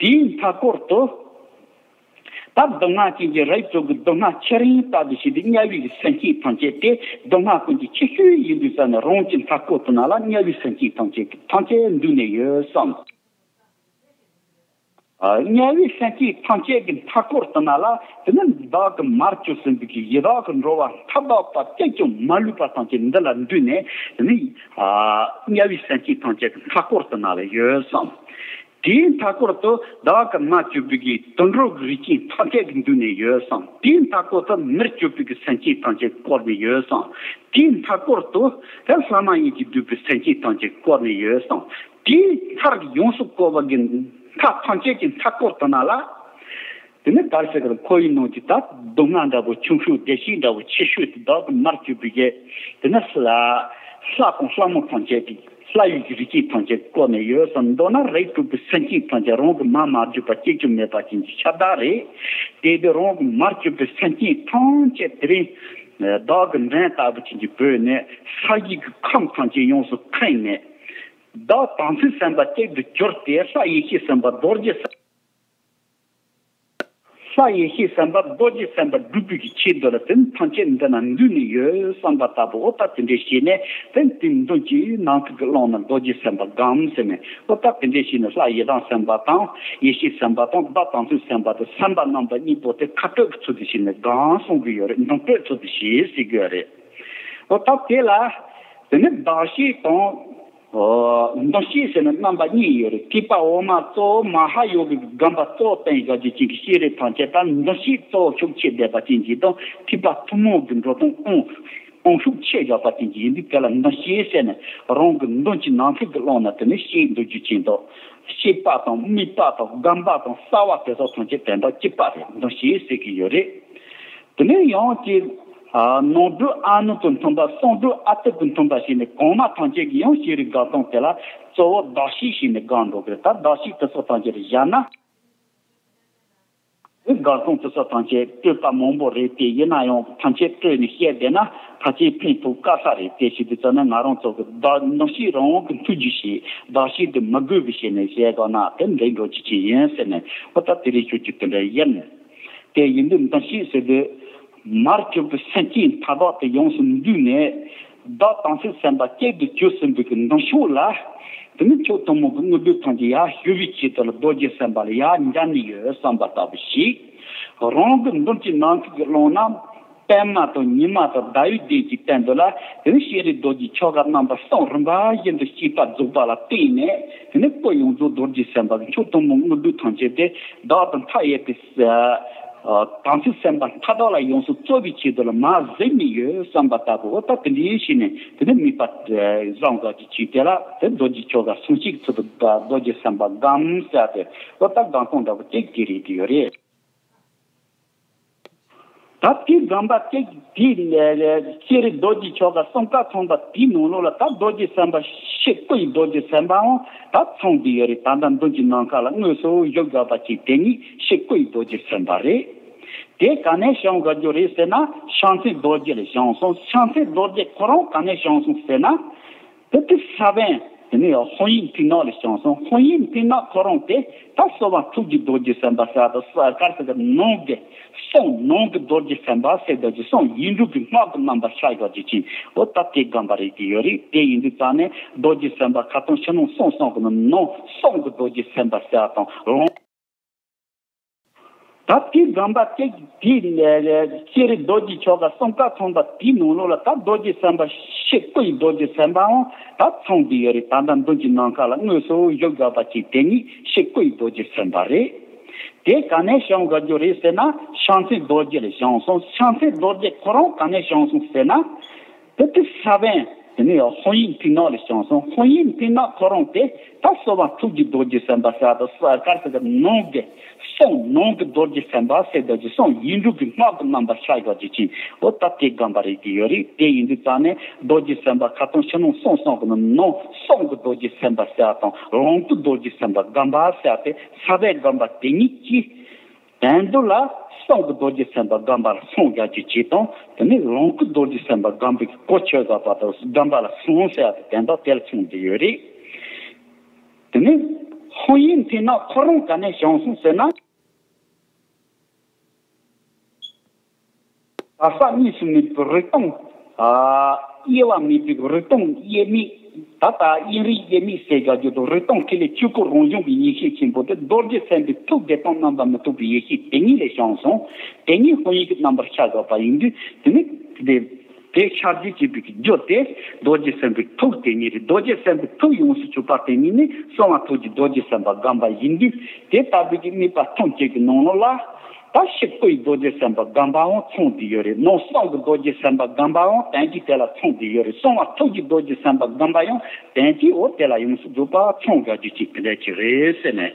དེའི་མཐའ་སྐོར་དུ་ད་སྡུག་བསྔལ་ཅན་གྱི་རིགས་དྲུག་གི་སྡུག་བསྔལ་ཆེ་རིང་ལྟ་བུ་ཞིག་ཏུ་དམྱལ་བའི་གི་སེམས་ཅན་ཐམས་ཅད་དེ་སྡུག་བསྔལ་ཀུན་གྱི་ཆེ་ཤོས་ཡིན་དུས་ཙ་ནས། རང་གི་མཐའ་སྐོར་དེ་ན་ལ་དམྱལ་བའི་སེམས་ཅན་ཐམས་ཅད་ཐམས་ཅད་འདུས་ནས་ཡོད་བསམ། དམྱལ་བའི་སེམས་ཅན་ཐམས་ཅད་ཀྱི་མཐའ་སྐོར་དེ་ན་ལ། དེ་ནི་བདག་གི་མར་གྱུར་ཟིན་པའི་གི་ཡི་དྭགས་ཀྱི་འགྲོ་བ་མཐའ་དག་པ་གཅིག་ཀྱང་མ་ལུས་པ་ཐམས་ཅད་འདི་ལ་འདུས་ནས། དེ་ནི་དམྱལ་བའི་སེམས་ཅན་ཐམས་ཅད་ཀྱི་མཐའ་སྐོར་དེ་ན་ལ་ཡོད་བསམ། དེའི་མཐའ་སྐོར་དུ་བདག་གི་མ་གྱུར་པའི་གི་དུད་འགྲོ་གི་རིགས་ཅན་ཐམས་ཅད་ཀྱིས་འདུས་ནས་ཡོད་བསམ། དེའི་མཐའ་སྐོར་དུ་མིར་གྱུར་པའི་གི་སེམས་ཅན་ཐམས་ཅད་བསྐོར་ནས་ཡོད་བསམ། དེའི་མཐའ་སྐོར་དུ་དེ་ལྷ་མ་ཡིན་གྱིས་བསྡུས་པའི་སེམས་ཅན་ཐམས་ཅད་བསྐོར་ནས་ཡོད་བསམ། དེའི་མཐར་ཡོངས་སུ་བསྐོར་བ་གི་མཐའ་ཐམས་ཅད་ཀྱི་མཐའ་སྐོར་དེ་ན་ལ། དེ་ནི་ག་རེ་ཟེར་གི་རེད། ཁོ་ཡི་ནང་གི་ད་སྡུག་བསྔལ་འདྲ་བོ་ཆུང་ཤོས། བདེ་སྐྱིད་འདྲ་བོ་ཆེ་ཤོས་དེ་བདག་གི་མར་གྱུར་པའི་གི། དེ་ནི་ལྷ། ལྷ་དང་ལྷ་མོ་ཐམས་ཅད་ཀྱི། ལྷ་ཡི་རིགས་ཅན་ཐམས་ཅད་བསྐོར་ནས་ཡོད་བསམ། མདོར་ན་རིགས་དྲུག་པའི་སེམས་ཅན་ཐམས་ཅད་རང་གི་མ་མ་གྱུར་པ་གཅིག་ཀྱང་མེད་པ་ཅན་གྱི་ཁྱབ་བདག་རེད། དེ་དུས་རང་གི་མར་གྱུར་པའི་སེམས་ཅན་ཐམས་ཅད་དེ་རིང་བདག་གི་འགྲམ་ལྟ་བུ་ཅན་གྱིས་བོས་ནས། ས་གཞི་གི་ཁམས་ཐམས་ཅད་ཡོངས་སུ་ཁེངས་ནས། བདག་དམ་ཚིག་སེམས་དཔའ་གཅིག་ཏུ་གྱུར་ཏེ། ལྷ་ཡེ་ཤེས་སེམས་དཔའ་རྡོ་རྗེ་སེམས། ལྷ་ཡེ་ཤེས་སེམས་དཔའ་རྡོ་རྗེ་སེམས་དཔའ་སྒྲུབ་པའི་གི་ཆེད་དུ་ལ། དེ་ཐམས་ཅད་འདི་ན་འདུས་ནས་ཡོད་བསམ་པ་ལྟ་བུ། འོ་ད་དེ་འདྲས་བྱས་ནས། དེ་དེ་མདུན་གྱི་ནམ་མཁའ་གི་ཀློང་ན་རྡོ་རྗེ་སེམས་དཔའ་སྒོམ་ཟེར་ནས། འོ་ད་དེ་འདྲས་བྱས་ནས་ལྷ་ཡི་དམ་སེམས་དཔའ་དང་ཡེ་ཤེས་སེམས་དཔའ་དང་བདག་དམ་ཚིག་སེམས་དཔའ་དེ་སེམས་དཔའ་རྣམ་པ་གཉིས་པོ་དེ་ཁ་སྤྲོད་ཀྱི་ཚུལ་དུ་བྱས་ནས་སྒོམ་གསུང་གི་ཡོད་རེད། མདུན་སྤྲོད་ཚུལ་དུ་བྱས་ཟེར་གི་ཡོད་རེད། འོ་ད་དེ་ལ་དེ་ནི་བདག་བསྐྱེད་དང་། འོ། མདུན་བསྐྱེད་ཟེར་ན་རྣམ་པ་གཉིས་ཡོད་རེད། ཐེག་པ་འོག་མ་གཙོ་བོ་མ་ཧཱ་ཡོ་གའི་སྒོམ་པ་གཙོ་བོ་བསྟན་བཞག་རྒྱུ་ཅན་གྱི་སྤྱན་རས་ཐམས་ཅད་དང་། མདུན་བསྐྱེད་གཙོ་བོ་ཤུགས་ཆེ་ལྡན་པ་ཅན་གྱི་དང་། ཐེག་པ་ཐུན་མོང་གི་འགྲོ་དོན་དབང་དབང་ཤུགས་ཆེ་བཞག་པ་ཅན་གྱི་ཡིན་དུས། དེ་ལ་མདུན་བསྐྱེད་ཟེར་ནས་རང་གི་མདུན་གྱི་ནམ་མཁའི་ཀློང་ན་དེ་ནི་བསྐྱེད་འདུག་རྒྱུ་ཅན་དང་། བསྐྱེད་པ་དང་དམིགས་པ་དང་སྒོམ་པ་དང་རྩ་བ་དེ་ཚོ་ཐམས་ཅད་དོན་དག་གཅིག་པ་རེད། མདུན་བསྐྱེད་ཟེར་གྱི་ཡོད་རེད། དེ་ནས་ཡང་ཅིག་ནང་སྒྲུབ་ཨ་ནུ་དང་མཐུན་པ། གསང་སྒྲུབ་ཨ་ཏི་དང་མཐུན་པ་བྱས་ནས། གོང་མ་ཐམས་ཅད་ཀྱིས་ཡང་སྤྱན་རས་དགའ་སྟོན་དེ་ལ་གཙོ་བོ་བདག་བསྐྱེད་བྱས་ནས་སྒོམ་འགྲོ་གི་རེད། ད་བདག་བསྐྱེད་དེ་ཚོ་ཐམས་ཅད་བཞག་ན། དགའ་སྟོན་དེ་ཚོ་ཐམས་ཅད་སྤྲོས་པ་མང་པོ་རེད་དེ། ཡིན་ན་ཡང་ཐམས་ཅད་སྤྲོས་ནས་བཤད་བསྡད་ན་ཕལ་ཆེར་ཕན་ཐོགས་དཀའ་ས་རེད། དེ་བྱེད་དུས་ཙམ་ན་ང་རང་ཚོ་གི་བདག་མདུན་བསྐྱེད་རང་དབང་གི་མཐུན་རྒྱུ་བྱས། བདག་བསྐྱེད་དེ་མི་དགོས་པ་བྱས་ནས་བཤད་དགོས་ན་དེ་འགྲིག་འགྲོ་རྒྱུ་ཅིག་ཡིན་ཟེར་ནས། འོ་ད་དེ་རིང་ཞུ་རྒྱུ་དེ་འདྲ་ཡིན། དེ་ཡིན་དུས་མདུན་བསྐྱེད་ཟེར་དུས། མར་གྱུར་པའི་སེམས་ཅན་མཐའ་དག་དེ་ཡོངས་སུ་འདུས་ནས། བདག་དམ་ཚིག་སེམས་དཔའ་གཅིག་ཏུ་གྱུར་ཟིན་པའི་གི་མདུན་ཕྱོགས་ལ། དེ་ནི་མཆོག་ཐུན་མོང་གི་དངོས་གྲུབ་ཐམས་ཅད་ཡར་ཞུ་བའི་ཆེད་དུ་ལ་རྡོ་རྗེ་སེམས་དཔའ་ལ་ཡར་འབྱར་ནས་ཡོད་བསམ་པ་ལྟ་བུ་ཞིག་རང་གི་མདུན་གྱི་ནམ་མཁའི་གི་ཀློང་ན། པདྨ་དང་ཉི་མ་དང་ཟླ་བའི་གདན་གྱི་སྟེང་དུ་ལ། དེ་ནི་སྤྱན་རས་རྡོ་རྗེ་ཆོ་ག་རྣམ་པ་གསུམ་རིམ་པ་བཞིན་དུ་བསྐྱེད་པ་རྫོགས་པ་ལ་བརྟེན་ནས། དེ་ནི་སྐུ་ཡོངས་རྫོགས་རྡོ་རྗེ་སེམས་དཔའ་གི་མཆོག་ཐུན་མོང་དངོས་གྲུབ་ཐམས་ཅད་དེ་བདག་ཏུ་མཐའ་ཡས་པའི་དམ་ཚིག་སེམས་དཔའ་མཐའ་དག་ལ་ཡོངས་སུ་རྫོགས་པའི་ཆེད་དུ་ལ་མར་གཟིགས་ནས་ཡོད་བསམ་པ་ལྟ་བུ། འོ་ད་དེ་འདྲའི་ཞིག་ནས་དེ་ནི་དམིགས་པ་བཟང་དགའ་གྱི་ཆེད་དེ་ལ་དེ་རྡོ་རྗེ་ཆོ་ག་གསུང་གཅིག་ཚུལ་དུ་རྡོ་རྗེ་སེམས་དཔའ་སྒོམ་ཟེར་ཏེ། འོ་ད་སྒོམ་སྟངས་འདྲ་བོ་གཅིག་དེ་རེད་དེ་ཡོད་རེད། ད་དེ་སྒོམ་པ་གཅིག་དེ་ལས་སྤྱན་རས་རྡོ་རྗེ་ཆོ་ག་གསུམ་ཀ་ཚང་པ་དེའི་ནང་ལོགས་ལ་ད་རྡོ་རྗེ་སེམས་དཔའ་ཕྱི་སྐུ་ཡི་རྡོ་རྗེ་སེམས་དཔའང་ད་ཚང་བསྡད་ཡོད་རེད། ད་ལྟ་མདུན་གྱི་ནམ་མཁའ་ལ་དངོས་སུ་བཞུགས་དགོས་པ་ཅིག་དེ་ཉིད་ཕྱི་སྐུ་ཡི་རྡོ་རྗེ་སེམས་དཔའ་རེད། དེ་ག་ནས་བྱུང་དགོས་རྒྱུ་རེད་ཟེར་ན། བྱང་སེམས་རྡོ་རྗེ་ལས་བྱུང་སོང་། བྱང་སེམས་རྡོ་རྗེ་ཁོ་རང་ག་ནས་བྱུང་སོང་ཟེར་ན། དེ་དེ་ས་བོན་དེ་ནི་ཡང་དཔལ་ཡེ་མཐིང་ནག་ལས་བྱུང་སོང་། དཔལ་ཡེ་མཐིང་ནག་ཁོ་རང་དེ་ད་གསོལ་བ་ཐུགས་ཀྱི་རྡོ་རྗེ་སེམས་དཔའ་ཟེར་དང་། ག་རེ་ཟེར་ན་ནང་གི་གསུང་ནང་གི་རྡོ་རྗེ་སེམས་དཔའ་ཟེར་དགོས་ཀྱི། གསུང་ཡིག་འབྲུ་གི་སྔགས་ཀྱི་རྣམ་པར་ཤར་དགོས་ཀྱི་ཅིང་། འོ་ད་དེ་སྒོམ་པ་རེད་ཀྱི་ཡོད་རེད། དེ་ཡིན་དུས་ཙང་ནས་རྡོ་རྗེ་སེམས་དཔའ་ཁ་སྟོང་ཕྱི་ནང་གསང་གསུམ་གྱི་ནང་གསང་གི་རྡོ་རྗེ་སེམས་དཔའ་ཟེར་དང་། ལོངས། ད་དེ་སྒོམ་པ་གཅིག་དེ་ལས་སྤྱན་རས་རྡོ་རྗེ་ཆོ་ག་གསུམ་ཀ་ཚང་པ་དེའི་ནང་ལོགས་ལ་ད་རྡོ་རྗེ་སེམས་དཔའ་ཕྱི་སྐུ་ཡི་རྡོ་རྗེ་སེམས་དཔའང་ད་ཚང་བསྡད་ཡོད་རེད། ད་ལྟ་མདུན་གྱི་ནམ་མཁའ་ལ་དངོས་སུ་བཞུགས་དགོས་པ་ཅིག་དེ་ཉིད་ཕྱི་སྐུ་ཡི་རྡོ་རྗེ་སེམས་དཔའ་རེད། དེ་ག་ནས་བྱུང་དགོས་རྒྱུ་རེད་ཟེར་ན། བྱང་སེམས་རྡོ་རྗེ་ལས་བྱུང་སོང་། བྱང་སེམས་རྡོ་རྗེ་ཁོ་རང་ག་ནས་བྱུང་སོང་ཟེར་ན། དེ་དེ་ས་བོན་དེ་ནི་ཧོང་ཡིག་མཐིང་ནག་ལས་བྱུང་སོང་། ཧོང་ཡིག་མཐིང་ནག་ཁོ་རང་དེ་ད་གསོལ་བ་ཐུགས་ཀྱི་རྡོ་རྗེ་སེམས་དཔའ་ཟེར་དང་ས་དཀར་ཟེར་གི་ནང་གི་གསང་ནང་གི་རྡོ་རྗེ་སེམས་དཔའ་ཟེར་རྡོ་རྗེ་གསང་ཡིག་འབྲུ་གི་སྔགས་ཀྱི་རྣམ་པར་ཤར་བཞག་རྒྱུ་ཅན། འོ་ད་དེ་སྒོམ་པ་རེད་ཀྱི་ཡོད་རེད། དེ་ཡིན་དུས་ཙང་ནས་རྡོ་རྗེ་སེམས་དཔའ་ཁ་ཏོན་ཕྱི་ནང་གསང་གསུམ་གི་ནང་གསང་གི་རྡོ་རྗེ་སེམས་དཔའ་ཟེར་དང་ལོངས་སྐུ་རྡོ་རྗེ་སེམས་དཔའ་སྒོམ་པ་ཟེར་ཏེ་ས་བོན་སྒོམ་པ་དེ་གཉིས་ཀྱིས། དོན་དུ་ལ་གསང་གི་རྡོ་རྗེ་སེམས་དཔའ་སྒོམ་པ་ལ་སངས་རྒྱས་ཀྱི་ཆེད་དང་དེ་ནས་ལོངས་སྐུ་རྡོ་རྗེ་སེམས་དཔའ་སྒོམ་པའི་གོ་ཆོད་དགོས་པ་དང་སྒོམ་པ་ལ་སངས་ཟེར་ཡ་དེ་དོན་དག་དེ་ལ་མཚུངས་ཀྱི་ཡོད་རེད། དེ་ནས་ཧོང་ཡིག་མཐིང་ནག་ཁོ་རང་ག་ནས་བྱུང་སོང་ཟེར་ན། བར་ས་གཉིས་སུ་མེད་པའི་རིག་སྟོང་། དབྱེ་བ་མེད་པའི་རིག་སྟོང་དབྱེར་མེད། ད་ལྟ་དབྱིངས་རིག་དབྱེར་མེད་ཟེར་བཞག་རྒྱུ་དང་རིག་སྟོང་ཐིག་ལེ་ཆོས་སྐུ་རང་བྱུང་གི་ཡེ་ཤེས་ཆེན་པོ་དེ་རྡོ་རྗེ་སེམས་དཔའི་ཐུགས་བདེ་སྟོང་རྣམ་པར་མི་རྟོག་པའི་ཡེ་ཤེས་དེ་ཉིད་ལས་བྱུང་སོང་། དེ་ཉིད་ཧོང་ཡིག་གི་རྣམ་པར་ཤར་དགོས་པ་ཡིན་དུས་དེ་ནི་དེ་དེ་ཤར་རྒྱུ་བྱེད་པའི་རྒྱུ་དེ་རྡོ་རྗེ་སེམས་དཔའི་ཐུགས་དེ་ཉིད་རེད། རྡོ་རྗེ་སེམས་དཔའི་ཐུགས་ཡོངས་སུ་གྱུར་པ་དེ་ཉིད་ནི་གསང་བ་ཐུགས་ཀྱི་རྡོ་རྗེ་སེམས་དཔའ་སྒོམ་པ་ཡིན་དུས་དེ་ལྟ་བུའི་གི་དམིགས་པ་ཐམས་ཅད་ཀྱི་ནང་ལོགས་ལ། ད་ཕྱི་སྐུ་ཡི་རྡོ་རྗེ་སེམས་དཔའ་སྒོམ་པའང་མཚུངས་ཏེ་ཡོད་རེད། ནང་གསང་གི་རྡོ་རྗེ་སེམས་དཔའ་སྒོམ་པའང་དོན་གྱིས་དེ་ལ་མཚུངས་ཏེ་ཡོད་རེད། གསང་བ་ཐུགས་ཀྱི་རྡོ་རྗེ་སེམས་དཔའ་སྒོམ་པ་ཡང་དོན་གྱིས་འོ་དེ་ལ་ཡོངས་སུ་རྫོགས་པ་མཚུངས་དགོས་རྒྱུ་ཅིག་དེ་འདྲ་ཅིག་རེད་ཟེར་ནས།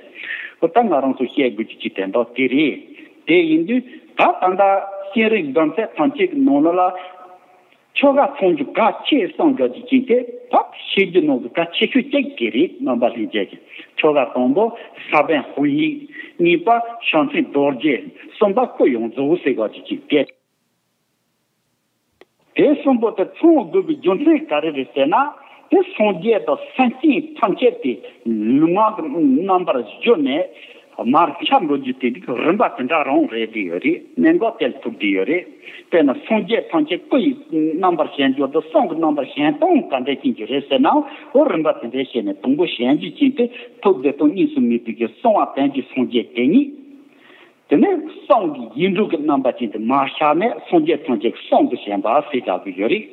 འོ་ད་ང་རང་ཚོ་བཤད་དགོས་རྒྱུ་ཅིག་དེ་འདྲ་དེ་རེད། དེ་ཡིན་དུས་ད་ད་ལྟ་སྤྱན་རས་གཟིགས་མཚན་ཐམས་ཅད་ཀྱི་ནང་ལོགས་ལ། ཆོ་ག་མཚོན་རྒྱུ་གལ་ཆེ་གསུངས་ཡོད་ཀྱི་ཅིག་དེ་ཕབ་ཤེས་རྒྱུ་ནང་གི་གལ་ཆེ་ཤོས་གཅིག་དེ་རེད། རྣམ་པ་ལྷན་རྒྱས་ཀྱི་ཆོ་ག་དང་པོ་ས་བོན་ཧོང་ཡིག་གཉིས་པ་ཕྱག་མཚན་རྡོ་རྗེ། གསུམ་པ་སྐུ་ཡོངས་རྫོགས་ཟེར་ཡོད་ཀྱི་ཅིག་དེ། དེ་གསུམ་པོ་དེ་མཚུངས་དགོས་པའི་རྒྱུ་མཚན་ག་རེ་རེད་ཟེར་ན། དེ་སངས་རྒྱས་དང་སེམས་ཅན་ཐམས་ཅད་དེ་ལུས་ངག་གི་རྣམ་པར་གཞོལ་ནས། མར་འཁྱམས་འགྲོ་རྒྱུ་དེ་འདྲའི་རིམ་པ་དེ་འདྲ་རང་རེད་དེ་ཡོད་རེད། གནད་འགག་དེ་ལ་ཐུག་བསྡད་ཡོད་རེད། དཔེར་ན་སངས་རྒྱས་ཐམས་ཅད་སྐུ་ཡི་རྣམ་པར་ཞེན་རྒྱུ་དང་གསུང་གི་རྣམ་པར་ཞེན་སྟངས་ག་འདྲ་ཅན་གྱི་རེད་ཟེར་ན། འོ་རིམ་པ་དེ་འདྲ་བྱས་ནས་དང་པོ་ཞེན་རྒྱུ་ཅན་དེ་ཐུགས་བདེ་སྟོང་གཉིས་སུ་མེད་པའི་གི་གསང་བ་དོན་གྱི་སངས་རྒྱས་དེ་ཉིད། དེ་ནས་གསང་གི་ཡིག་འབྲུ་གི་རྣམ་པ་ཅན་དེ་མར་ཤར་ནས་སངས་རྒྱས་ཐམས་ཅད་གསང་དུ་ཞེན་པ་ཟེར་བཞག་གི་ཡོད་རེད།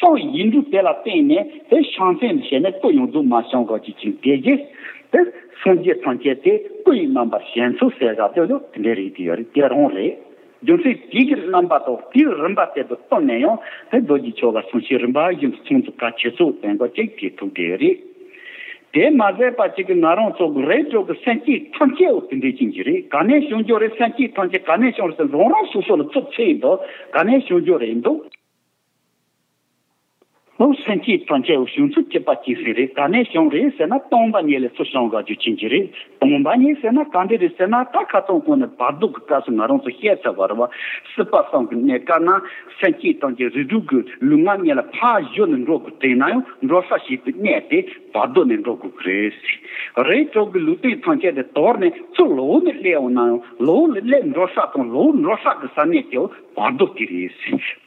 གསང་ཡིག་འབྲུ་དེ་ལ་བརྟེན་ནས་དེ་ཕྱག་མཚན་ཞེས་ནས་སྐུ་ཡོངས་རྫོགས་མ་བྱུང་བར་གྱི་ཅིག་དེ་རྗེས་དེ་སངས་རྒྱས་ཐམས་ཅད་དེ་སྐུ་ཡི་རྣམ་པར་ཞེན་ཚུལ་ཟེར་བཞག་དེ་ལོ་དེ་འདྲ་རེད་དེ་ཡོད་རེད། དེ་རང་རེད། རྒྱུ་མཚན་དེ་གི་རྣམ་པ་དང་དེའི་རིམ་པ་དེ་དང་བསྟུན་ནས་ཡང་དེ་རྡོ་རྗེ་ཆོ་ག་གསུང་བཤད་རིམ་པ་བཞིན་དུ་ཚང་དུ་ག་ཆེ་ཚོད་བསྟན་པ་གཅིག་དེ་ཐུག་དེ་ཡོད་རེད། དེ་མ་ཟད་པ་གཅིག་གི་ང་རང་ཚོ་གི་རིགས་དྲུག་གི་སེམས་བསྐྱེད་ཐམས་ཅད་འོ་དེ་འདྲའི་ཅན་གྱི་རེད། ག་ནས་བྱུང་རྒྱུ་རེད། སེམས་བསྐྱེད་ཐམས་ཅད་ག་ནས་བྱུང་རེད་ཟེར་རང་རང་སོ་སོ་ལ་ཚུར་ཚུད་ཡིན་འདུག་ག་ནས་བྱུང་རྒྱུ་རེད་འདུག་འོ་སེམས་བསྐྱེད་ཐམས་ཅད་འོ་བྱུང་ཚུལ་གཅིག་པ་གཅིག་སྲིད་རེད། ག་ནས་བྱུང་རེད་ཟེར་ན་སྟོང་པ་ཉིད་ལས་ཚུར་བྱུང་བ་རྒྱུ་ཅན་གྱི་རེད། སྟོང་པ་ཉིད་ཟེར་ན་ག་འདྲ་རེད་ཟེར་ན་ད་ཁ་སང་གོང་ནས་བར་དོ་གི་སྐབས་སུ་ང་རང་ཚོ་བཤད་ཚར་བ་རེད་བ། སྲིད་པ་གསུམ་གྱི་གནས་སྐབས་ན་སེམས་བསྐྱེད་ཐམས་ཅད་རིགས་དྲུག་གི་ལུས་ངག་གཉིས་ལ་ཕར་གཞོལ་ནས་འགྲོ་དགོས་དྲན་ན་ཡང་འགྲོ་ས་ཞེས་པའི་གནས་དེ་བར་དོ་ནས་འགྲོ་དགོས་ཀྱི་རེད། རིགས་དྲུག་གི་ལུས་རྟེན་ཐམས་ཅད་དེ་དོར་ནས་ཚུར་ལོག་ནས་སླེབས་འོང་ན་ཡང་ལོག་ལ་སླེབས་འགྲོ་ས་དང་ལོག་འགྲོ་ས་གི་ས་གནས་དེ་བར་དོ་དེ་རེད།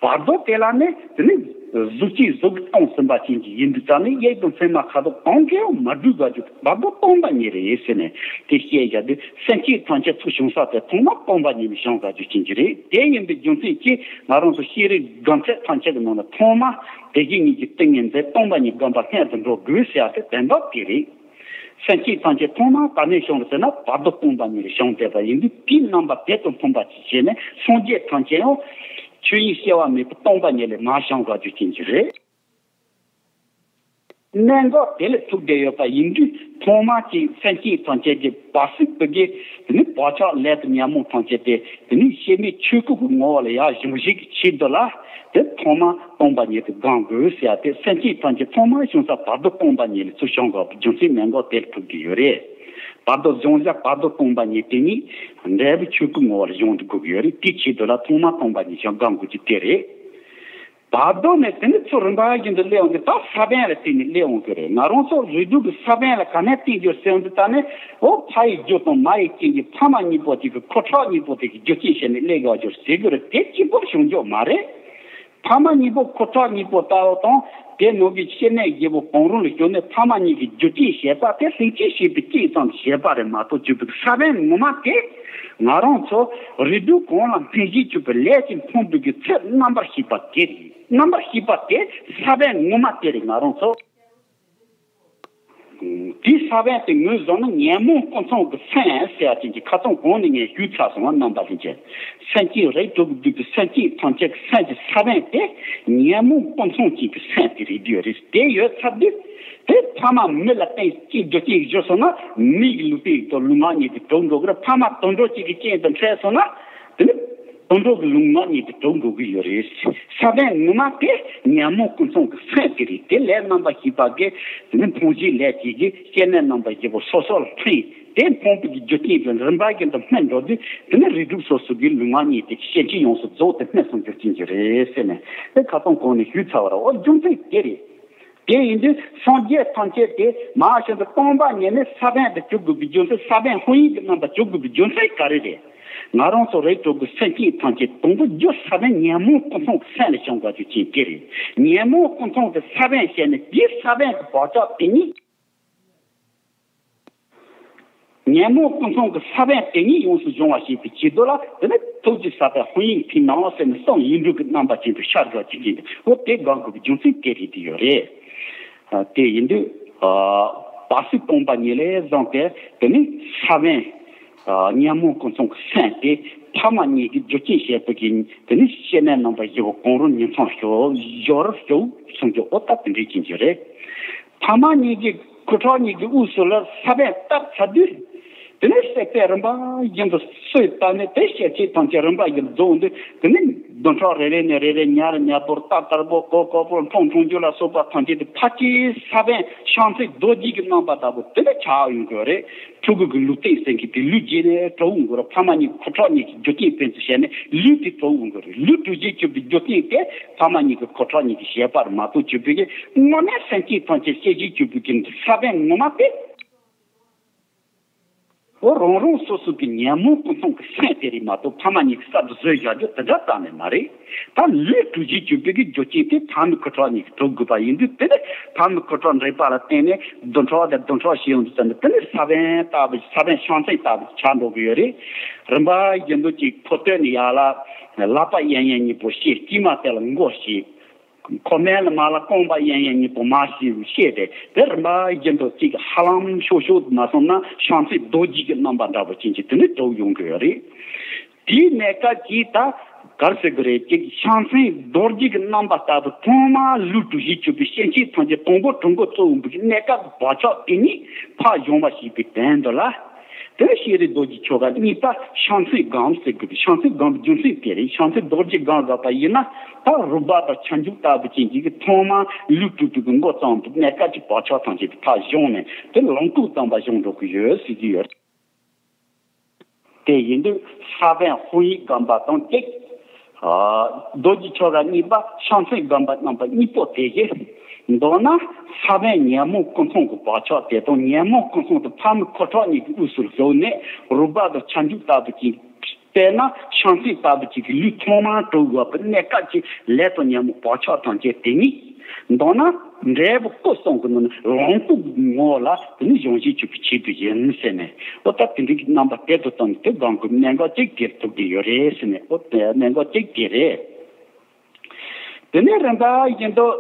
བར་དོ་དེ་ལ་ནི་དེ་ནི་གཟུགས་ཅན་གཟུགས་ཀྱིས་སྟོང་ཟིན་པ་ཅན་གྱི་ཡིན་དུས་ཙང་ནི་དབྱིབས་དང་མཚན་མ་ཁ་དོག་གང་གིས་ཡང་མ་གྲུབ་པ་ཅིག་བར་དོ་སྟོང་པ་ཉིད་རེད་ཟེར་ནས་དེ་བཤད་བཞག་དུས་སེམས་བསྐྱེད་ཐམས་ཅད་ཚུར་བྱུང་ས་དེ་ཐོག་མ་སྟོང་པ་ཉིད་ནས་བྱུང་བ་རྒྱུ་ཅན་གྱི་རེད། དེ་ཡིན་པའི་རྒྱུ་མཚན་གྱིས་ང་རང་ཚོ་ཤེས་རིག་སྒོམ་ཚད་ཐམས་ཅད་ཀྱི་ནང་ལ་ཐོག་མ་དེ་བཞིན་ཉིད་ཀྱི་ཏིང་ངེ་འཛིན་སྟོང་པ་ཉིད་སྒོམ་པ་སྔོན་དུ་འགྲོ་དགོས་ཟེར་ཡ་དེ་དོན་དག་དེ་རེད། སེམས་བསྐྱེད་ཐམས་ཅད་ཐོག་མ་ག་ནས་བྱུང་རེད་ཟེར་ན་བར་དོ་སྟོང་པ་ཉིད་ནས་བྱུང་བསྡད་པ་ཡིན་དུས་དེའི་རྣམ་པ་དེ་དང་མཐུན་པ་ཅིག་བྱས་ནས་སངས་རྒྱས་ཐམས་ཅད་ཡང་ཆོས་དབྱིངས་སྐྱེ་བ་མེད་པའི་སྟོང་པ་ཉིད་ལས་མར་བྱུང་བ་རྒྱུ་ཅན་གྱི་རེད། གནད་འགག་དེ་ལ་ཐུག་བསྡད་ཡོད་པ་ཡིན་དུས་ཐོག་མ་གཅིག་སེམས་བསྐྱེད་ཐམས་ཅད་ཀྱི་བར་སྲིད་པའི་གི་དེ་ནི་བག་ཆགས་ལས་དང་ཉོན་མོངས་ཐམས་ཅད་དེ་དེ་ནི་སྐྱེ་མེད་ཆོས་སྐུ་གི་ངོ་བོ་ལ་ཡར་སྦྱོང་བྱེད་ཀྱི་ཆེད་དུ་ལ། དེ་ཐོག་མ་སྟོང་པ་ཉིད་དུ་སྒོམ་དགོས་ཟེར་ཡ་དེ་སེམས་བསྐྱེད་ཐམས་ཅད་ཐོག་མར་བྱུང་ས་བར་དོ་སྟོང་པ་ཉིད་ལས་ཚུར་བྱུང་དགོས་པའི་རྒྱུ་མཚན་གནད་འགག་དེར་ཐུག་གི་ཡོད་རེད། བར་དོ་སྦྱོང་བྱ་བར་དོ་སྟོང་པ་ཉིད་དེ་ཉིད་འབྲས་བུ་ཆོས་སྐུ་ངོ་བོར་སྦྱོང་དགོས་ཀྱི་ཡོད་རེད། དེའི་ཆེད་དུ་ལ་ཐོག་མ་སྟོང་པ་ཉིད་ཀྱང་སྒོམ་དགོས་ཀྱི་དེ་རེད། བར་དོ་ནས་དེ་ནི་ཚུར་རིམ་པ་བཞིན་དུ་སླེབས་འོང་གི་ད་ས་བོན་ལ་བརྟེན་ནས་སླེབས་འོང་གི་རེད། ང་རང་ཚོ་རིགས་དྲུག་གི་ས་བོན་ལ་ག་ནས་བརྟེན་རྒྱུ་ཟེར་འོང་དུས་ད་ནི་འོ་ཕ་ཡི་རྒྱུ་དང་མ་ཡི་རྐྱེན་གྱིས་ཕ་མ་གཉིས་པོ་དེ་གི་ཁུ་ཁྲག་གཉིས་པོ་དེ་གི་རྒྱུ་རྐྱེན་བྱས་ནས་སླེབས་དགོས་རྒྱུ་ཟེར་གི་རེད། དེ་གཅིག་པོར་བྱུང་རྒྱུ་མ་རེད། ཕ་མ་གཉིས་པོ་ཁུ་ཁྲག་གཉིས་པོ་ལྟ་བུ་དང་དེ་ནང་གི་སྐྱེ་གནས་བརྒྱད་པོ་གང་རུང་ལ་གྱུར་ནས་ཕ་མ་གཉིས་ཀྱི་རྒྱུ་རྐྱེན་བྱས་པ་དེ་ལྷན་སྐྱེས་ཞེས་པའི་རྐྱེན་ཙམ་བྱས་པ་རེད་མ་གཏོགས་གྱུར་པའི་ས་བོན་ངོ་མ་དེ་ང་རང་ཚོ་རིགས་དྲུག་གང་ལ་སྨིན་བྱེད་གྱུར་པའི་ལས་ཀྱི་ཕུང་པོའི་གི་ཚད་རྣམ་པར་ཤེས་པ་དེ་རེད། རྣམ་པར་ཤེས་པ་དེ་ས་བོན་ངོ་མ་དེ་རེད། ང་རང་ཚོ། དེའི་ས་བོན་དེ་ངོས་བཟུང་ན་ཉོན་མོངས་ཀུན་སློང་གི་སེམས་ཟེར་བ་ཅན་གྱི་ཁ་སང་གོང་ནས་ངས་ཞུས་ཚར་སོང་བ། རྣམ་པ་ལྷན་རྒྱས། སེམས་ཅན་རིགས་དྲུག་གི་བསྡུས་པའི་སེམས་ཅན་ཐམས་ཅད་ཀྱི་སེམས་ཀྱི་ས་བོན་དེ་ཉོན་མོངས་ཀུན་སློང་ཅན་གྱི་སེམས་དེ་རེད་འདུག་རེད། དེ་ཡོད་ཚར་དུས་དེ་ཕ་མ་མི་ལ་བརྟེན་ཅིང་རྒྱུ་རྐྱེན་བཞག་སོང་ན་མི་ཡི་ལུས་རྟེན་དང་ལུས་ངག་གཉིས་དེ་གྲུབ་འགྲོ་གི་རེད། ཕ་མ་དུད་འགྲོ་གཅིག་གི་རྐྱེན་དུ་འཕྲད་སོང་ན་དེ་ནི་དུད་འགྲོ་གི་ལུས་ངག་གཉིས་དེ་གྲུབ་འགྲོ་གི་ཡོད་རེད། ས་བོན་ངོ་མ་དེ་ཉོན་མོངས་ཀུན་སློང་གི་སེམས་དེ་རེད། དེ་ལས་རྣམ་པ་ཞིག་པ་གིས་དེ་ནི་ཕུང་བྱེད་ལས་ཀྱི་གི་སྐྱེ་གནས་རྣམ་པ་བཞི་པོ་སོ་སོར་འཕེན། དེ་ཕུང་པོ་གི་རྒྱུ་རྐྱེན་དེ་རིམ་པ་བཞིན་དུ་སྨིན་འགྲོ་དུས་དེ་ནི་རིགས་དྲུག་སོ་སོ་གི་ལུས་ངག་གཉིས་དེ་སྐྱེ་མཆེད་ཡོངས་སུ་རྫོགས་ཏེ་སྨིན་སོང་རྒྱུ་རྐྱེན་གྱིས་རེད་ཟེར་ནས་དེ་ཁ་སང་གོང་ནས་ཞུས་ཚར་བ་རེད། འོ་རྒྱུ་མཚན་དེ་རེད། དེ་ཡིན་དུས་སངས་རྒྱས་ཐམས་ཅད་དེ་མ་ཤི་ཏུ་སྟོང་པ་ཉིད་ནས་ས་བོན་དུ་གྱུར་དགོས་པའི་རྒྱུ་མཚན། ས་བོན་ཧཱུྃ་ཡིག་གི་རྣམ་པ་གྱུར་དགོས་པའི་རྒྱུ་མཚན་ག་རེ་རེད། ང་རང་ཚོ་རིགས་དྲུག་གི་སེམས་ཅན་ཐམས་ཅད་དང་པོ་རྒྱུ་ས་བོན་ཉོན་མོངས་ཀུན་སློང་གི་སེམས་ལས་བྱུང་བ་རྒྱུ་རྐྱེན་དེ་རེད། ཉོན་མོངས་ཀུན་སློང་དེ་ས་བོན་བྱས་ནས་དེའི་ས་བོན་གྱི་བག་ཆགས་དེ་ཉིད། ཉོན་མོངས་ཀུན་སློང་གི་ས་བོན་དེ་ཉིད་ཡོངས་སུ་སྦྱོང་བ་བྱེད་པའི་ཆེད་དུ་ལ་དེ་ནི་ཐུགས་ཀྱི་ས་བོན་ཧཱུྃ་ཡིག་ཕིང་ནང་ཟེར་ནས་གསུང་ཡིག་འབྲུ་གི་རྣམ་པ་ཅན་དུ་ཤར་དགོས་ཀྱི་ཡིན། འོ་དེ་དགོངས་དགོས་པའི་རྒྱུ་མཚན་དེ་རེད་དེ་ཡོད་རེད། ཨ། དེ་ཡིན་དུས། ཨ། བར་སྲིད་སྟོང་པ་ཉིད་ལས་བཟུང་སྟེ་དེ་ནི་ས་བོན། ཨ། ཉོན་མོངས་ཀུན་སློང་གི་སེམས་དེ་ཕ་མ་གཉིས་ཀྱི་རྒྱུ་རྐྱེན་བྱེད་པོ་གི་དེ་ནི་སྐྱེ་གནས་རྣམ་པ་བཞི་པོ་གང་རུང་ཉིད་ཚང་ཞོག་ཞོར་ཞོག་གསུང་རྒྱུ། འོ་ད་དེ་འདྲའི་རྐྱེན་གྱིས་རེད། ཕ་མ་གཉིས་ཀྱི་ཁུ་ཁྲག་གཉིས་ཀྱི་དབུས་སུ་ལ་ས་བོན་བཏབ་ཚར་དུས། དེ་ནས་སྲེག་པས་རིམ་པ་བཞིན་དུ་གསོས་བཏབ་ནས་དེ་སྐྱེ་མཆེད་ཐམས་ཅད་རིམ་པ་བཞིན་དུ་རྫོགས་འདུག་དེ་ནས་བདུན་ཕྲག་རེ་རེ་ནས་རེ་རེ་ཉར་ཉར་པོར་ཏག་ཏག་པོ་ཀོ་ཀོ་པོར་འཕོངས་འཕོངས་རྒྱུ་ལ་སོགས་པ་ཐམས་ཅད་དེ་ཕལ་ཆེར་ས་བོན་བྱང་སེམས་རྡོ་རྗེ་གི་རྣམ་པ་ལྟ་བུ་དེ་ལས་ཆགས་ཡོང་གི་རེད། ཕྲུ་གུ་གི་ལུས་རྟེན་ཟེར་མཁན་དེ་ལུས་རྗེས་ནས་གྲུབ་འགྲོ་ར། ཕ་མ་གཉིས་ཁུ་ཁྲག་གཉིས་ཀྱི་རྒྱུ་རྐྱེན་ཕན་ཚུན་བྱས་ནས་ལུས་དེ་གྲུབ་འགྲོ་རེད། ལུས་གྲུབ་རྗེས་གྱུར་པའི་རྒྱུ་རྐྱེན་དེ་ཕ་མ་གཉིས་ཀྱི་ཁུ་ཁྲག་གཉིས་ཀྱི་བྱེད་པ་རེད་མ་གཏོགས་གྱུར་པའི་གི་དངོས་གནས་སེམས་ཅན་ཐམས་ཅད་སྐྱེ་གཞི་གྱུར་པའི་གི་ས་བོན་ངོ་མ་དེ། འོ་རང་རང་སོ་སོ་གི་ཉོན་མོངས་ཀུན་སློང་གི་སེམས་དེ་རེད་མ་གཏོགས་ཕ་མ་གཉིས་ཀྱི་གསར་དུ་བཟོས་བཞག་རྒྱུ་དེ་འདྲ་རྩ་ནས་མ་རེད། ད་ལུས་གྲུབ་རྗེས་གྱུར་པའི་གི་རྒྱུ་རྐྱེན་དེ་ཕ་མའི་ཁུ་ཁྲག་གཉིས་ཀྱིས་གྲུབ་དགོས་པ་ཡིན་དུས། དེ་ནི་ཕ་མའི་ཁུ་ཁྲག་འདྲེས་པ་ལ་བརྟེན་ནས་བདུན་ཕྲག་དང་བདུན་ཕྲག་བྱས་ཡོང་དུས་ཙམ་དུ་དེ་ནི་ས་བོན་ལྟ་བུ། ས་བོན་བྱང་སེམས་ལྟ་བུ་ཆགས་འགྲོ་གི་ཡོད་རེད། རིམ་པ་བཞིན་དུ་ཅིག་ཕོ་སྟོད་ནས་ཡར་ལ་ལག་པ་གཡས་གཡོན་གཉིས་པོ་བཤད། དཀྱིལ་མ་དེ་ལ་མགོ་བཤད། མགོ་སྨད་ལ་མར་ལ་རྐང་པ་གཡས་གཡོན་གཉིས་པོ་མར་བཤད་བཤད་དེ་དེ་རིམ་པ་བཞིན་དུ་ཅིག་ཧ་ལམ་ཤོག་ཤོག་མ་སོང་ན་བྱང་སེམས་རྡོ་རྗེ་གི་རྣམ་པ་འདྲ་པོ་ཅན་གྱི་དེ་ནི་གྲུབ་ཡོང་གི་ཡོད་རེད། དེའི་གནས་སྐབས་ཀྱི་ད་ག་རེ་ཟེར་དགོས་རེད། ཅིག་བྱང་སེམས་རྡོ་རྗེ་གི་རྣམ་པ་ལྟ་བུ་ཐོག་མར་ལུས་གྲུབ་རྗེས་གྱུར་པའི་སྐྱེ་མཆེད་ཐམས་ཅད་དང་པོ་གྲུབ་འགོ་བཙུགས་ཡོང་པའི་གནས་སྐབས་ཀྱི་བག་ཆགས་དེ་ཉིད་ཕར་སྦྱོང་བ་ཞེས་པའི་དོན་དུ་ལ། དེ་ནས་ཤེས་རིག་རྡོ་རྗེ་ཆོ་ག་གཉིས་པ་བྱང་སེམས་སྒོམ་ཟེར་དགོས་པའི། བྱང་སེམས་སྒོམ་རྒྱུ་མཚན་དེ་རེད། བྱང་སེམས་རྡོ་རྗེ་སྒོམ་ཟེར་བ་ཡིན་ན་ད་རོལ་པ་དང་ཁྱབ་འཇུག་ལྟ་བུ་ཅན་གྱི་ཐོག་མར་ལུས་གྲུབ་པའི་གི་འགོ་བརྩམས་པའི་གནས་སྐབས་ཀྱི་བག་ཆགས་ཐམས་ཅད་དེ་ཕར་སྦྱངས་ནས་དེ་ལོངས་སྐུ་ཙམ་པ་སྦྱོང་འགྲོ་གི་ཡོད་ཟེར་གྱི་ཡོད། དེ་ཡིན་དུས་ས་བོན་ཧཱུྃ་ཡིག་སྒོམ་པ་དང་གཅིག་རྡོ་རྗེ་ཆོ་ག་གཉིས་པ་བྱང་སེམས་སྒོམ་པ་རྣམ་པ་གཉིས་པོ་དེ་བཞིན། མདོར་ན་ས་བོན་ཉོན་མོངས་ཀུན་སློང་གི་བག་ཆགས་དེ་དང་། ཉོན་མོངས་ཀུན་སློང་དེ་ཕ་མའི་ཁུ་ཁྲག་གཉིས་ཀྱི་དབུས་སུ་བཟུང་ནས་རོལ་པ་དང་ཁྱབ་འཇུག་ལྟ་བུ་ཅིག་དཔེར་ན་བྱང་སེམས་ལྟ་བུ་ཅིག་གི་ལུས་ཐོག་མར་གྲུབ་དགོས་པའི་གནས་སྐབས་ཀྱི་ལས་དང་ཉོན་མོངས་བག་ཆགས་ཐམས་ཅད་དེ་ཉིད། མདོར་ན་འབྲས་བུ་སྐུ་གསུང་གི་ནང་ནས་ལོངས་སྐུ་གི་ངོ་བོ་ལ་དེ་ནི་སྦྱོང་བྱེད་བྱེད་པའི་ཆེད་དུ་ཡིན་ཟེར་ནས། འོ་ད་དེ་འདྲའི་གི་རྣམ་པ་དེ་ཚོ་བཏང་ནས་དེ་སྒོམ་དགོས་གནད་འགག་ཅིག་དེར་ཐུག་གི་ཡོད་རེད་ཟེར་ནས། འོ་དེ་གནད་འགག་ཅིག་དེ་རེད། དེ་ནས་རིམ་པ་བཞིན་དུ།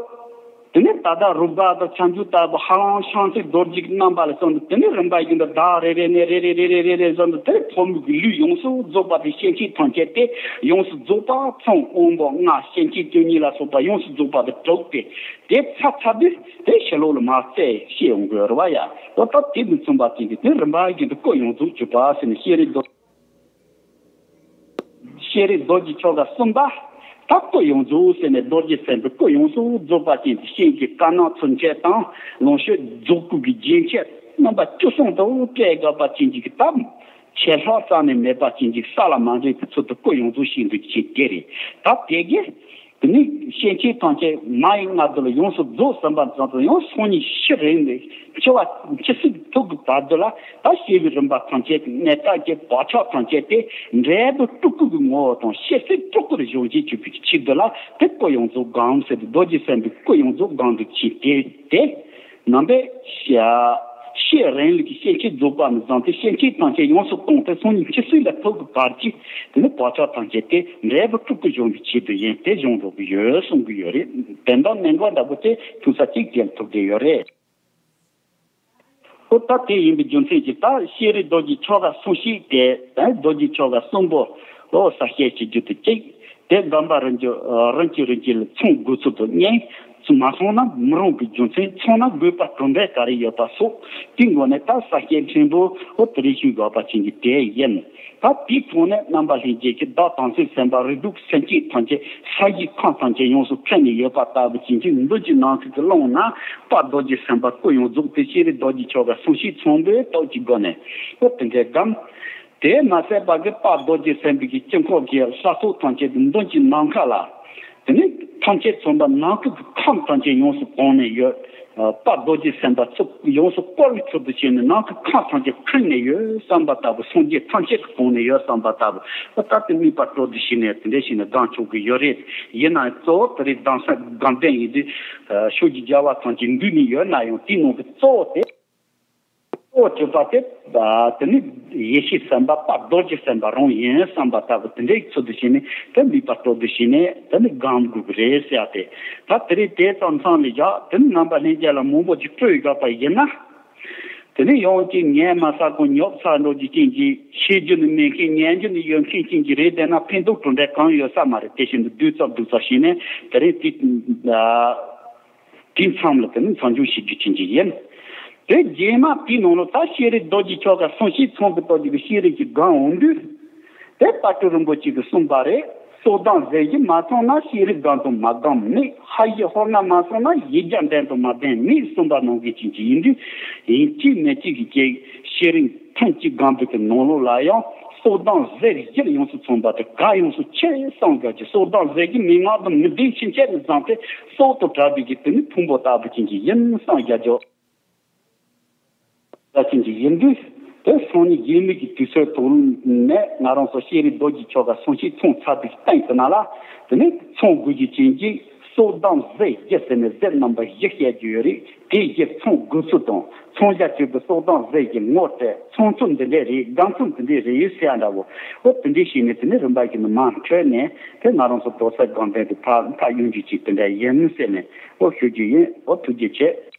དེ་ནས་ད་ལྟ་རོལ་པ་དང་ཁྱབ་འཇུག་ལྟ་བུ་ཧ་ལམ་བྱང་སེམས་རྡོ་རྗེ་གི་རྣམ་པ་ལ་སོགས་ཏེ། དེ་ནས་རིམ་པ་བཞིན་དུ་བདག་རེ་རེ་ནས་རེ་རེ་རེ་རེ་རེ་རེ་བཟུང་སྟེ། དེ་ནས་ཕོ་མོ་གི་ལུས་ཡོངས་སུ་རྫོགས་པ་དེ། སྐྱེ་མཆེད་ཐམས་ཅད་དེ་ཡོངས་སུ་རྫོགས་པ་ཚངས་དབང་པོ་ལྔ་སྐྱེ་མཆེད་བཅུ་གཉིས་ལ་སོགས་པ་ཡོངས་སུ་རྫོགས་པ་དེ་གྲུབ་སྟེ། དེ་ཚར་ཚར་དུས་དེ་ཕྱི་ལོགས་ལ་མར་རྩད་བཤད་ཡོང་གི་ཡོད་རེད་བ་ཡ། འོ་ད་དེ་མི་མཚུངས་པ་ཅན་གྱི་དེ་རིམ་པ་བཞིན་དུ་སྐུ་ཡོངས་རྫོགས་གྱུར་པ་ཟེར་ནས། ཤེས་རིག་རྡོ། ཤེས་རིག་རྡོ་རྗེ་ཆོ་ག་གསུམ་པ། ད་སྐུ་ཡོངས་རྫོགས་ཟེར་ནས་རྡོ་རྗེ་སེམས་དཔའི་སྐུ་ཡོངས་སུ་རྫོགས་པ་ཅན་གྱི་སྤྱན་གྱི་དཀར་ནག་ཚུན་ཆད་དང་། ལོངས་སྤྱོད་རྫོགས་སྐུ་གི་རྒྱན་ཆ་རྣམ་པ་བཅུ་གསུམ་དུ་སྤྲས་དགོས་པ་ཅན་གྱི་གི་སྟབས། ཆད་ལྷག་རྩ་ནས་མེད་པ་ཅན་གྱི་ས་ལ་མ་འདྲེས་པའི་ཚུལ་དུ་སྐུ་ཡོངས་རྫོགས་ཤིན་ཏུ་ཆེ་དེ་རེད། ད་དེ་གི་དེ་ནི་སྐྱེ་མཆེད་ཐམས་ཅད་མ་ཡི་མངལ་དུ་ལ་ཡོངས་སུ་རྫོགས་ཟིན་པ་ཙམ་དུ་ཡང་སང་ཉིན་ཤི་རན་ནས་འཆི་བ་འཆི་སྲིད་ཐུག་གི་བར་དུ་ལ། ད་སྐྱེ་བའི་རིམ་པ་ཐམས་ཅད་ཀྱི་གནས་སྐབས་ཀྱི་བག་ཆགས་ཐམས་ཅད་དེ་འབྲས་བུ་སྤྲུལ་སྐུ་གི་ངོ་བོ་དང་སྐྱེ་སྲིད་སྤྲུལ་སྐུར་སྦྱོང་བྱེད་བྱེད་པའི་ཆེད་དུ་ལ། དེ་སྐུ་ཡོངས་རྫོགས་སྒོམ་ཟེར་ཏེ། རྡོ་རྗེ་སེམས་དཔའི་སྐུ་ཡོངས་རྫོགས་སྒོམ་དུ་ཆེ་དེ་དེ། ནང་པའི་ཤེས་རིང་ལུགས་ཀྱི་སྐྱེ་མཆེད་རྫོགས་པ་ནས་བཟུང་སྟེ་སྐྱེ་མཆེད་ཐམས་ཅད་ཡོངས་སུ་བཀང་སྟེ་སང་ཉིན་འཆི་སྲིད་ལ་ཐུག་གི་བར་གྱི་དེ་ནི་བག་ཆགས་ཐམས་ཅད་དེ་འབྲས་བུ་སྤྲུལ་སྐུ་སྦྱོང་བའི་ཆེད་དུ་ཡིན་ཏེ་སྦྱོང་རོགས་ཀྱི་ཡོད་གསུང་གི་ཡོད་རེད། དོན་དམ་གནད་འགག་འདྲ་པོ་དེ་ཐུག་ས་གཅིག་ཀྱང་ཐུག་བསྡད་ཡོད་རེད། ཨོ་ད་དེ་ཡིན་པའི་རྒྱུ་མཚན་གྱིས་ད་ཤེས་རིག་རྡོ་རྗེ་ཆོ་ག་སུམ་བཞི་དེ་ཨེ་རྡོ་རྗེ་ཆོ་ག་གསུམ་པོ་ཨོ་གསལ་བཤད་བྱེད་རྒྱུ་དེ་གཅིག་དེ་སྒོམ་པ་རིན་གྱི་རིན་གྱི་རིན་གྱི་ལ་ཚོང་དགོས་ཚུལ་དུ་གཉིས། མ་ཚོང་ན་མི་རུང་བའི་རྒྱུ་མཚན། ཚོང་ན་དགོས་པ་གྲུབ་འབྲས་ག་རེ་ཡོད་པ་སོགས་དེའི་སྒོ་ནས་ད་གསལ་བཤད་ཕྲན་བུ་ཨོ་དེ་རིང་ཞུ་དགོས་པ་ཅན་གྱི་དེ་ཡིན། ད་དེའི་ཐོག་ནས་རྣམ་པ་ལྷན་རྒྱས་ཀྱིས་བདག་དམ་ཚིག་སེམས་དཔའ་རིགས་དྲུག་སེམས་བསྐྱེད་ཐམས་ཅད་ས་གཞི་ཁམས་ཐམས་ཅད་ཡོངས་སུ་ཁེངས་ནས་ཡོད་པ་ལྟ་བུ་ཅན་གྱི་མདུན་གྱི་ནམ་མཁའ་གི་ཀློང་ན་དཔལ་རྡོ་རྗེ་སེམས་དཔའ་སྐུ་ཡོངས་རྫོགས་དེ་ཤེས་རིག་རྡོ་རྗེ་ཆོ་ག་སུམ་བཞི་ཚོགས་པའི་སྟོབས་ཀྱི་སྒོ་ནས་ཨོ་དེ་འདྲའི་སྒོམ། དེས་མ་ཟད་པ་གི་དཔལ་རྡོ་རྗེ་སེམས་དཔའི་གི་དཀྱིལ་འཁོར་གྱི་ས་ཐོག་ཐམས་ཅད་དུ་མདུན་གྱི་ནམ་མཁའ་ལ། དེ་ནས་ཐམས་ཅད་མཚོན་པ་ནམ་མཁའ་གི་ཁམས་ཐམས་ཅད་ཡོངས་སུ་གང་ནས་ཡོད། དཔལ་རྡོ་རྗེ་སེམས་དཔའ་ཚུགས་ཡོངས་སུ་བསྐོར་བའི་ཚུལ་དུ་བྱས་ནས་ནམ་མཁའ་ཁམས་ཐམས་ཅད་ཁེངས་ནས་ཡོད་བསམ་པ་ལྟ་བུ། སངས་རྒྱས་ཐམས་ཅད་ཀྱི་གང་ནས་ཡོད་བསམ་པ་ལྟ་བུ། ད་ལྟ་དེ་དམིགས་པ་སྤྲོ་བསྡུ་བྱས་ནས་དེ་འདྲ་བྱས་ནས་སྒོམ་ཆོག་གི་ཡོད་རེད། ཡིན་ནའང་གཙོ་བོ་དེ་རིང་གདམས་ས་སྒོམ་བསྟན་ཡིན་དུས་ཆོས་ཀྱི་རྒྱལ་བ་ཐམས་ཅད་འདུས་ནས་ཡོད་ན་ཡང་དེའི་ནང་གི་གཙོ་བོ་དེ། གཙོ་བོ་གྲུབ་པ་དེ་དེ་ནི་ཡེ་ཤེས་སེམས་དཔའ་དཔལ་རྡོ་རྗེ་སེམས་དཔའ་རང་ཡིན་བསམ་པ་ལྟ་བུ་དེ་འདྲའི་ཚུལ་དུ་བྱས་ནས་དེ་དམིགས་པ་སྤྲོ་བསྡུ་བྱས་ནས་དེ་ནི་སྒོམ་དགོས་ཀྱི་རེད་ཟེར་ཡ་དེ། ད་དེ་རིང་དེ་ཙམ་ཚང་ལས་བཞག་དེ་ནི་རྣམ་པ་ལྷན་རྒྱས་ལ་མང་པོ་ཅིག་སྤྲོད་ཡོད་པ་ཡིན་ན། དེ་ནི་ཡང་ཅིག་ཉན་མ་ཚར་གོང་ཉོབ་ཚར་འགྲོ་རྒྱུ་རྐྱེན་གྱིས་ཤེས་རྒྱུ་ནི་མེད་མཁན་ཉན་རྒྱུ་ནི་ཡོད་མཁན་རྐྱེན་གྱིས་རེད། དེ་ན་ཕན་ཐོགས་གྲུབ་འབྲས་གང་ཡོད་ས་མ་རེད། དེ་བཞིན་དུ་སྡུག་ཙམ་སྡུག་ཙམ་བྱས་ནས་དེ་རིང་དེ། དེའི་མཚམས་ལ་དེ་ནི་མཚམས་འཇོག་བྱེད་རྒྱུ་ཅན་གྱི་ཡིན། དེ་རྗེས་མ་དེའི་ནང་ལ་ད་ཤེས་རིག་རྡོ་རྗེ་ཆོ་ག་སུམ་བཞི་ཚང་གི་སྟོབས་ཀྱིས་ཤེས་རིག་གི་སྒོམ་འོང་དུས། དེ་དཔལ་སྤྲུལ་རིན་པོ་ཆེ་གིས་གསུངས་པ་རེད། སྲོག་དང་ཟས་བཞི་མ་ཚང་ན། ཤེས་རིག་སྒོམ་དང་མ་སྒོམ་མེད། ཕ་བཞི་ཧོར་ན་མ་སོང་ན། ཡིག་བརྒྱ་འདོན་དང་མ་འདོན་མེད་གསུངས་པ་ནང་བཞིན་ཅན་གྱི་ཡིན་དུས། ཡིན་གཅིག་མིན་གཅིག་གི་ཅིག་ཤེས་རིག་ཐེངས་གཅིག་སྒོམ་པའི་གི་ནང་ལོགས་ལ་ཡང་སྲོག་དང་ཟས་བཞི་ཡོངས་སུ་ཚང་བ་དེ་གལ་ཡོངས་སུ་ཆེ་བསམ་དགོས་ཀྱི། སྲོག་དང་ཟས་ཀྱི་མན་ངག་དང་མི་ལྡན་ཕྱིན་ཆད་ནི་བཟང་སྟེ་སྲོག་དང་བྲལ་བའི་གི་དེ་ནི་ཕུང་པོ་ལྟ་བུ་ཅན་གྱི་ཡིན་བསམ་རྒྱ་འཇོག་ལ་ཅན་གྱི་ཡིན་དུས། དེ་སང་ཉིན་རྗེས་མའི་གི་དུས་ཚོད་ཐོག་ནས་ང་རང་ཚོ་ཤེས་རིག་རྡོ་རྗེ་ཆོ་ག་སུམ་བཞི་ཚང་ཚར་བའི་སྟེང་དུ་ན་ལ་དེ་ནི་ཚང་དགོས་ཀྱི་ཅན་གྱི། སྲོག་དང་ཟས་བཞི་ཟེར་ནས་ཟས་རྣམ་པ་བཞི་བཤད་རྒྱུ་ཡོད་རེད། དེ་བཞི་ཚང་དགོས་ཚུལ་དང་ཚང་བྱ་སྤྱོད་པའི་སྲོག་དང་ཟས་ཀྱི་ངོ་སྤྲད། ཚང་ཚུལ་འདི་འདྲས་རེད། སྒོམ་ཚུལ་འདི་འདྲས་རེད་ཟེར་ཡ་འདྲ་བོ། ཨོ་དེ་འདྲས་བྱས་ནས་དེ་ནི་རིམ་པ་བཞིན་དུ་མར་འཕྲོས་ནས་དེ་ང་རང་ཚོ་རྡོ་གསལ་སྒོམ་བཟླས་དེ་ཕར་ཕར་གཡུག་རྒྱུ་ཅིག་དེ་འདྲ་ཡིན་ཟེར་ནས་ཨོ་ཞུ་རྒྱུ་ཡིན། ཨོ་ཐུགས་རྗེ་ཆེ།